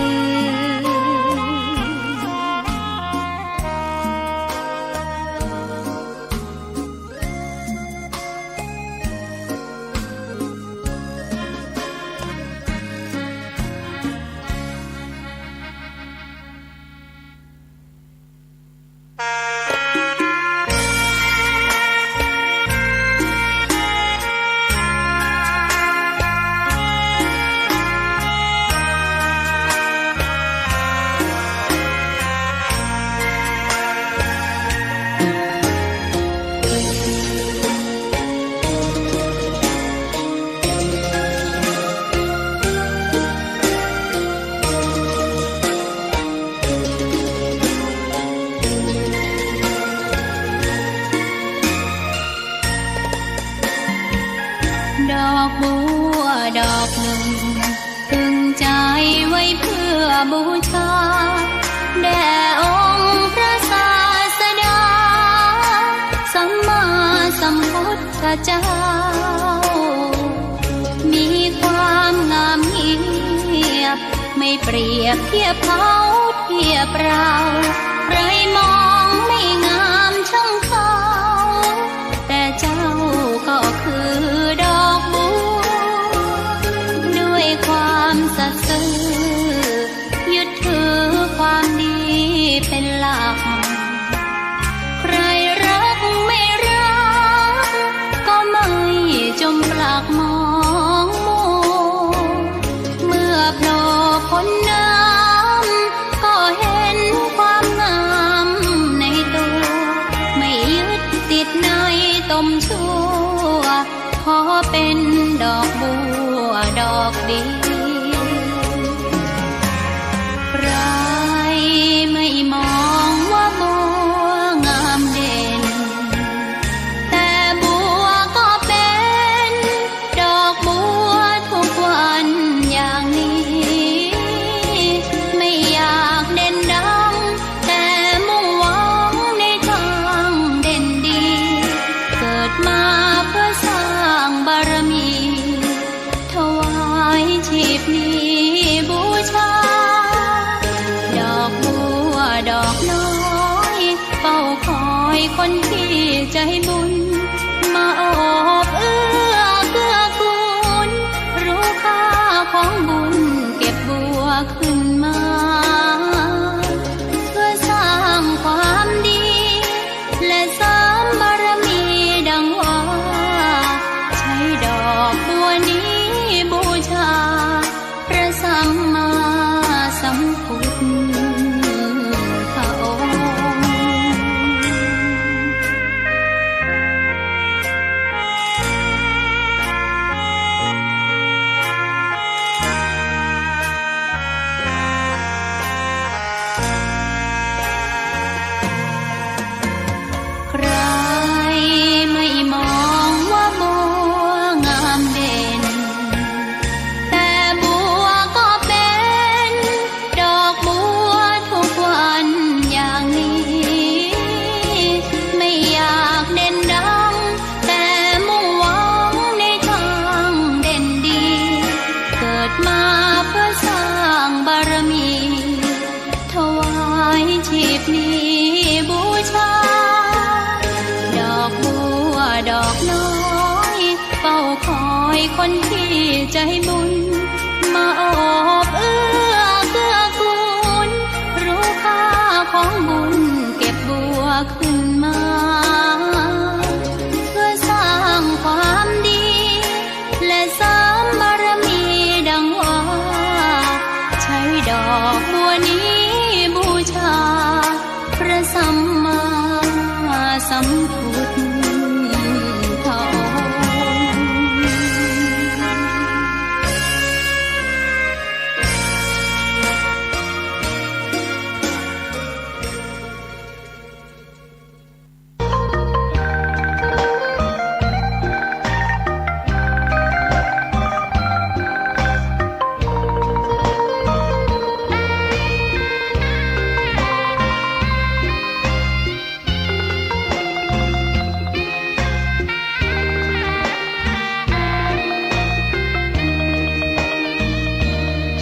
ดอกบัวดอกนึ่ง ตึงใจ๋ไว้เปื้อบูชา แด่องค์พระศาสดา สัมมาสัมพุทธเจ้า มีความงามเงียบ ไม่เปรียบเทียบเขาเทียบเรา ใครมองไม่งามช่างเขา แต่เจ้าก็คือดอกบัว ด้วยความสัตย์ซื่อ ยึดถือความดีเป็นหลัก ใครรักไม่รัก ก็ไม่จมปลักมองมัว เมื่อโผล่พ้นน้ำ ก็เห็นความงามในตัว ไม่ยึดติดในตมชั่ว ขอเป็นดอกบัวดอกเดียว ใครไม่มองว่าบัวงามเด่น แต่บัวก็เป็นดอกบัวทุกวันอย่างนี้ ไม่อยากเด่นดัง แต่มุ่งหวังในทางเด่นดี เกิดมาเพื่อสร้างบารมี ถวายชีพนี้บูชา ดอกบัวดอกน้อย เฝ้าคอยคนที่ใจบุญ มาโอบเอื้อเกื้อกูล รู้ค่าของบุญเก็บบัวขึ้นมา เพื่อสร้างความดี และเสริมบารมีดังว่า ใช้ดอกบัวนี้บูชา พระสัมมาสัมพุทธองค์ ใครไม่มองว่าบัวงามเด่น แต่บัวก็เป็นดอกบัวทุกวันอย่างนี้ ไม่อยากเด่นดัง แต่มุ่งหวังในทางเด่นดี เกิดมาเพื่อสร้างบารมี ถวายชีพนี้บูชา ดอกบัวดอกน้อย เฝ้าคอยคนที่ใจบุญ มาโอบเอื้อเกื้อกูล รู้ค่าของบุญเก็บบัวขึ้นมา เพื่อสร้างความดี และเสริมบารมีดังว่า ใช้ดอกบัวนี้บูชา พระสัมมาสัมพุทธองค์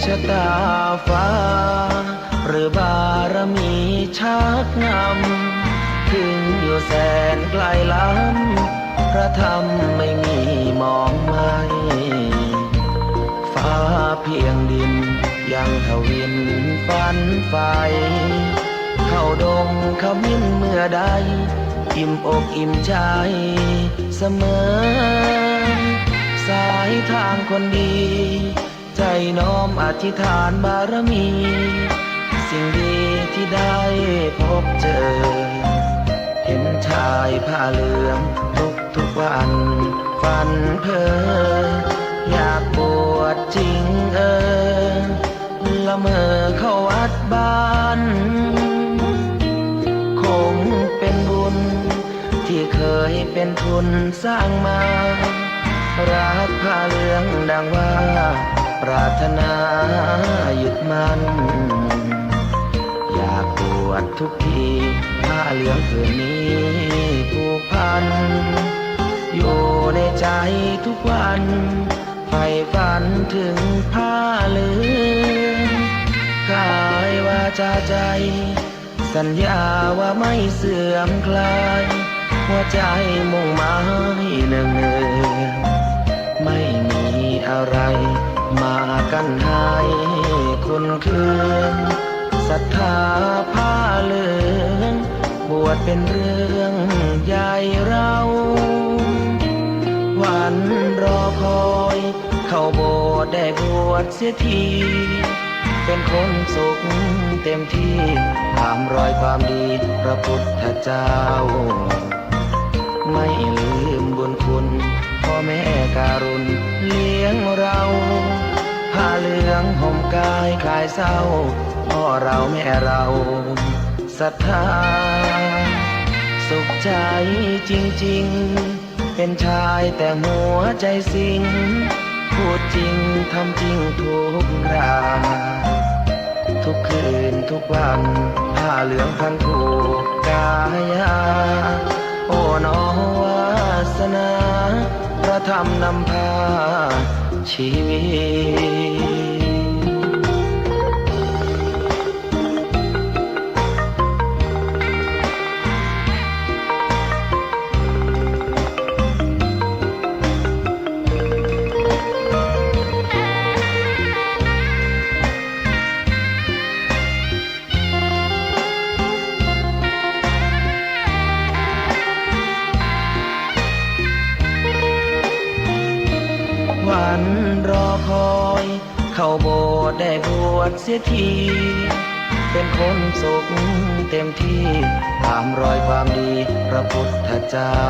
ชะตาฟ้า หรือบารมีชักนำ ถึงอยู่แสนไกลล้ำ พระธรรมไม่มีหมองไหม้ ฟ้าเพียงดินยังทวินฝันใฝ่ เข้าดงขมิ้นเมื่อใด อิ่มอกอิ่มใจเสมอ สายทางคนดี ใจ๋น้อมอธิษฐานบารมี สิ่งดีที่ได้พบเจอ เห็นชายผ้าเหลืองทุกทุกวัน ฝันเพ้ออยากบวชจริงเออ ละเมอเข้าวัดบ้าน คงเป็นบุญที่เคยเป็นทุนสร้างมา รักผ้าเหลืองดังว่าปรารถนายึดมั่น อยากบวชทุกที ผ้าเหลืองผืนนี้ผูกพัน อยู่ในใจทุกวัน ใฝ่ฝันถึงผ้าเหลือง กายวาจาใจ สัญญาว่าไม่เสื่อมคลาย หัวใจมุ่งหมายเนืองเนือง ไม่มีอะไรมากั้นให้คลอนเคือง ศรัทธาผ้าเหลือง บวชเป็นเรื่องใหญ่เรา วันรอคอย เข้าโบสถ์ได้บวชเสียที เป็นคนสุขเต็มที่ ตามรอยความดีพระพุทธเจ้า ไม่ลืมบุญคุณพ่อแม่การุณเลี้ยงเรา ผ้าเหลืองห่มกายคลายเศร้า พ่อเราแม่เราศรัทธา สุขใจจริงๆ เป็นชายแต่หัวใจสิง พูดจริงทำจริงทุกครา ทุกคืนทุกวัน ผ้าเหลืองพันผูกกายา โอ้หนอวาสนา พระธรรมนำพาชีวิต วันรอคอย เข้าโบสถ์ได้บวชเสียที เป็นคนสุขเต็มที่ ตามรอยความดีพระพุทธเจ้า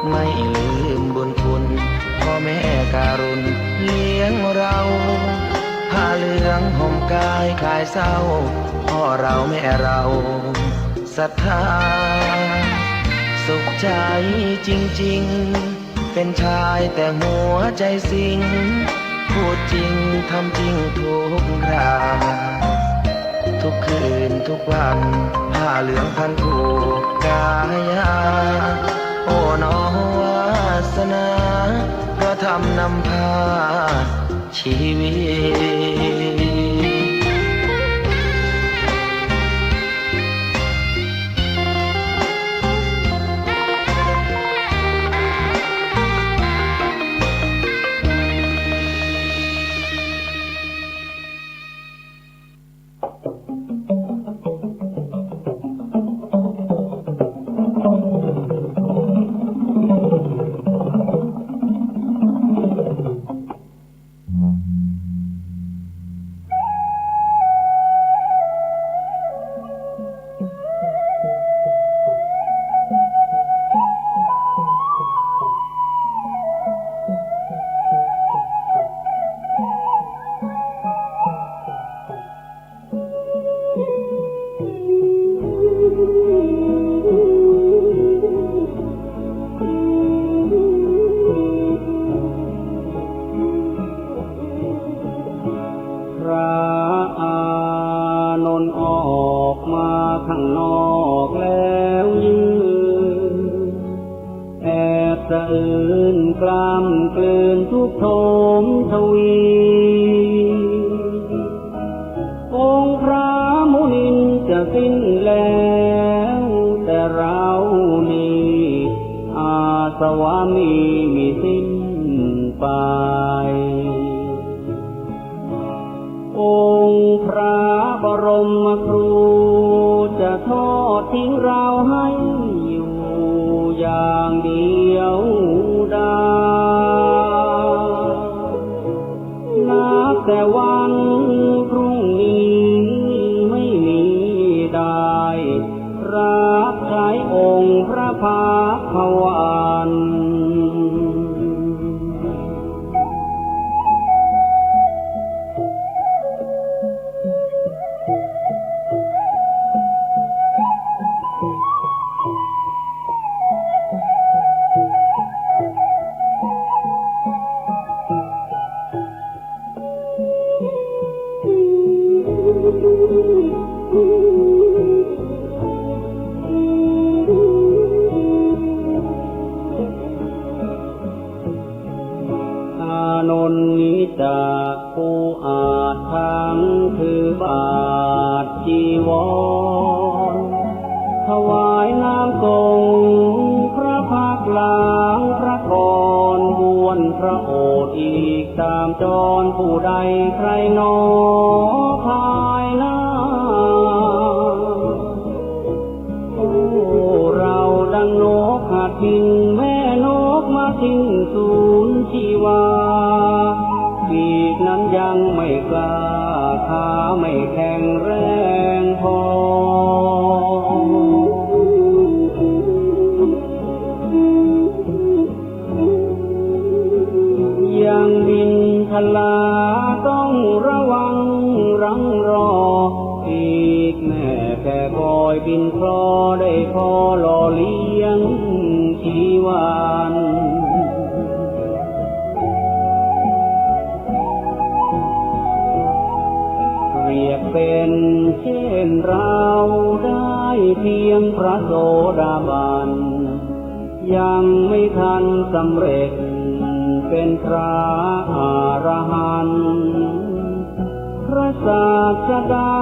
ไม่ลืมบุญคุณพ่อแม่การุณเลี้ยงเรา ผ้าเหลืองห่มกายคลายเศร้า พ่อเราแม่เราศรัทธา สุขใจจริงๆ เป็นชายแต่หัวใจสิง พูดจริงทำจริงทุกครา ทุกคืนทุกวัน ผ้าเหลืองพันผูกกายา โอ้หนอวาสนา พระธรรมนำพาชีวิตพระอานนท์ออกมาข้างนอกแล้วยืน แอบสะอื้นกล้ำกลืนทุกข์โทมทวี องค์พระมุนินจะสิ้นแล้ว แต่เรานี้อาสวะมิสิ้นไป องค์พระบรมครูจะทอดทิ้งเราให้อยู่อย่างเดียวดาย นับแต่วันพรุ่งนี้ไม่มีได้ รับใช้องค์พระพักตร์พระวัน นนท์นี้จากผู้อาจทั้งถือบาตรจีวร ถวายน้ำสงฆ์พระพักตร์ล้างพระกร บวรพระโอษฐ์อีกต๋ามจร ผู้ใดใคร่หนอภายหน้า โอ้ เราดังนกหัดบิน แม่นกมาสิ้นสูญชีวา ปีกนั้นยังไม่กล้า ขาไม่แข็งแรงพอ ยังบินทลาต้องระวังรังรอ ปีกแม่แค่คอยบินคลอ ได้พอหล่อเลี้ยงชีวัน เปรียบเป็นเช่นเราได้เพียงพระโสดาบัน ยังไม่ทันสำเร็จเป็นพระอรหันต์ พระศาสดา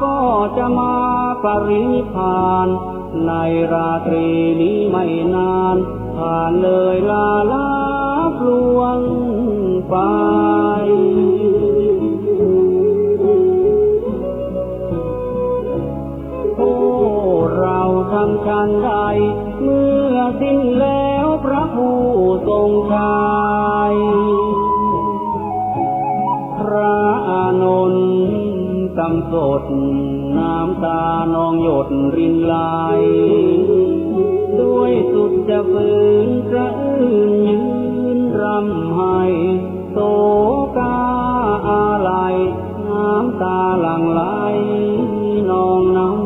ก็จะมาปรินิพพาน ในราตรีนี้ไม่นาน ผ่านเลยลาลับล่วงไป โอ้ เราทำฉันใด เมื่อสิ้นแล้วพระผู้ทรงชัย พระอานนท์กำสด น้ำตานองหยดรินไหล ด้วยสุดจะฝืนสะอื้นยืนร่ำไห้ โศกาอาลัย น้ำตาหลั่งไหลนองน้ำ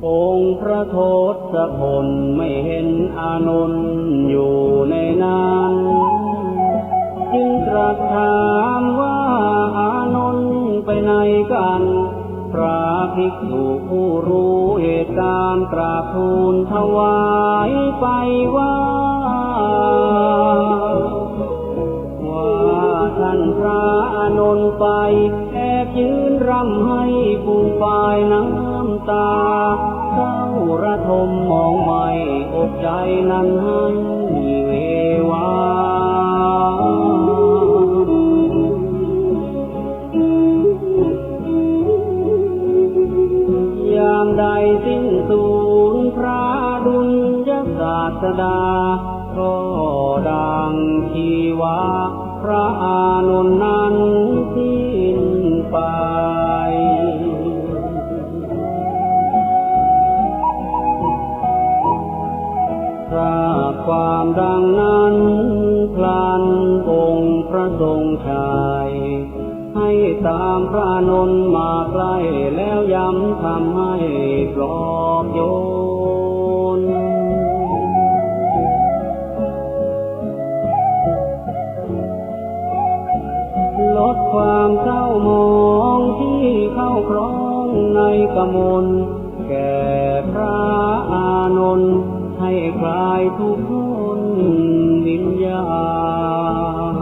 องค์พระทศพลไม่เห็นอานนท์อยู่ในนั้น จึงตรัสถามว่า อานนท์ไปไหนกัน พระภิกษุผู้รู้เหตุการณ์กราบทูลถวายไปว่า ว่าท่านพระอานนท์ไปแอบยืนร่ำไห้ฟูมฟายน้ำตา เศร้าระทมมองไหม้อกใจนั้นให้เววา ยามใดสิ้นสูญพระอดุลยศาสดา ก็ดังชีวาพระอานนท์นั้นสิ้นไป ทราบความดังนั้นพลันองค์พระทรงชัย ให้ตามพระอานนท์มาใกล้ แล้วย้ำธรรมให้ปลอบโยน ลดความเศร้าหมองที่เข้าครองในกมล แก่พระอานนท์ให้คลายทุกข์พ้นวิญญาณ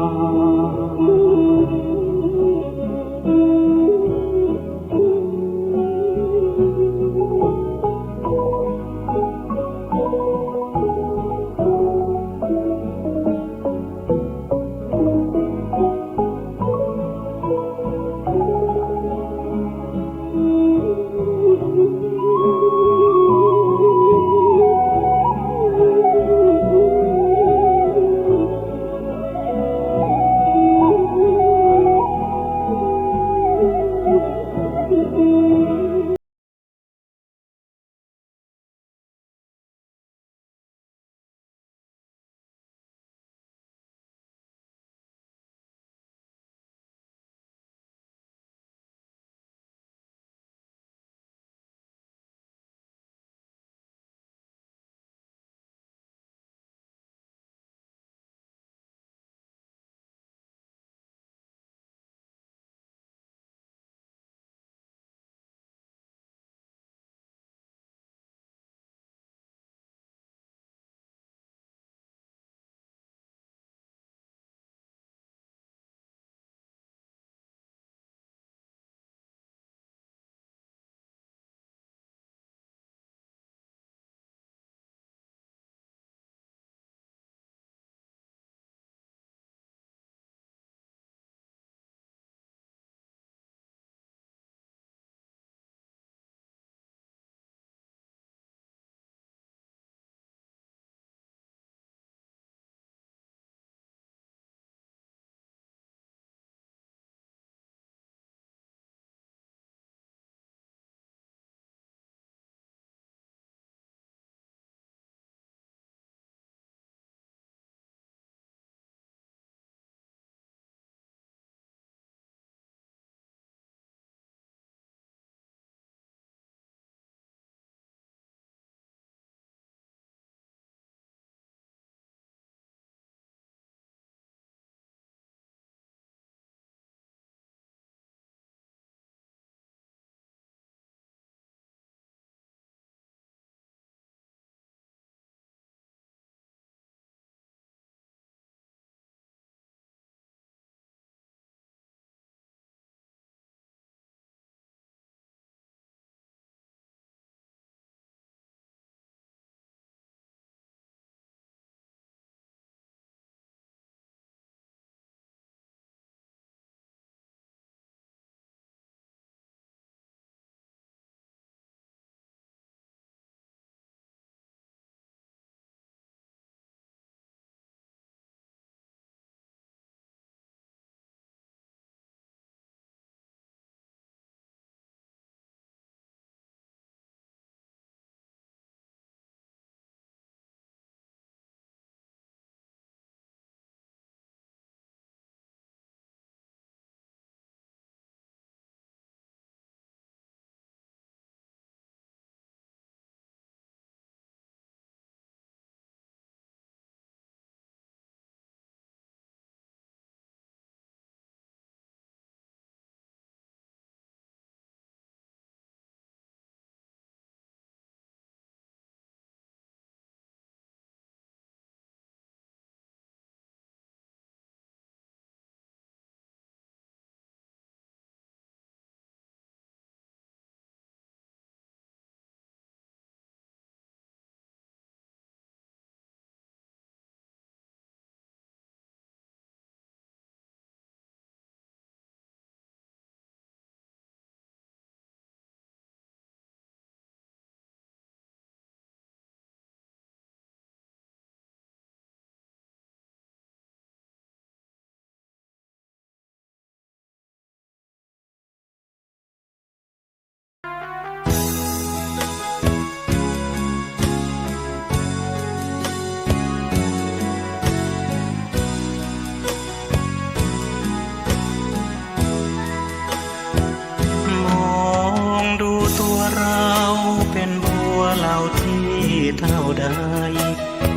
เท่าใด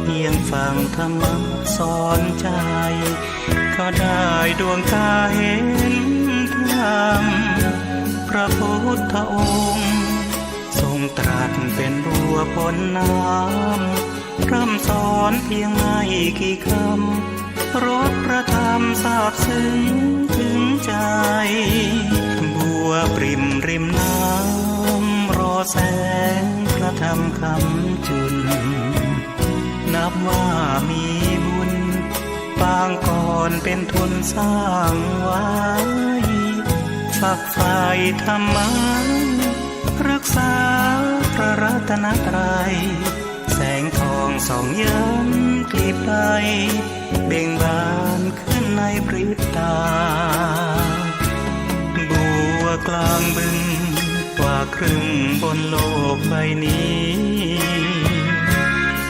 เพียงฟังธรรมะสอนใจ๋ ก็ได้ดวงต๋าเห็นธรรม พระพุทธองค์ ทรงตรัสเป๋นบัวป๊นน้ำ พร่ำสอนเพียงไม่กี่กำ รสพระธรรมซาบซึ้งเถิงใจ๋ บัวปริ่มริมน้ำ รอแสงพระธรรมคำจุล นับว่ามีบุญ ปางก่อนเป๋นทุนสร้างไว้ ฝักใฝ่ธรรมะ รักษาพระรัตนตรัย แสงทองส่องย้ำกลีบใบ เบ่งบานขึ้นในพริบต๋า บัวกลางบึง กว่าครึ่งบนโลกใบนี้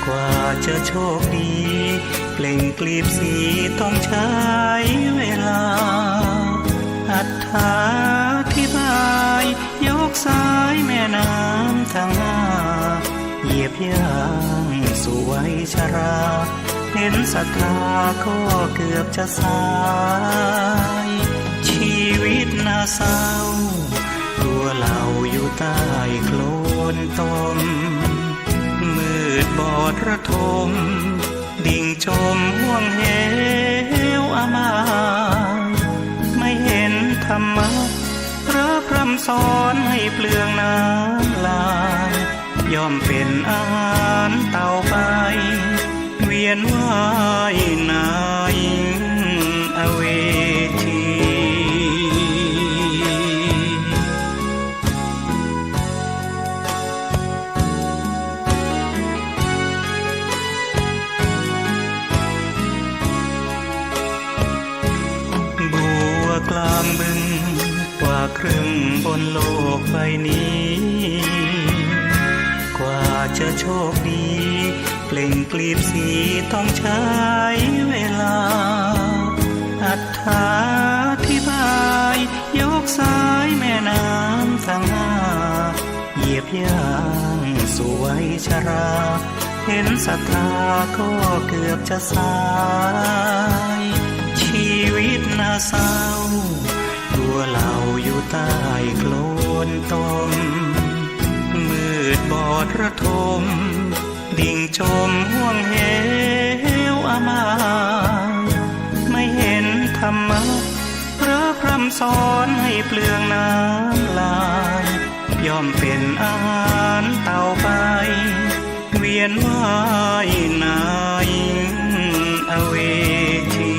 กว่าจะโชคดี เปล่งกลีบสีต้องใช้เวลา อธิบาย ยกสายแม่น้ำทั้งห้า เหยียบย่างสู่วัยชรา เห็นศรัทธาก็เกือบจะสาย ชีวิตน่าเศร้า ตัวเหล่าอยู่ใต้โคลนตม มืดบอดระทม ดิ่งจมห้วงเหวอมาย ไม่เห็นธรรมะ พระพร่ำสอนให้เปลืองน้ำลาย ย่อมเป๋นอาหารเต่าไป เวียนว่ายในอเวจี บัวกลางบึง กว่าครึ่งบนโลกใบนี้ กว่าจะโชคดี เปล่งกลีบสีต้องใช้เวลา อธิบาย ยกสายแม่น้ำทั้งห้า เหยียบย่างสู่วัยชรา เห็นศรัทธาก็เกือบจะสาย ชีวิตน่าเศร้า ตัวเหล่าอยู่ใต้โคลนตม มืดบอดระทม ดิ่งจมห้วงเหวอมาย ไม่เห็นธรรมะ พระพร่ำสอนให้เปลืองน้ำลาย ย่อมเป๋นอาหารเต่าไป เวียนว่ายในอเวจี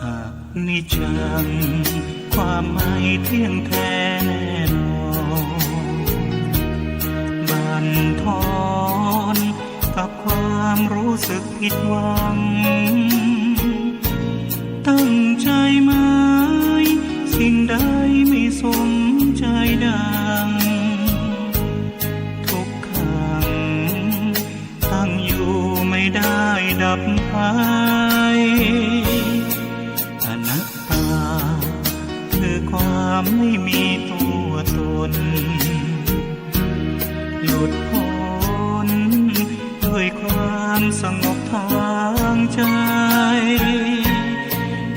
อนิจจัง ความไม่เที่ยงแท้แน่นอน บั่นทอนกับความรู้สึกผิดหวัง ตั้งใจหมายสิ่งใดไม่สมใจดัง ทุกขัง ตั้งอยู่ไม่ได้ดับไป อนัตตา คือความไม่มีตัวตน หลุดพ้นด้วยความสงบทางใจ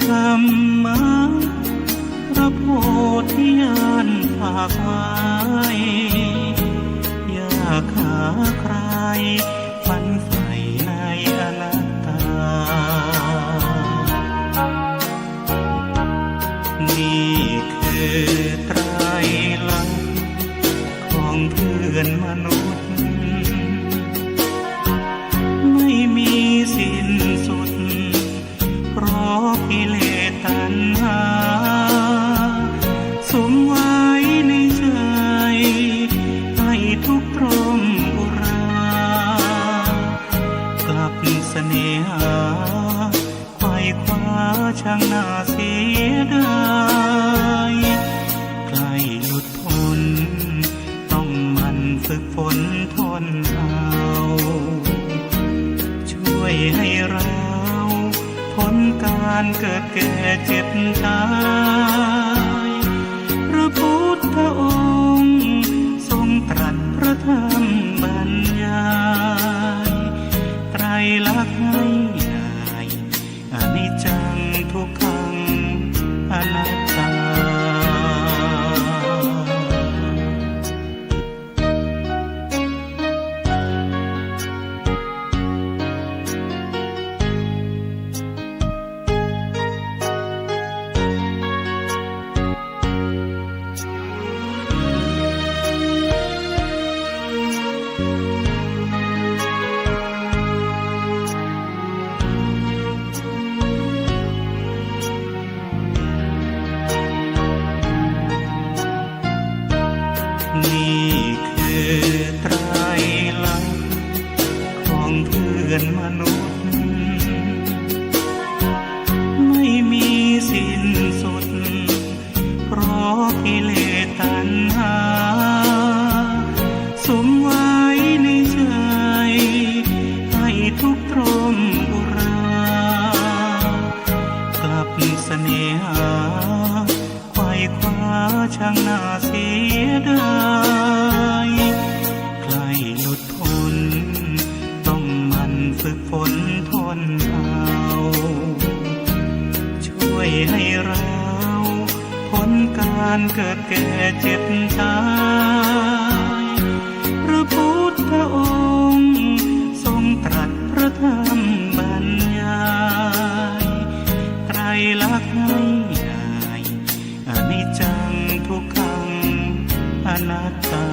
ธรรมะ พระโพธิญาณฝากไว้ อยากหาใครฝันใฝ่ในอนัตตา หา ไขว่คว้าช่างน่าเสียดาย ใกล้หลุดพ้น ต้องหมั่นฝึกฝนทนเอา ช่วยให้เรา พ้นการเกิดแก่เจ็บตาย พระพุทธองค์ทรงตรัสพระธรรมบรรยาย ไตรลักษณ์ให้นาย อนิจจังทุกขังอนัตตา นี่คือไตรลักษณ์ของเพื่อนมนุษย์ ไม่มีสิ้นสุด เพราะกิเลสตัณหา สุมไว้ในใจ ให้ทุกข์ตรมอุรา กลับเสน่หา ไขว่คว้าช่างน่าเสียดาย ใกล้หลุดพ้น ต้องหมั่นฝึกฝนทนเอา ช่วยให้เรา พ้นการเกิดแก่เจ็บตาย พระพุทธองค์ทรงตรัสพระธรรมบรรยาย ไตรลักษณ์ให้นาย อนิจจังทุกขังอนัตตา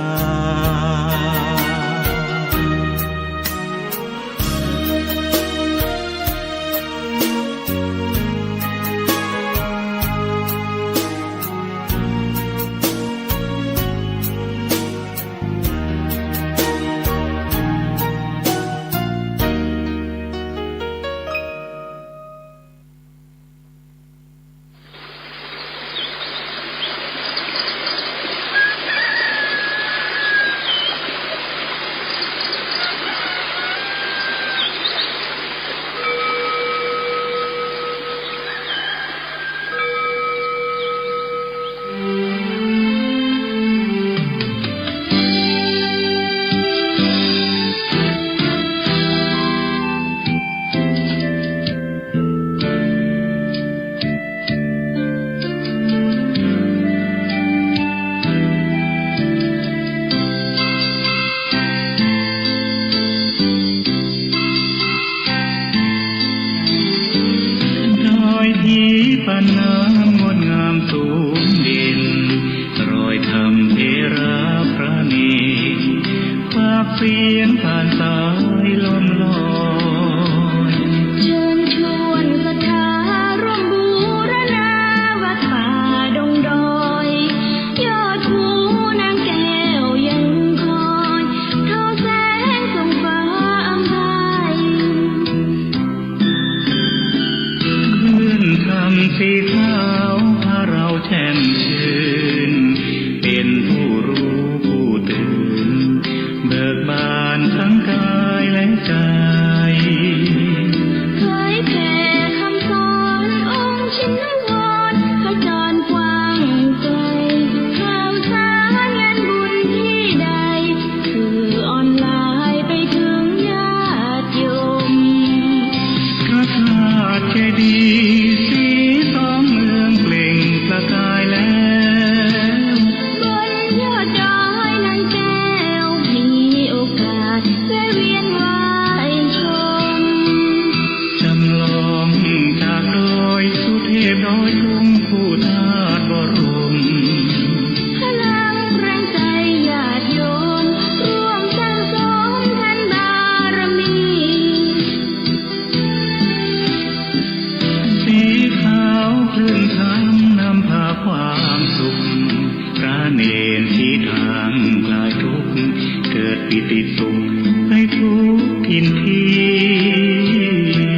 ดอยทิพย์น้ำงดงามสูงเด่น รอยธรรมเถระพระเณร ปากเสียงผ่านสายลมลอย เชิญชวนศรัทธาร่วมบูรณา วัดป่าดงดอย ยอดภูนางแก้วยังคอย ทอแสงส่องฟ้าอำไพ คลื่นธรรมสีขาวพาเราแช่มชื่น เป็นผู้รู้ผู้ตื่น เบิกบานทั้งกายและใจ เผยแผ่คำสอนองค์ชินวร ขจรกว้างไกล ข่าวสารงานบุญที่ใด สื่อออนไลน์ไปถึงญาติโยม พระธาตุเจดีย์สีทองเรืองเปล่งประกายแล้ว บนยอดดอยนางแก้ว มีโอกาสแวะเวียนไหว้ชม จำลองจากดอยสุเทพดอยตุง ผู้ธาตุบรม พลังแรงใจญาติโยม ร่วมสั่งสมทานบารมี สีขาวคลื่นธรรมนำพาความสุข พระเณรชี้ทางคลายทุกข์ เกิดปีติสุขในทุกถิ่นที่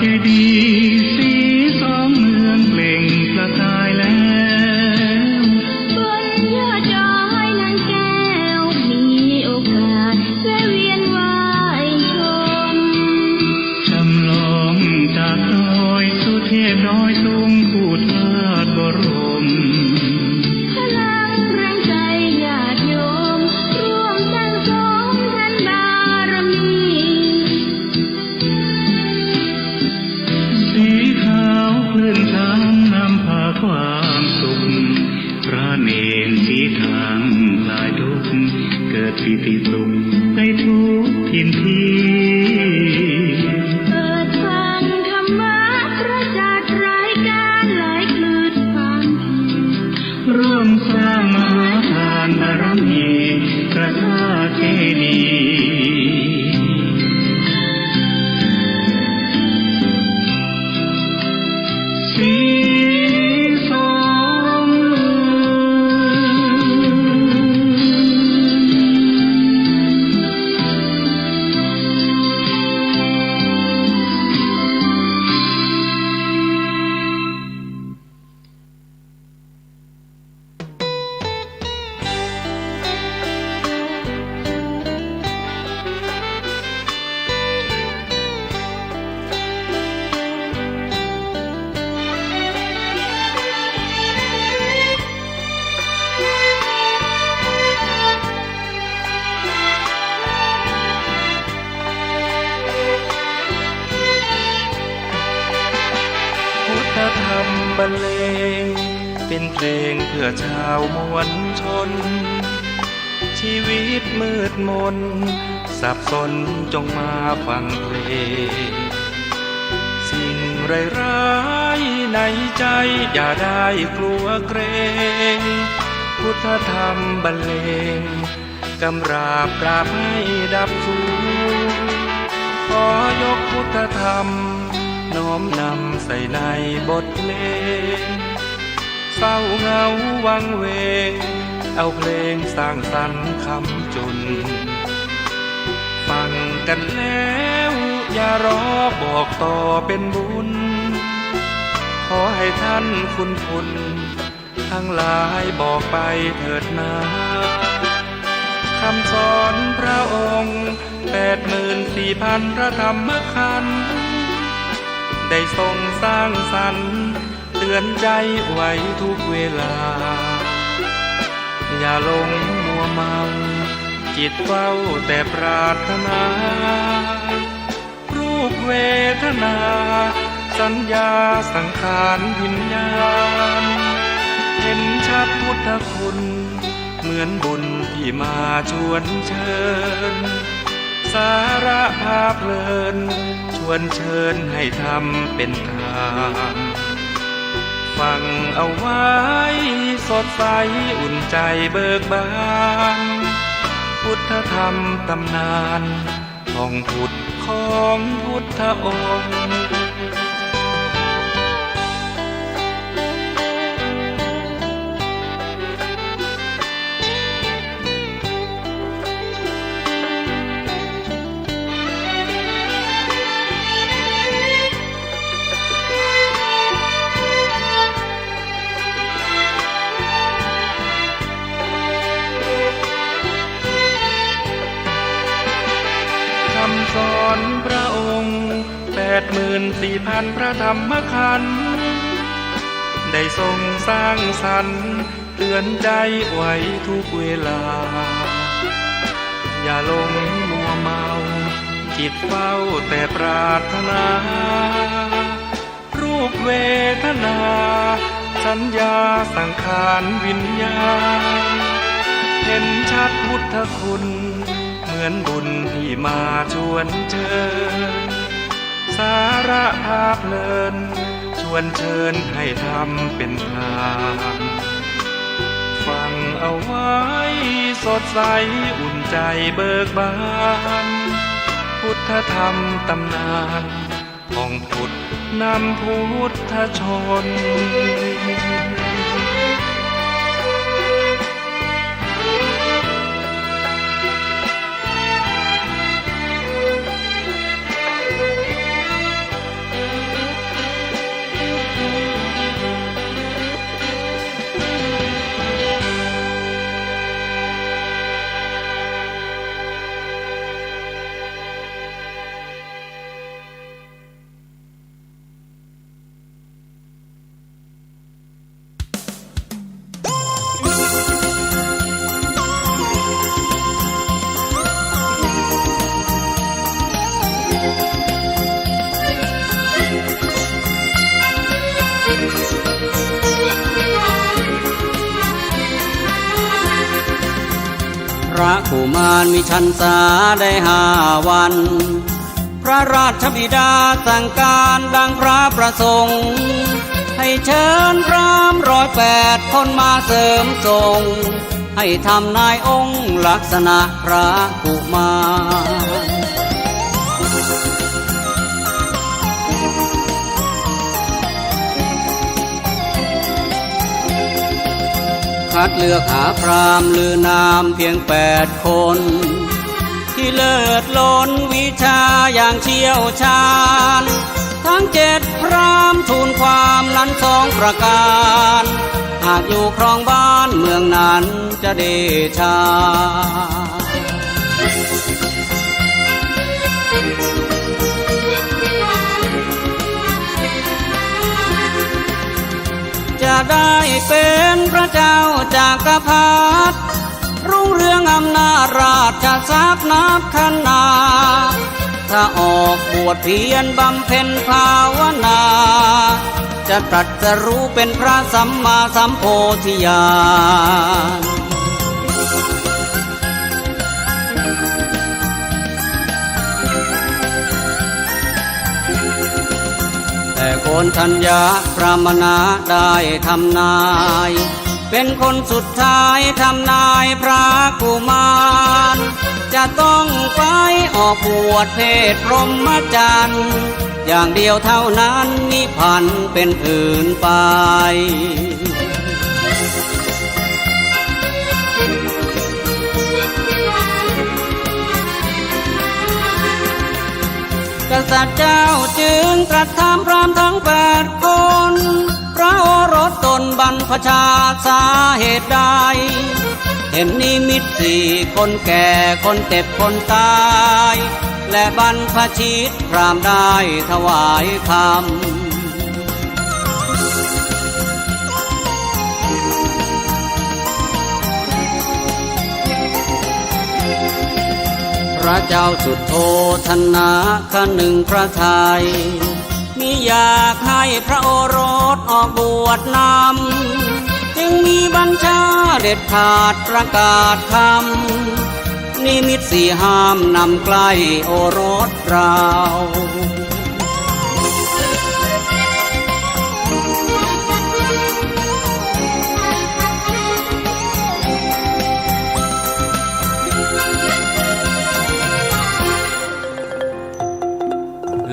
เจดีย์ศรีสองเมืองเปล่งประกายแล้ว บนยอดดอยนางแก้วมีโอกาสแวะเวียนไหว้ชม จำลองจากดอยสุเทพดอยตุงคู่ธาตุบรม พลังแรงใจญาติโยมร่วมสร้างสมทานบารมี สีขาวคลื่นช้ำนำพาความสุข พระเณรสีทางคลายทุกข์ เกิดปีติสุขในทุกถิ่นที่ เปิดฟังธรรมะประจักษ์รายการไหลคลื่นความ ร่วมสร้างมหาทานบารมีพระธาตุเจดีย์ศรีสองเมือง พุทธธรรมบรรเลง เป๋นเพลงเปื้อจาวมวลชน ชีวิตมืดมน สับสนจงมาฟังเพลง สิ่งร้ายๆในใจ๋อย่าได้กลัวเกรง พุทธธรรมบรรเลง กำราบกราบให้ดับสูญ ขอยกพุทธธรรม น้อมนำใส่ในบทเพลง เศร้าเหงาวังเวง เอาเพลงสร้างสรรค์คำจุน ฟังกันแล้วอย่ารอบอกต่อเป๋นบุญ ขอให้ท่านคุณคุณ ทั้งหลายบอกไปเถิดนา คำสอนพระองค์ แปดหมื่นสี่พันพระธรรมขันธ์ ได้ทรงสร้างสรรค์เตือนใจ๋ไว้ทุกเวลา อย่าหลงมัวเมา จิตเฝ้าแต่ปรารถนา รูปเวทนา สัญญาสังขารวิญญาณ เห็นชัดพุทธคุณ เหมือนบุญที่มาชวนเชิญ สาระพาเพลิน ชวนเชิญให้ทำเป๋นทาน ฟังเอาไว้สดใสอุ่นใจ๋เบิกบาน พุทธธรรมตำนาน ท่องพุทธของพุทธองค์ คำสอนพระองค์ แปดหมื่นสี่พันพระธรรมขันธ์ ได้ทรงสร้างสรรค์เตือนใจ๋ไว้ทุกเวลา อย่าหลงมัวเมา จิตเฝ้าแต่ปรารถนา รูปเวทนา สัญญาสังขารวิญญาณ เห็นชัดพุทธคุณ เหมือนบุญที่มาชวนเชิญ สาระพาเพลิน ชวนเชิญให้ทำเป๋นทาน ฟังเอาไว้สดใสอุ่นใจ๋เบิกบาน พุทธธรรมตำนาน ท่องพุทธนำพุทธชน พระกุมารมีพรรษาได้ห้าวัน พระราชบิดาสั่งก๋านดังพระประสงค์ ให้เชิญพราหมณ์ร้อยแปดคนมาเสริมส่ง ให้ทำนายองค์ลักษณะพระกุมาร คัดเลือกหาพราหมณ์ลือนามเพียงแปดคน ที่เลิศล้นวิชาอย่างเชี่ยวชาญ ทั้งเจ็ดพราหมณ์ทูลความนั้นสองประก๋าน หากอยู่ครองบ้านเมืองนั้นจะเดชา จะได้เป็นพระเจ้าจักรพรรดิ รุ่งเรืองอำนาจราชสากดิ์นับคณา ถ้าออกบวชเพียรบำเพ็ญภาวนา จะตรัสรู้เป็นพระสัมมาสัมโพธิญาณ แต่โกณฑัญญะพราหมณะได้ทำนาย เป็นคนสุดท้ายทำนายพระกุมาร จะต้องไปออกบวชเพศพรหมจรรย์ อย่างเดียวเท่านั้นมิผันเป็นอื่นไป กษัตริย์เจ้าจึงตรัสถามพราหมณ์ทั้งแปดคน พระโอรสตนบรรพชาสาเหตุใด เห็นนิมิตสี่คนแก่คนเจ็บคนตาย และบรรพชิตพราหมณ์ได้ถวายคำ พระเจ้าสุโธทนะคะนึงพระทัย มิอยากให้พระโอรสออกบวชนำ จึงมีบัญชาเด็ดขาดประกาศคำ นิมิตสี่ห้ามนำใกล้โอรสเรา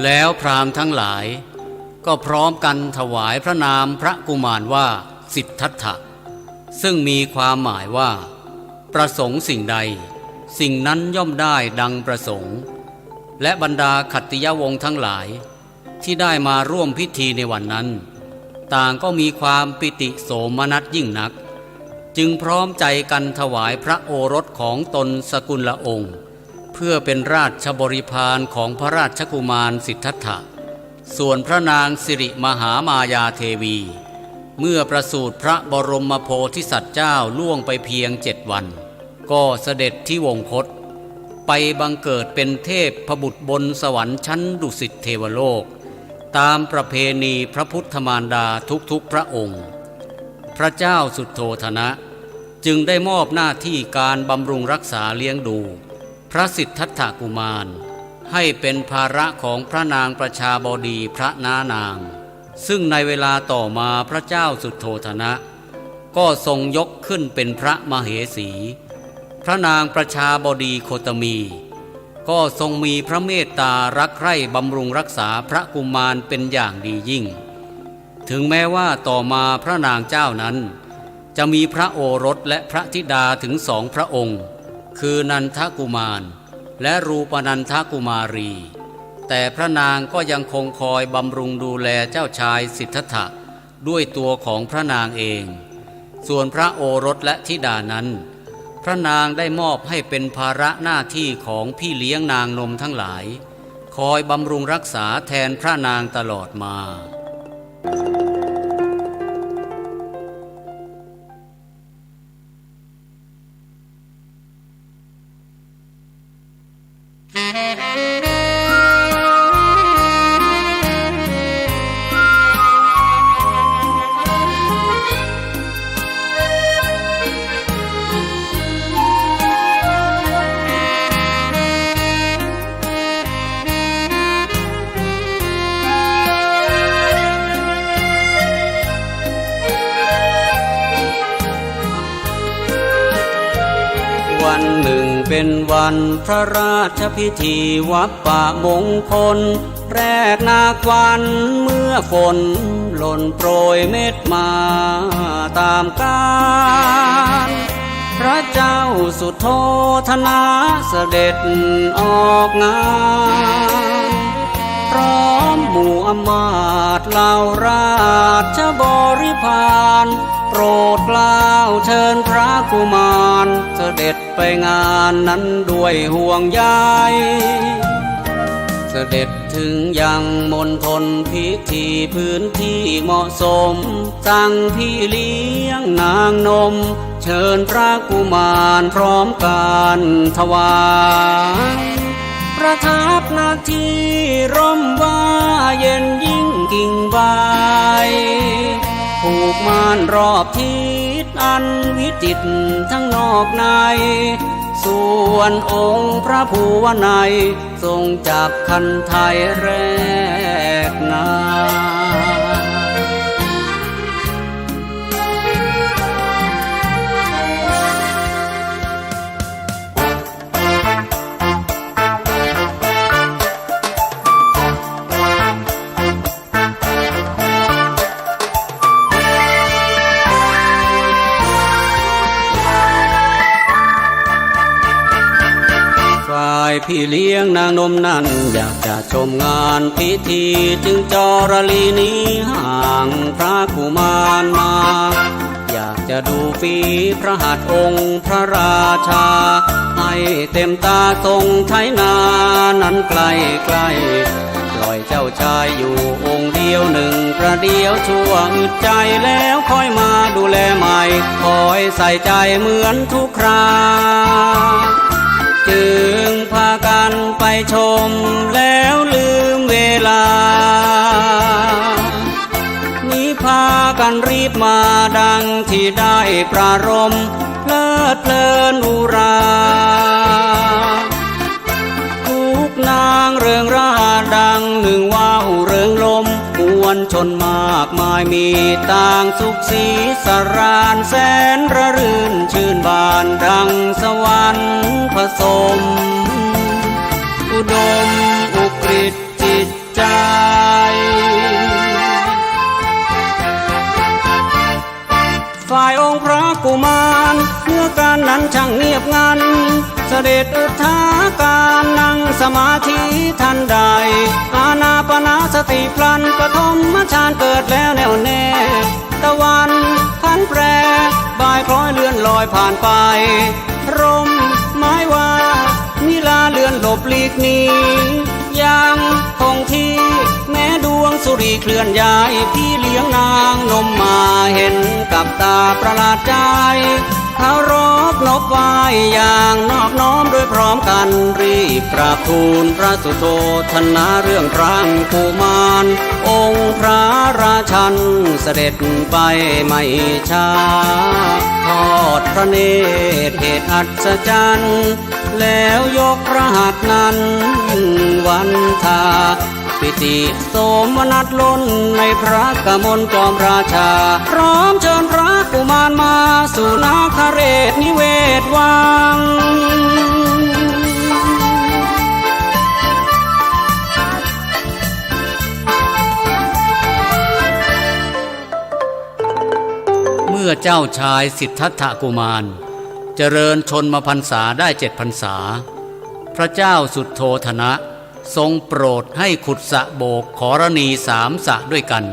แล้วพราหมณ์ทั้งหลายก็พร้อมกันถวายพระนามพระกุมารว่าสิทธัตถะ ซึ่งมีความหมายว่า ประสงค์สิ่งใด สิ่งนั้นย่อมได้ดังประสงค์ และบรรดาขัตติยวงศ์ทั้งหลาย ที่ได้มาร่วมพิธีในวันนั้น ต่างก็มีความปิติโสมนัสยิ่งนัก จึงพร้อมใจกันถวายพระโอรสของตนสกุลละองค์ เพื่อเป็นราชบริพารของพระราชกุมารสิทธัตถะ ส่วนพระนางสิริมหามายาเทวี เมื่อประสูติพระบรมโพธิสัตว์เจ้าล่วงไปเพียงเจ็ดวัน ก็เสด็จทิวงคต ไปบังเกิดเป็นเทพบุตรบนสวรรค์ชั้นดุสิตเทวโลก ตามประเพณีพระพุทธมารดาทุกๆพระองค์ พระเจ้าสุโธทนะ จึงได้มอบหน้าที่การบำรุงรักษาเลี้ยงดู พระสิทธัตถกุมาร ให้เป็นภาระของพระนางประชาบดีพระน้านาง ซึ่งในเวลาต่อมาพระเจ้าสุโธทนะ ก็ทรงยกขึ้นเป็นพระมเหสี พระนางประชาบดีโคตมี ก็ทรงมีพระเมตตารักใคร่บำรุงรักษาพระกุมารเป็นอย่างดียิ่ง ถึงแม้ว่าต่อมาพระนางเจ้านั้น จะมีพระโอรสและพระธิดาถึงสองพระองค์ คือนันทกุมาร และรูปนันทกุมารี แต่พระนางก็ยังคงคอยบำรุงดูแลเจ้าชายสิทธัตถะด้วยตัวของพระนางเอง ส่วนพระโอรสและธิดานั้น พระนางได้มอบให้เป็นภาระหน้าที่ของพี่เลี้ยงนางนมทั้งหลาย คอยบำรุงรักษาแทนพระนางตลอดมา พระราชพิธีวัปปะมงคล แรกนาขวัญเมื่อฝนหล่นโปรยเม็ดมาตามกาล พระเจ้าสุโธทนะเสด็จออกงาน พร้อมหมู่อำมาตย์เหล่าราชบริพาร โปรดเกล้าเชิญพระกุมารเสด็จไปงานนั้นด้วยห่วงใย เสด็จถึงยังมณฑลพิธี พื้นที่เหมาะสม สั่งพี่เลี้ยงนางนม เชิญพระกุมารพร้อมการถวาย ประทับณที่ร่มว่าเย็นยิ่งกิ่งใบ ผูกม่านรอบทิศอันวิจิตรทั้งนอกใน ส่วนองค์พระภูวนัย ทรงจับคันไทยแรกนา ฝ่ายพี่เลี้ยงนางนมนั้น อยากจะชมงานพิธี จึงจอรลีหนีห่างพระกุมารมา อยากจะดูฝีพระหัตถ์องค์พระราชา ให้เต็มตาทรงไถนานั้นใกล้ๆ ปล่อยเจ้าชายอยู่องค์เดียวหนึ่งประเดี๋ยวชั่วอึดใจ แล้วค่อยมาดูแลใหม่ คอยใส่ใจเหมือนทุกครา จึงพากันไปชมแล้วลืมเวลา นี้พากันรีบมาดังที่ได้ประรม เพลิดเพลินอุรา ทุกนางเริงร่าดังหนึ่งว่าวเริงลม มวลชนมากมายมีต่างสุขสีสราน แสนระรื่นชื่นบานดังสวรรค์ผสม อุดมอุกฤษ จิตใจ ฝ่ายองค์พระกุมารเมื่อการนั้นช่างเงียบงัน เสด็จอุทาการนั่งสมาธิทันใด อานาปานสติพลันปฐมฌานเกิดแล้วแน่วแน่ ตะวันผันแปร บ่ายคล้อยเลื่อนลอยผ่านไป ร่มไม้ว่า มิลาเลื่อนหลบหลีกหนี ยังคงที่ แม้ดวงสุริเคลื่อนย้าย พี่เลี้ยงนางนมมาเห็นกับตาประหลาดใจ เคารพนบไหว้อย่างนอบน้อมโดยพร้อมกัน รีบกราบทูลพระสุโธทนะเรื่องพระกุมาร องค์พระราชันเสด็จไปไม่ช้า ทอดพระเนตรเหตุอัศจรรย์ แล้วยกพระหัตถ์นั้นวันทา ปิติโสมนัสล้นในพระกมลจอมราชา พร้อมเชิญพระกุมารมาสู่นาคเรศนิเวศวัง เมื่อเจ้าชายสิทธัตถกุมารเจริญชนมพรรษาได้เจ็ดพรรษา พระเจ้าสุโธทนะทรงโปรดให้ขุดสระโบกขรณีสามสระด้วยกัน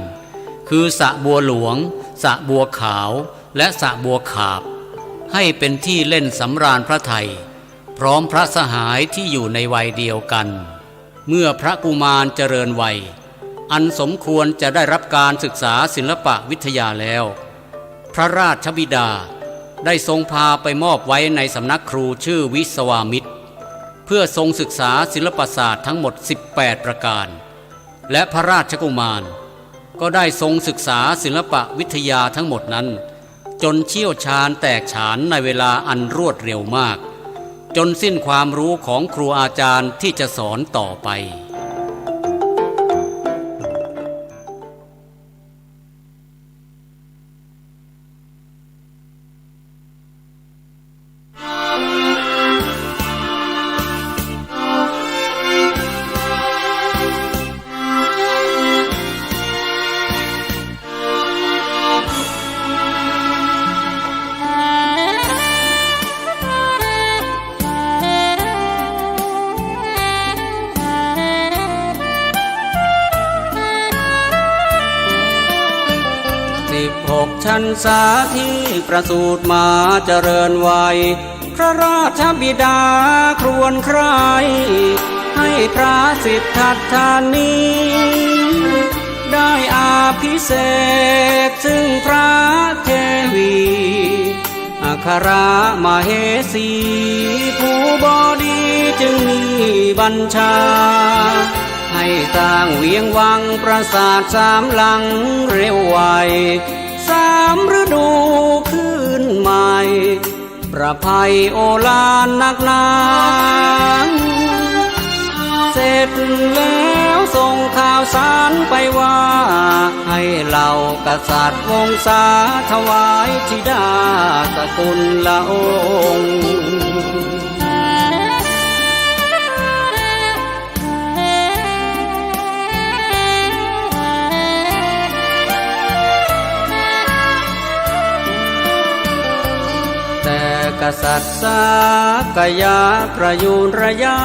คือสระบัวหลวง สระบัวขาว และสระบัวขาบ ให้เป็นที่เล่นสำราญพระทัย พร้อมพระสหายที่อยู่ในวัยเดียวกัน เมื่อพระกุมารเจริญวัย อันสมควรจะได้รับการศึกษาศิลปวิทยาแล้ว พระราชบิดาได้ทรงพาไปมอบไว้ในสำนักครูชื่อวิศวามิตร เพื่อทรงศึกษาศิลปศาสตร์ทั้งหมดสิบแปดประการ และพระราชกุมารก็ได้ทรงศึกษาศิลปวิทยาทั้งหมดนั้น จนเชี่ยวชาญแตกฉานในเวลาอันรวดเร็วมาก จนสิ้นความรู้ของครูอาจารย์ที่จะสอนต่อไป พรรษาที่ประสูติมาเจริญวัย พระราชบิดาครวญใคร่ ให้พระสิทธัตถานี้ ได้อภิเษกซึ่งพระเทวี อัครมเหสี ผู้บดีจึงมีบัญชา ให้สร้างเวียงวังปราสาทสามหลังเร็วไว สามฤดูคืนใหม่ ประไพโอฬารนักหนา เสร็จแล้วส่งข่าวสารไปว่า ให้เหล่ากษัตริย์วงศาถวายธิดาสกุลละองค์ แต่กษัตริย์สากยะประยูรยา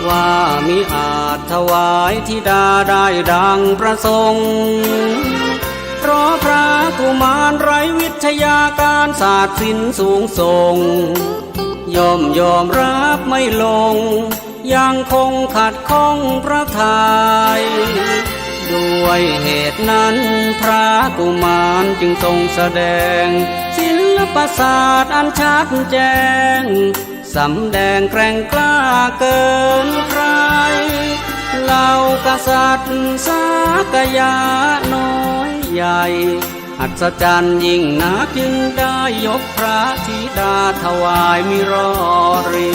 ว่ามิอาจถวายธิดาได้ดังประสงค์ เพราะพระกุมารไร้วิทยาการศาสตร์ศิลป์สูงส่ง ย่อมยอมรับไม่ลง ยังคงขัดข้องพระทัย ด้วยเหตุนั้นพระกุมารจึงทรงแสดง ศิลปศาสตร์อันชัดแจ้ง สำแดงแกร่งกล้าเกินใคร เหล่ากษัตริย์สากยะน้อยใหญ่ อัศจรรย์ยิ่งนักจึงได้ยกพระธิดาถวายมิรอรี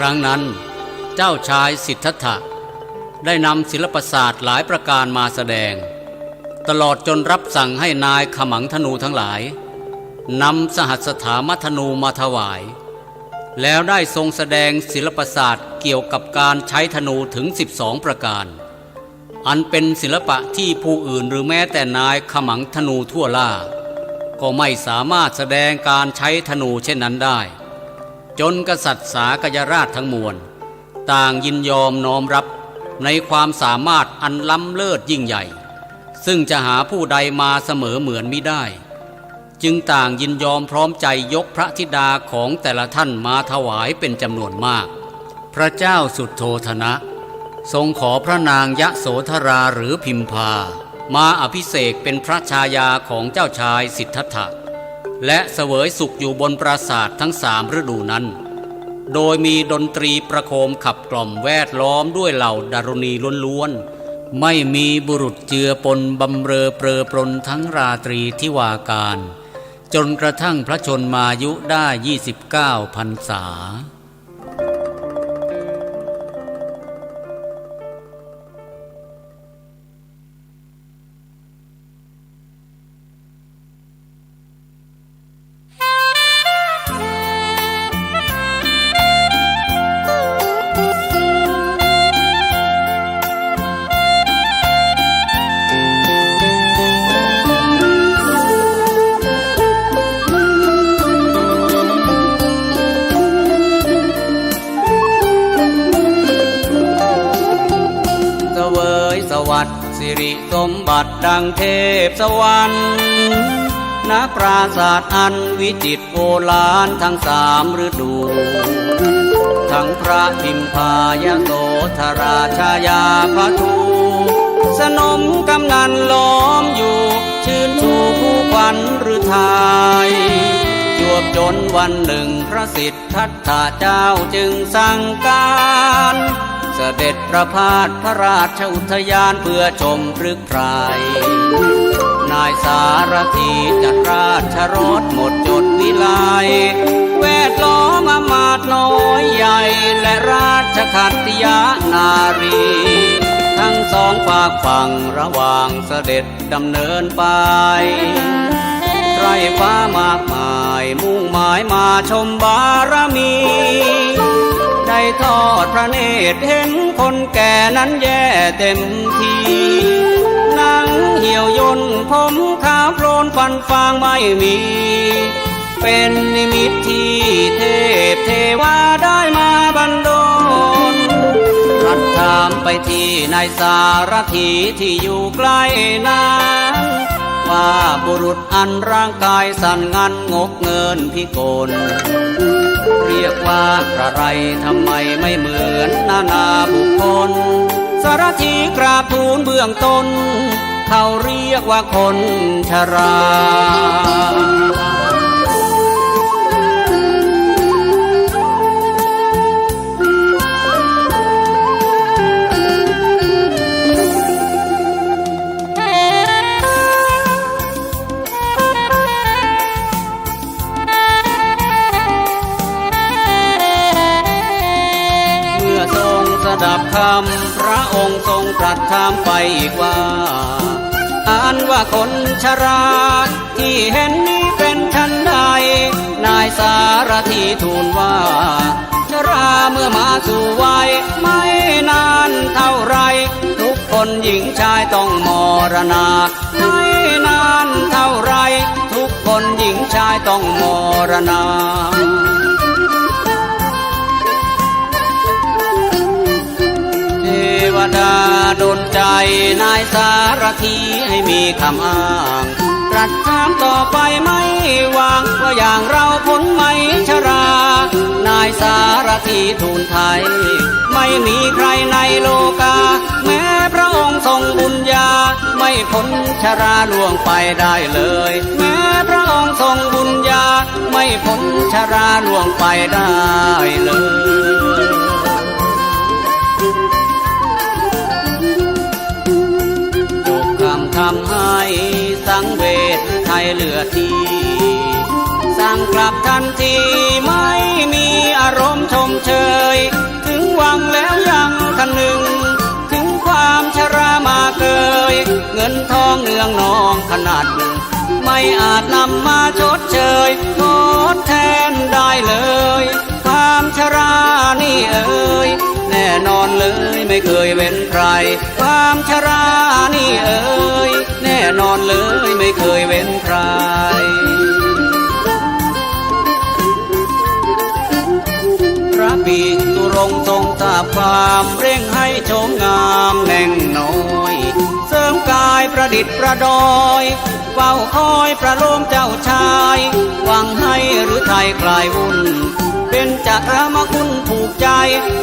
ครั้งนั้นเจ้าชายสิทธัตถะได้นำศิลปศาสตร์หลายประการมาแสดง ตลอดจนรับสั่งให้นายขมังธนูทั้งหลายนำสหัสสถามธนูมาถวาย แล้วได้ทรงแสดงศิลปศาสตร์เกี่ยวกับการใช้ธนูถึงสิบสองประการ อันเป็นศิลปะที่ผู้อื่นหรือแม้แต่นายขมังธนูทั่วล่า ก็ไม่สามารถแสดงการใช้ธนูเช่นนั้นได้ จนกษัตริย์สากยราชทั้งมวลต่างยินยอมน้อมรับในความสามารถอันล้ำเลิศยิ่งใหญ่ ซึ่งจะหาผู้ใดมาเสมอเหมือนมิได้ จึงต่างยินยอมพร้อมใจยกพระธิดาของแต่ละท่านมาถวายเป็นจำนวนมาก พระเจ้าสุโธทนะทรงขอพระนางยโสธราหรือพิมพา มาอภิเษกเป็นพระชายาของเจ้าชายสิทธัตถะ และเสวยสุขอยู่บนปราสาททั้งสามฤดูนั้น โดยมีดนตรีประโคมขับกล่อมแวดล้อมด้วยเหล่าดารุณีล้วนๆ ไม่มีบุรุษเจือปนบำเรอเปรอปรนทั้งราตรีธิวาการ จนกระทั่งพระชนมายุได้ยี่สิบเก้าพรรษา เสวยสวัสดิ์สิริสมบัติดังเทพสวรรค์ ณ ปราสาทอันวิจิตรโอฬารทั้งสามฤดู ทั้งพระพิมพายโสธราชายาพระทู สนมกำนัลล้อมอยู่ ชื่นชูคู่ขวัญฤทัย จวบจนวันหนึ่งพระสิทธัตถะเจ้าจึงสั่งการ เสด็จประพาสพระราชอุทยานเพื่อชมพฤกษ์ไพร นายสารถีจัดราชรถหมดจดวิไล แวดล้อมอำมาตย์น้อยใหญ่ และราชขัตติยนารี ทั้งสองฝากฝั่งระหว่างเสด็จดำเนินไป ไพร่ฟ้ามากมายมุ่งหมายมาชมบารมี ได้ ทอดพระเนตรเห็นคนแก่นั้นแย่เต็มที หนังเหี่ยวย่นผมขาวโพลนฟันฟางไม่มี เป็นนิมิตที่เทพเทวาได้มาบันดล ตรัสถามไปที่นายสารถีที่อยู่ใกล้นั้น ว่าบุรุษอันร่างกายสั่นงันงกเงินพิกล เรียกว่ากระไร ทำไมไม่เหมือนนานาบุคคล สารถีกราบทูลเบื้องต้น เขาเรียกว่าคนชรา เมื่อทรงสดับคำ พระองค์ทรงตรัสถามไปอีกว่า อันว่าคนชราที่เห็นนี้เป็นฉันใด นายสารถีทูลว่า ชราเมื่อมาสู่วัย ไม่นานเท่าไร ทุกคนหญิงชายต้องมรณา ไม่นานเท่าไร ทุกคนหญิงชายต้องมรณา เทวดาดลใจนายสารถีให้มีคำอ้าง ตรัสถามต่อไปไม่วาง ว่าอย่างเราพ้นไหมชรา นายสารถีทูลไถ่ ไม่มีใครในโลกา แม้พระองค์ทรงบุญญา ไม่พ้นชราล่วงไปได้เลย แม้พระองค์ทรงบุญญา ไม่พ้นชราล่วงไปได้เลย จบคำทำให้สังเวชไทยเหลือที สั่งกลับทันทีไม่มีอารมณ์ชมเชย ถึงวังแล้วยังคนึง ถึงความชรามาเกย เงินทองเนืองนองขนาด ไม่อาจนำมาชดเชย ทดแทนได้เลย ความชรานี่เอ่ย แน่นอนเลยไม่เคยเว้นใคร ความชรานี่เอ่ย แน่นอนเลยไม่เคยเว้นใคร พระปิตุรงค์ทรงทราบความ เร่งให้โฉมงามแน่งน้อย เสริมกายประดิษฐ์ประดอย เฝ้าคอยประโลมเจ้าชาย หวังให้ฤทัยคลายวุ่น เบญจกามคุณผูกใจ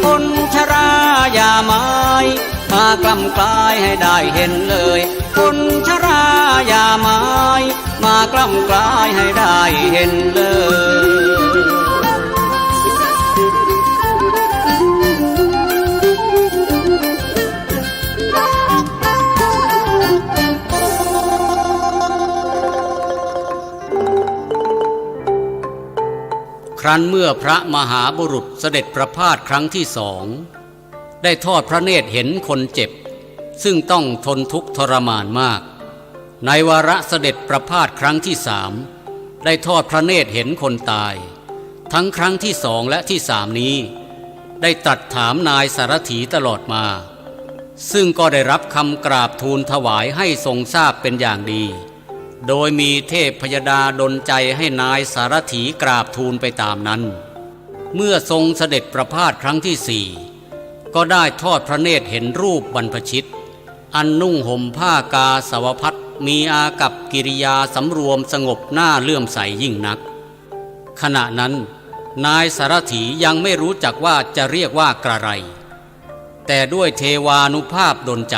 คนชราอย่าหมาย มากล้ำกลายให้ได้เห็นเลย คนชราอย่าหมาย มากล้ำกลายให้ได้เห็นเลย ครั้นเมื่อพระมหาบุรุษเสด็จประพาสครั้งที่สอง ได้ทอดพระเนตรเห็นคนเจ็บ ซึ่งต้องทนทุกข์ทรมานมาก ในวาระเสด็จประพาสครั้งที่สาม ได้ทอดพระเนตรเห็นคนตาย ทั้งครั้งที่สองและที่สามนี้ ได้ตรัสถามนายสารถีตลอดมา ซึ่งก็ได้รับคำกราบทูลถวายให้ทรงทราบเป็นอย่างดี โดยมีเทพพยดาดลใจให้นายสารถีกราบทูลไปตามนั้น เมื่อทรงเสด็จประพาสครั้งที่สี่ ก็ได้ทอดพระเนตรเห็นรูปบรรพชิต อันนุ่งห่มผ้ากาสาวพัสตร์ มีอากัปกิริยาสำรวมสงบน่าเลื่อมใสยิ่งนัก ขณะนั้นนายสารถียังไม่รู้จักว่าจะเรียกว่ากระไร แต่ด้วยเทวานุภาพดลใจ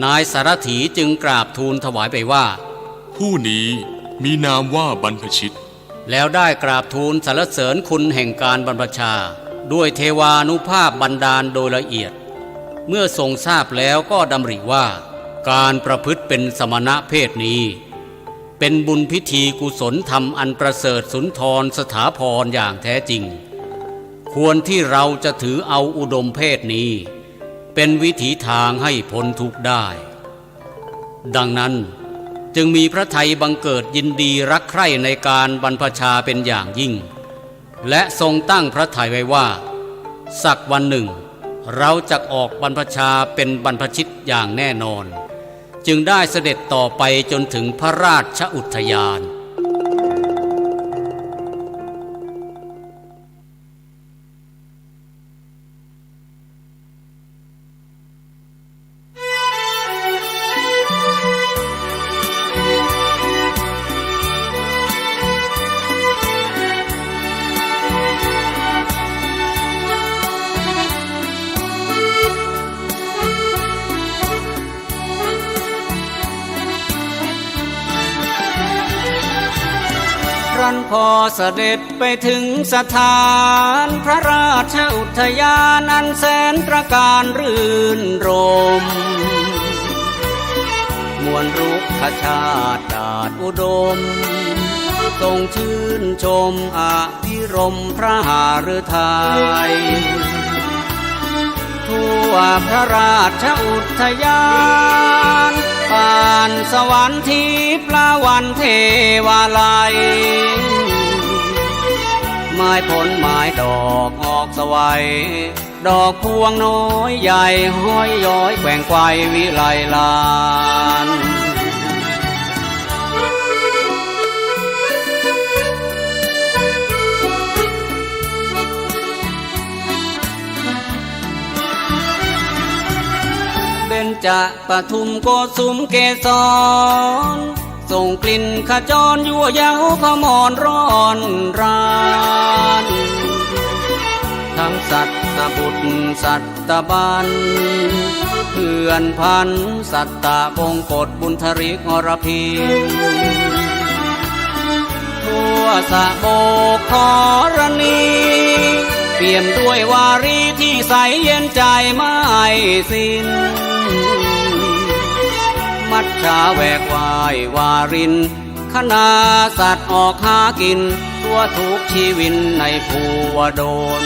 นายสารถีจึงกราบทูลถวายไปว่า ผู้นี้มีนามว่าบรรพชิต แล้วได้กราบทูลสรรเสริญคุณแห่งการบรรพชา ด้วยเทวานุภาพบันดาลโดยละเอียด เมื่อทรงทราบแล้วก็ดำริว่า การประพฤติเป็นสมณะเพศนี้ เป็นบุญพิธีกุศลธรรมอันประเสริฐสุนทรสถาพรอย่างแท้จริง ควรที่เราจะถือเอาอุดมเพศนี้ เป็นวิถีทางให้พ้นทุกข์ได้ ดังนั้นจึงมีพระทัยบังเกิดยินดีรักใคร่ในการบรรพชาเป็นอย่างยิ่ง และทรงตั้งพระทัยไว้ว่า สักวันหนึ่ง เราจักออกบรรพชาเป็นบรรพชิตอย่างแน่นอน จึงได้เสด็จต่อไปจนถึงพระราชอุทยาน ครั้นพอเสด็จไปถึงสถานพระราชอุทยานอันแสนตระการรื่นรมย์ มวลรุกขชาติดาดอุดม ทรงชื่นชมอภิรมย์พระหฤทัย ทั่วพระราชอุทยาน ปานสวรรค์ทิพย์ละวันเทวาลัย ไม้ผลไม้ดอกออกสวัย ดอกพวงน้อยใหญ่ห้อยย้อยแกว่งไกววิไลลาน เบญจปทุมโกสุมเกสร ส่งกลิ่นขจรยั่วเย้าพมรร่อนราน ทั้งสัตตบุตรสัตตบัณฑ์ เพื่อนพันธุ์สัตตบงกตบุญทริกอรพิน ทั่วสะโบกขรณี เปี่ยมด้วยวารีที่ใสเย็นใจไม่สิ้น มัจฉาแหวกว่าย วาริน คณาสัตว์ออกหากิน ทั่วทุกชีวินในภูวดล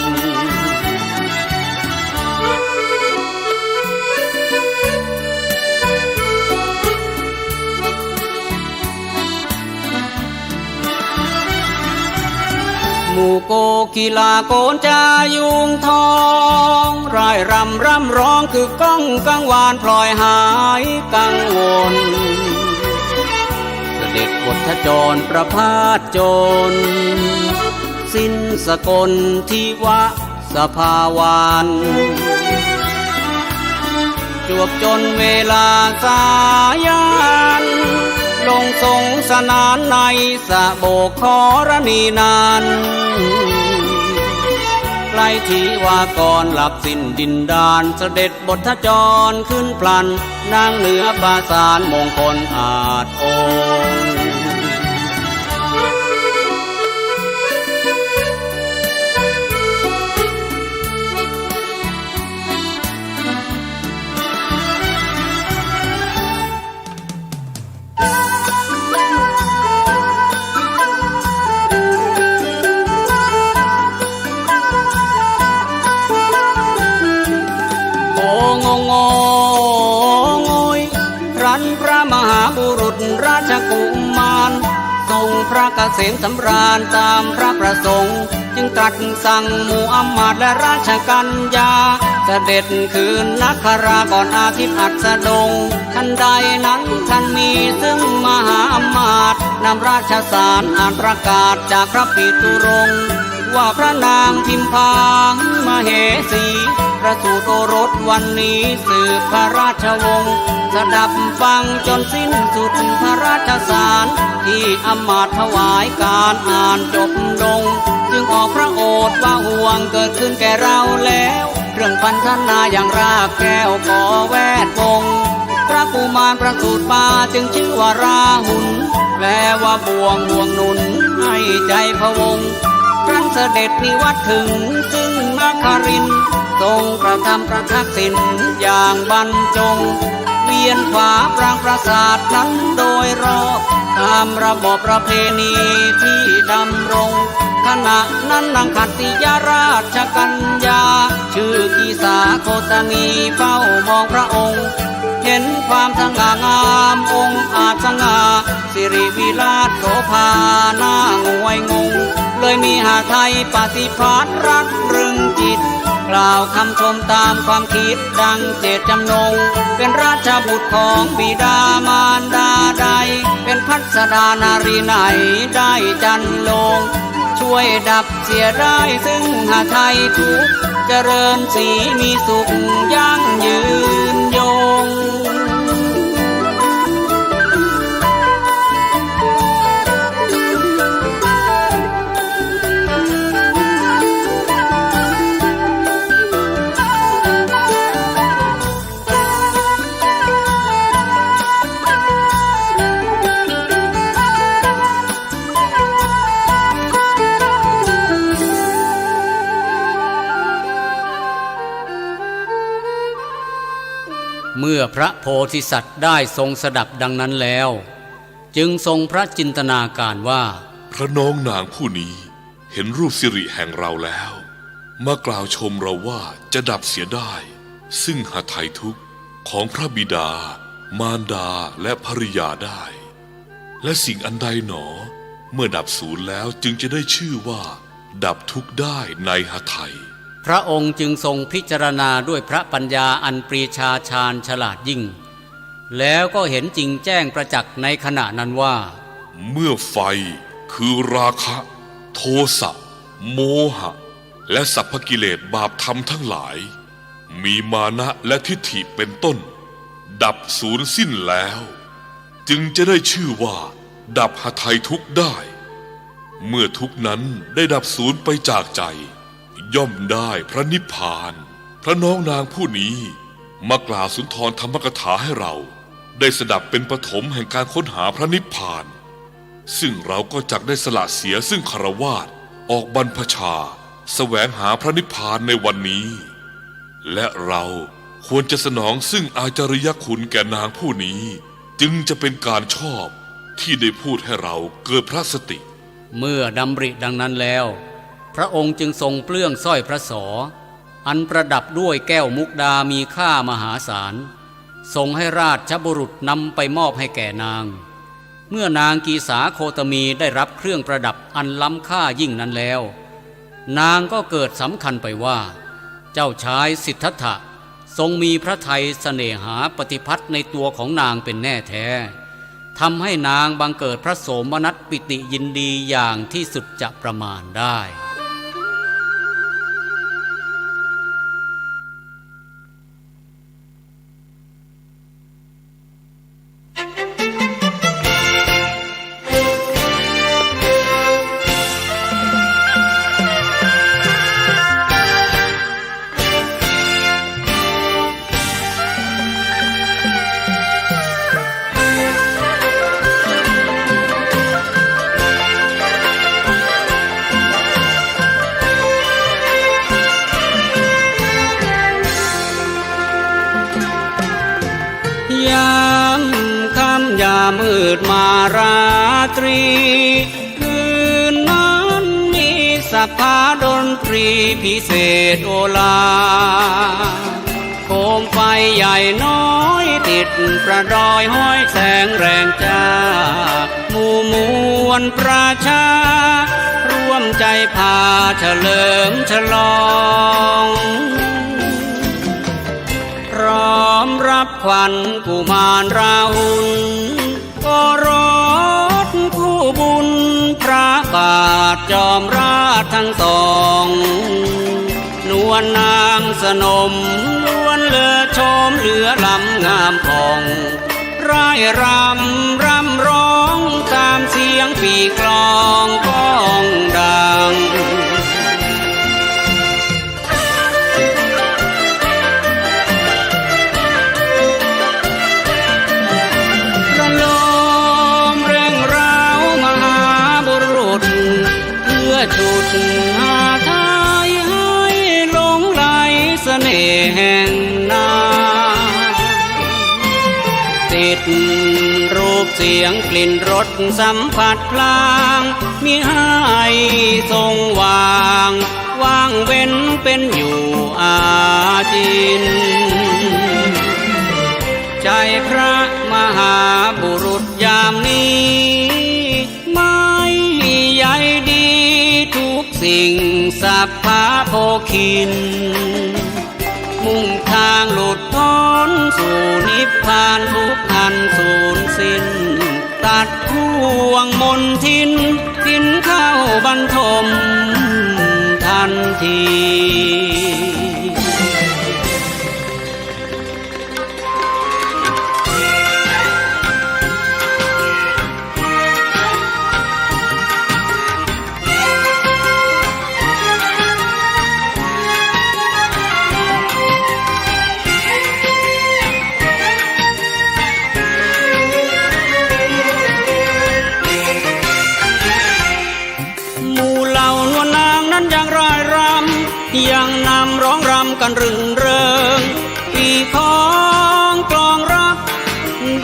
หมู่โกกีฬาโกนจายุงทอง ร่ายรำร่ำร้องกึกก้องกังวานพลอยหายกังวล เสด็จบทจรประพาสจน สิ้นสกลทิวะสภาวัน จวบจนเวลาสายัน ลงสงสนานในสะโบกขรณีนั้น ใกล้ทิวากรหลับสิ้นดินดาน เสด็จบทจรขึ้นพลัน นั่งเหนือปราสาทมงคลอาจองค์ โงงโงงโงย ครั้นพระมหาบุรุษราชกุมาร ทรงพระเกษมสำราญตามพระประสงค์ จึงตรัสสั่งหมู่อำมาตย์และราชกัญญา เสด็จคืนนคราก่อนอาทิตย์อัสดง ทันใดนั้นทันมีซึ่งมหาอำมาตย์ นำราชสารอ่านประกาศจากพระปิตุรงค์ ว่าพระนางพิมพามเหสี ประสูติโอรสวันนี้สืบพระราชวงศ์ สดับฟังจนสิ้นสุดพระราชสาร ที่อำมาตย์ถวายการอ่านจบลง จึงออกพระโอษฐ์ว่าห่วงเกิดขึ้นแก่เราแล้ว เครื่องพันธนาอย่างรากแก้วก่อแวดวง พระกุมารประสูติมาจึงชื่อว่าราหุล แปลว่าบ่วง บ่วงหนุนให้ใจพะวง ครั้นเสด็จนิวัตถึงซึ่งนครินทร์ ทรงกระทำประทักษิณอย่างบรรจง เวียนขวาปรางปราสาทนั้นโดยรอบ ตามระบอบประเพณีที่ดำรง ขณะนั้นนางขัตติยราชกัญญา ชื่อกีสาโคตมีเฝ้ามองพระองค์ เห็นความสง่างามองอาจสง่า สิริวิราชโสภาน่างวยงง เลยมีหาไทยปฏิภาณรักตรึงจิต ใคร กล่าวคำชมต๋ามความกึ๊ดดังเจตจำนง เป๋นราชบุตรของบิดามารดาใด เป๋นพัสดานารีไหนได้จรรโลง ช่วยดับเสียได้ซึ่งหทัยทุกข์ เจริญศรีมีสุขยั่งยืนยง เมื่อพระโพธิสัตว์ได้ทรงสดับดังนั้นแล้ว จึงทรงพระจินตนาการว่า พระน้องนางผู้นี้เห็นรูปสิริแห่งเราแล้ว มากล่าวชมเราว่าจะดับเสียได้ ซึ่งหทัยทุกข์ของพระบิดา มารดา และภริยาได้ และสิ่งอันใดหนอ เมื่อดับสูญแล้วจึงจะได้ชื่อว่าดับทุกข์ได้ในหทัย พระองค์จึงทรงพิจารณาด้วยพระปัญญาอันปรีชาชาญฉลาดยิ่ง แล้วก็เห็นจริงแจ้งประจักษ์ในขณะนั้นว่า เมื่อไฟคือราคะ โทสะ โมหะ และสรรพกิเลสบาปธรรมทั้งหลาย มีมานะและทิฏฐิเป็นต้น ดับสูญสิ้นแล้ว จึงจะได้ชื่อว่าดับหทัยทุกข์ได้ เมื่อทุกข์นั้นได้ดับสูญไปจากใจ ย่อมได้พระนิพพาน พระน้องนางผู้นี้มากล่าวสุนทรธรรมกถาให้เรา ได้สดับเป็นปฐมแห่งการค้นหาพระนิพพาน ซึ่งเราก็จักได้สละเสียซึ่งฆราวาส ออกบรรพชา แสวงหาพระนิพพานในวันนี้ และเราควรจะสนองซึ่งอาจาริยคุณแก่นางผู้นี้ จึงจะเป็นการชอบที่ได้พูดให้เราเกิดพระสติ เมื่อดำริดังนั้นแล้ว พระองค์จึงทรงเปลื้องสร้อยพระศอ อันประดับด้วยแก้วมุกดามีค่ามหาศาล ส่งให้ราชบุรุษนำไปมอบให้แก่นาง เมื่อนางกีสาโคตมีได้รับเครื่องประดับอันล้ำค่ายิ่งนั้นแล้ว นางก็เกิดสำคัญไปว่า เจ้าชายสิทธัตถะทรงมีพระทัยเสน่หาปฏิภัทในตัวของนางเป็นแน่แท้ ทำให้นางบังเกิดพระโสมนัสปิติยินดีอย่างที่สุดจะประมาณได้ ยามค่ำยามมืดมาราตรี คืนนั้นมีสภาดนตรีพิเศษโอลา โคมไฟใหญ่น้อยติดประดอยห้อยแสงแรงจ้า หมู่มวลประชา ร่วมใจพาเฉลิมฉลอง พร้อมรับขวัญกุมารราหุล โอรสคู่บุญพระบาทจอมราชทั้งสอง นวลนางสนมล้วนเลิศโฉมเหลือล้ำงามผ่อง ร่ายรำร่ำร้องตามเสียงปี่กลองก้องดัง ประโลมเร่งเร้ามหาบุรุษ เพื่อฉุดหาไทยให้หลงไหลเสน่ห์แห่งนาง ติดรูปเสียงกลิ่นรสสัมผัสพลาง มิให้ทรงวาง ว่างเว้นเป็นอยู่อาจิน ใจ้พระมหาบุรุษยามนี้ ไม่ใยดีทุกสิ่งสัพพะโภคิน นทมทันที หมู่เหล่านวลนางนั้นยังร่ายรำ ยังนำร้องรำกันรื่นเริง ปีของกลองรัก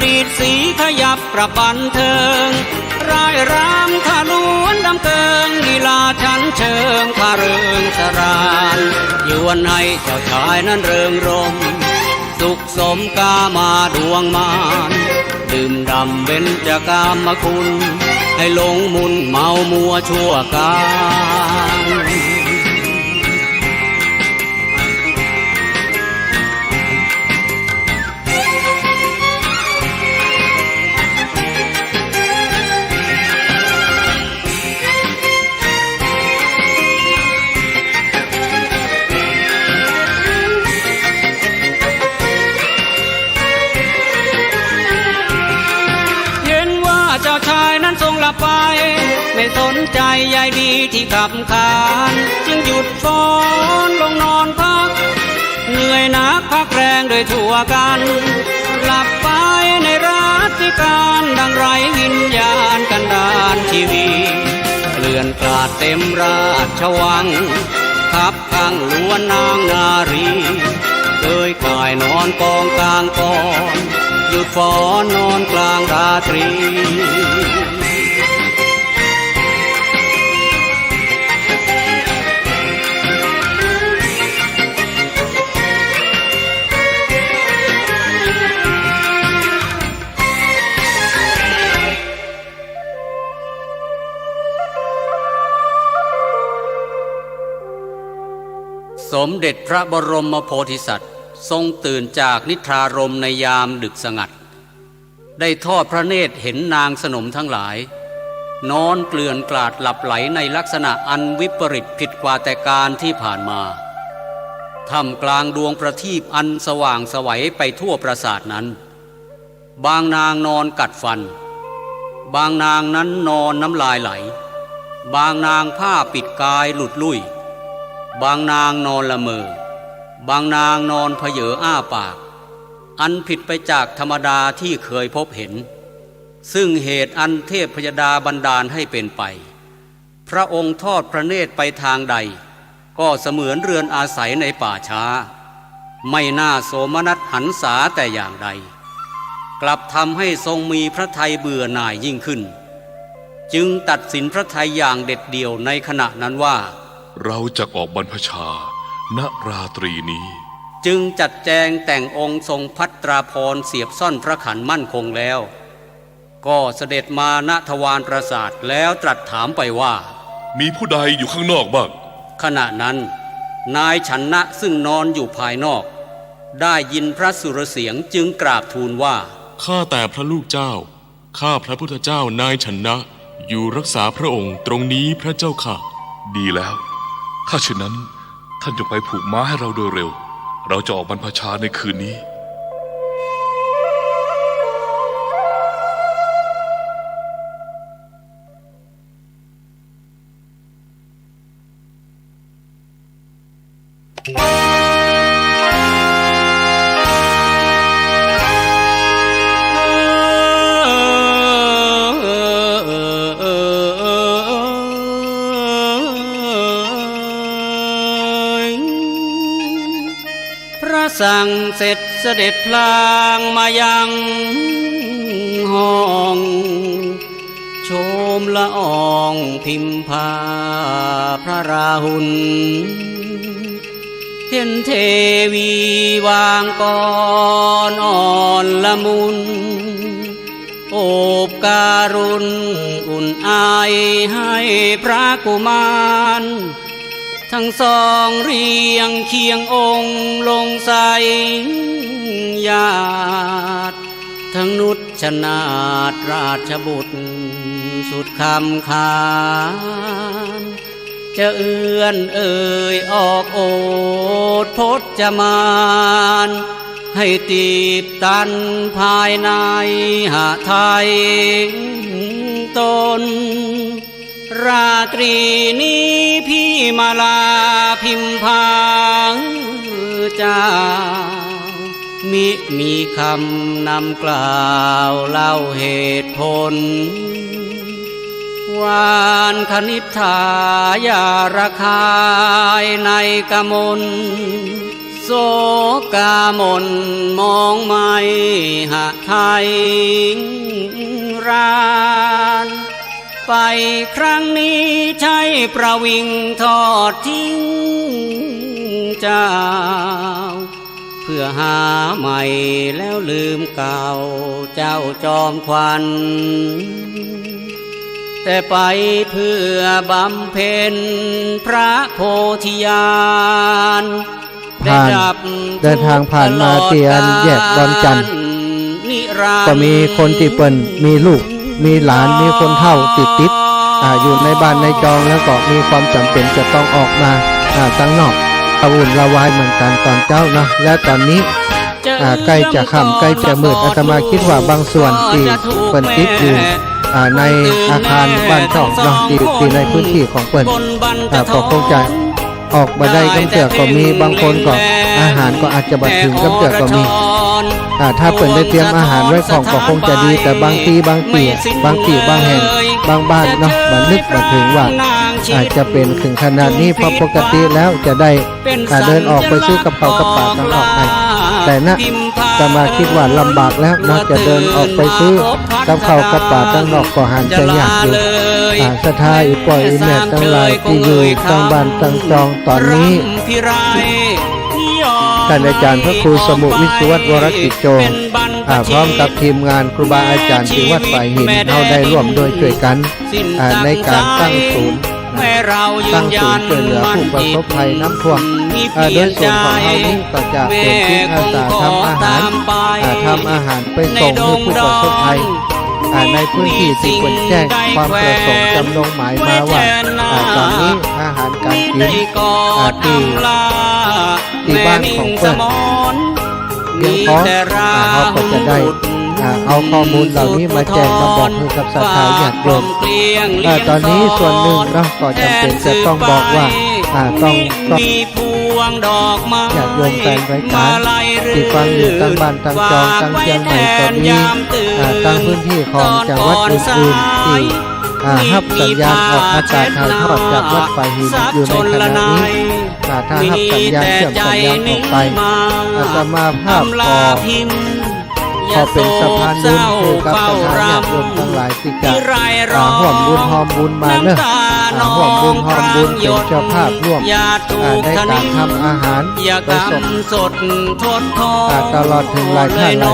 ดีดสีขยับกระบันเทิง ร่ายรำขะหลวนดำเกิง ลีลาชั้นเชิงพาเริงสราน ยวนให้เจ้าชายนั้นเริงรมย์ สุขสมกามาดวงมาน ดื่มด่ำเบญจกามคุณ ให้หลงมุ่นเมามัวชั่วกาล เห็นว่าเจ้าชายนั้นทรงหลับไป ไม่สนใจ๋ใยดีตี้ขำขัน จึงหยุดฟ้อนลงนอนพัก เหนื่อยหนักพักแรงโดยทั่วกั๋น หลับไปในรัตติกั๋น ดังไร้วิญญาณกันดารชีวี เกลื่อนกลาดเต็มราชวัง คับขังหลวนนางนารี เกยก่ายนอนกองกลางกอน หยุดฟ้อนนอนกลางราตรี สมเด็จพระบรมโพธิสัตว์ทรงตื่นจากนิทรารมณ์ในยามดึกสงัด ได้ทอดพระเนตรเห็นนางสนมทั้งหลาย นอนเกลื่อนกลาดหลับไหลในลักษณะอันวิปริตผิดกว่าแต่กาลที่ผ่านมา ท่ามกลางดวงประทีปอันสว่างไสวไปทั่วปราสาทนั้น บางนางนอนกัดฟัน บางนางนั้นนอนน้ำลายไหล บางนางผ้าปิดกายหลุดลุ่ย บางนางนอนละเมอ บางนางนอนผะเยออ้าปาก อันผิดไปจากธรรมดาที่เคยพบเห็น ซึ่งเหตุอันเทพยดาบันดาลให้เป็นไป พระองค์ทอดพระเนตรไปทางใด ก็เสมือนเรือนอาศัยในป่าช้า ไม่น่าโสมนัสหันษาแต่อย่างใด กลับทำให้ทรงมีพระทัยเบื่อหน่ายยิ่งขึ้น จึงตัดสินพระทัยอย่างเด็ดเดี่ยวในขณะนั้นว่า เราจักออกบรรพชา ณ ราตรีนี้ จึงจัดแจงแต่งองค์ทรงภัตตราภรณ์เสียบซ่อนพระขันมั่นคงแล้ว ก็เสด็จมา ณ ทวารปราสาทแล้วตรัสถามไปว่า มีผู้ใดอยู่ข้างนอกบ้าง ขณะนั้น นายฉันนะซึ่งนอนอยู่ภายนอก ได้ยินพระสุรเสียงจึงกราบทูลว่า ข้าแต่พระลูกเจ้า ข้าพระพุทธเจ้านายฉันนะ อยู่รักษาพระองค์ตรงนี้พระเจ้าข้า ดีแล้ว ถ้าเช่นนั้น ท่านจงไปผูกม้าให้เราโดยเร็ว เราจะออกบรรพชาในคืนนี้ พระสั่งเสร็จเสด็จพลางมายังห้อง โฉมละอองพิมพาพระราหุล เห็นเทวีวางกรอ่อนละมุน โอบการุณอุ่นไอให้พระกุมาร ทั้งสองเรียงเคียงองค์ลงไสยญาติ ทั้งนุชนาถราชบุตร สุดคำขาน จะเอื้อนเอ่ยออกโอษฐ์พจมาน ให้ตีบตันภายในหทัยตน ราตรีนี้พี่มาลาพิมพาเจ้า มิมีคำนำกล่าวเล่าเหตุผล วานคณิษฐาอย่าระคายในกมล โศกกมลมองไหม้หทัยร้าน ไปครั้งนี้ใช่ประวิงทอดทิ้งเจ้า เพื่อหาใหม่แล้วลืมเก่าเจ้าจอมขวัญ แต่ไปเพื่อบำเพ็ญพระโพธิญาณ ผ่าน ได้ดับ เดินทางผ่านมาเตียนแยกดอนจันทน์ นิรันดร์ ก็มีคนตี้เปิ้นมีลูก มีหลาน มีคนเฒ่าติดติด อ่า อยู่ในบ้านในจอง แล้วก็มีความจ๋ำเป๋นจะต้องออกมา อ่า ตังนอก กระวุ่นระวายเหมือนกั๋นต๋อนเจ๊าเนาะ และต๋อนนี้ อ่า ใก้จะค่ำ ใก้จะมืด อาตมาคิดว่าบางส่วนตี้เปิ้นติดอยู่ อ่า ในอาคารบ้านช่องเนาะ ตี้ ตี้ในพื้นตี้ของเปิ้น อ่า ก็คงจะ ออกบ่ได้กำเตื้อก็มี บางคนก็อาหารก็อาจจะบ่เถิงกำเตื้อก็มี อ่า ถ้าเปิ้นได้เตรียมอาหารไว้พร้อมก็คงจะดี แต่บางตี้บางตี้ บางตี้บางแห่ง บางบ้านเนาะ บ่นึกบ่เถิงว่า อาจจะเป๋นเถิงขนาดนี้ เพราะปกติแล้วจะได้ อ่า เดินออกไปซื้อกับข้าวกับป๋าตังนอกได้ แต่นะ อาตมาคิดว่าลำบากแล้วเนาะ จะเดินออกไปซื้อกับข้าวกับป๋าตังนอกก็หันจะยากอยู่ อ่า ศรัทธาอี่ป้ออี่แม่ตังหลายตี้อยู่ตังบ้านตังจองต๋อนนี้ ท่านอาจ๋ารย์พระครูสมุห์ วิศวัตร วรกิจโจ อ่า พร้อมกับทีมงานครูบาอาจ๋ารย์ตี้วัดฝายหิน เฮาได้ร่วมด้วยช่วยกั๋น อ่า ในก๋านตั้งศูนย์ ตั้งศูนย์ช่วยเหลือผู้ประสบภัยน้ำท่วม อ่า โดยส่วนของเฮานี้ก็จะเป๋นจิตอาสาทำอาหาร อ่า ทำอาหารไปส่งหื้อผู้ประสบภัย อ่า ในพื้นตี้ตี้เปิ้นแจ้งความประสงค์จ๋ำนงหมายมาว่า อ่า ต๋อนนี้อาหารก๋านกิ๋น อ่า ตี้ ตี้บ้านของเปิ้นเพียงพอ อ่า เฮาก็จะได้ อ่า เอาข้อมูลเหล่านี้มาแจ้งมาบอกหื้อกับศรัทธาญาติโยม อ่า ต๋อนนี้ส่วนนึ่งเนาะ ก็จ๋ำเป๋นจะต้องบอกว่า อ่า ต้อง ต้อง ญาติโยมแฟนรายก๋านตี้ฟังอยู่ตังบ้านตังจอง ตังเจียงใหม่ก็มี อ่า ตังพื้นตี้ของจังหวัดอื่นๆ ตี้ อ่า ฮับสัญญาณออกอากาศถ่ายทอดจากวัดฝายหินอยู่ในขณะนี้ อ่า ถ้าฮับสัญญาณเชื่อมสัญญาณออกไป อาตมาภาพก็ ขอเป๋นสะพานบุญหื้อกับศรัทธาญาติโยมตังหลายตี้จะ อ่า ฮ่วมบุญฮอมบุญมาเนาะ อ่า ฮ่วมบุญฮอมบุญเป๋นเจ้าภาพร่วม อ่า ในก๋านทำอาหารไปส่ง อ่า ตลอดเถิงหลายท่านหลาย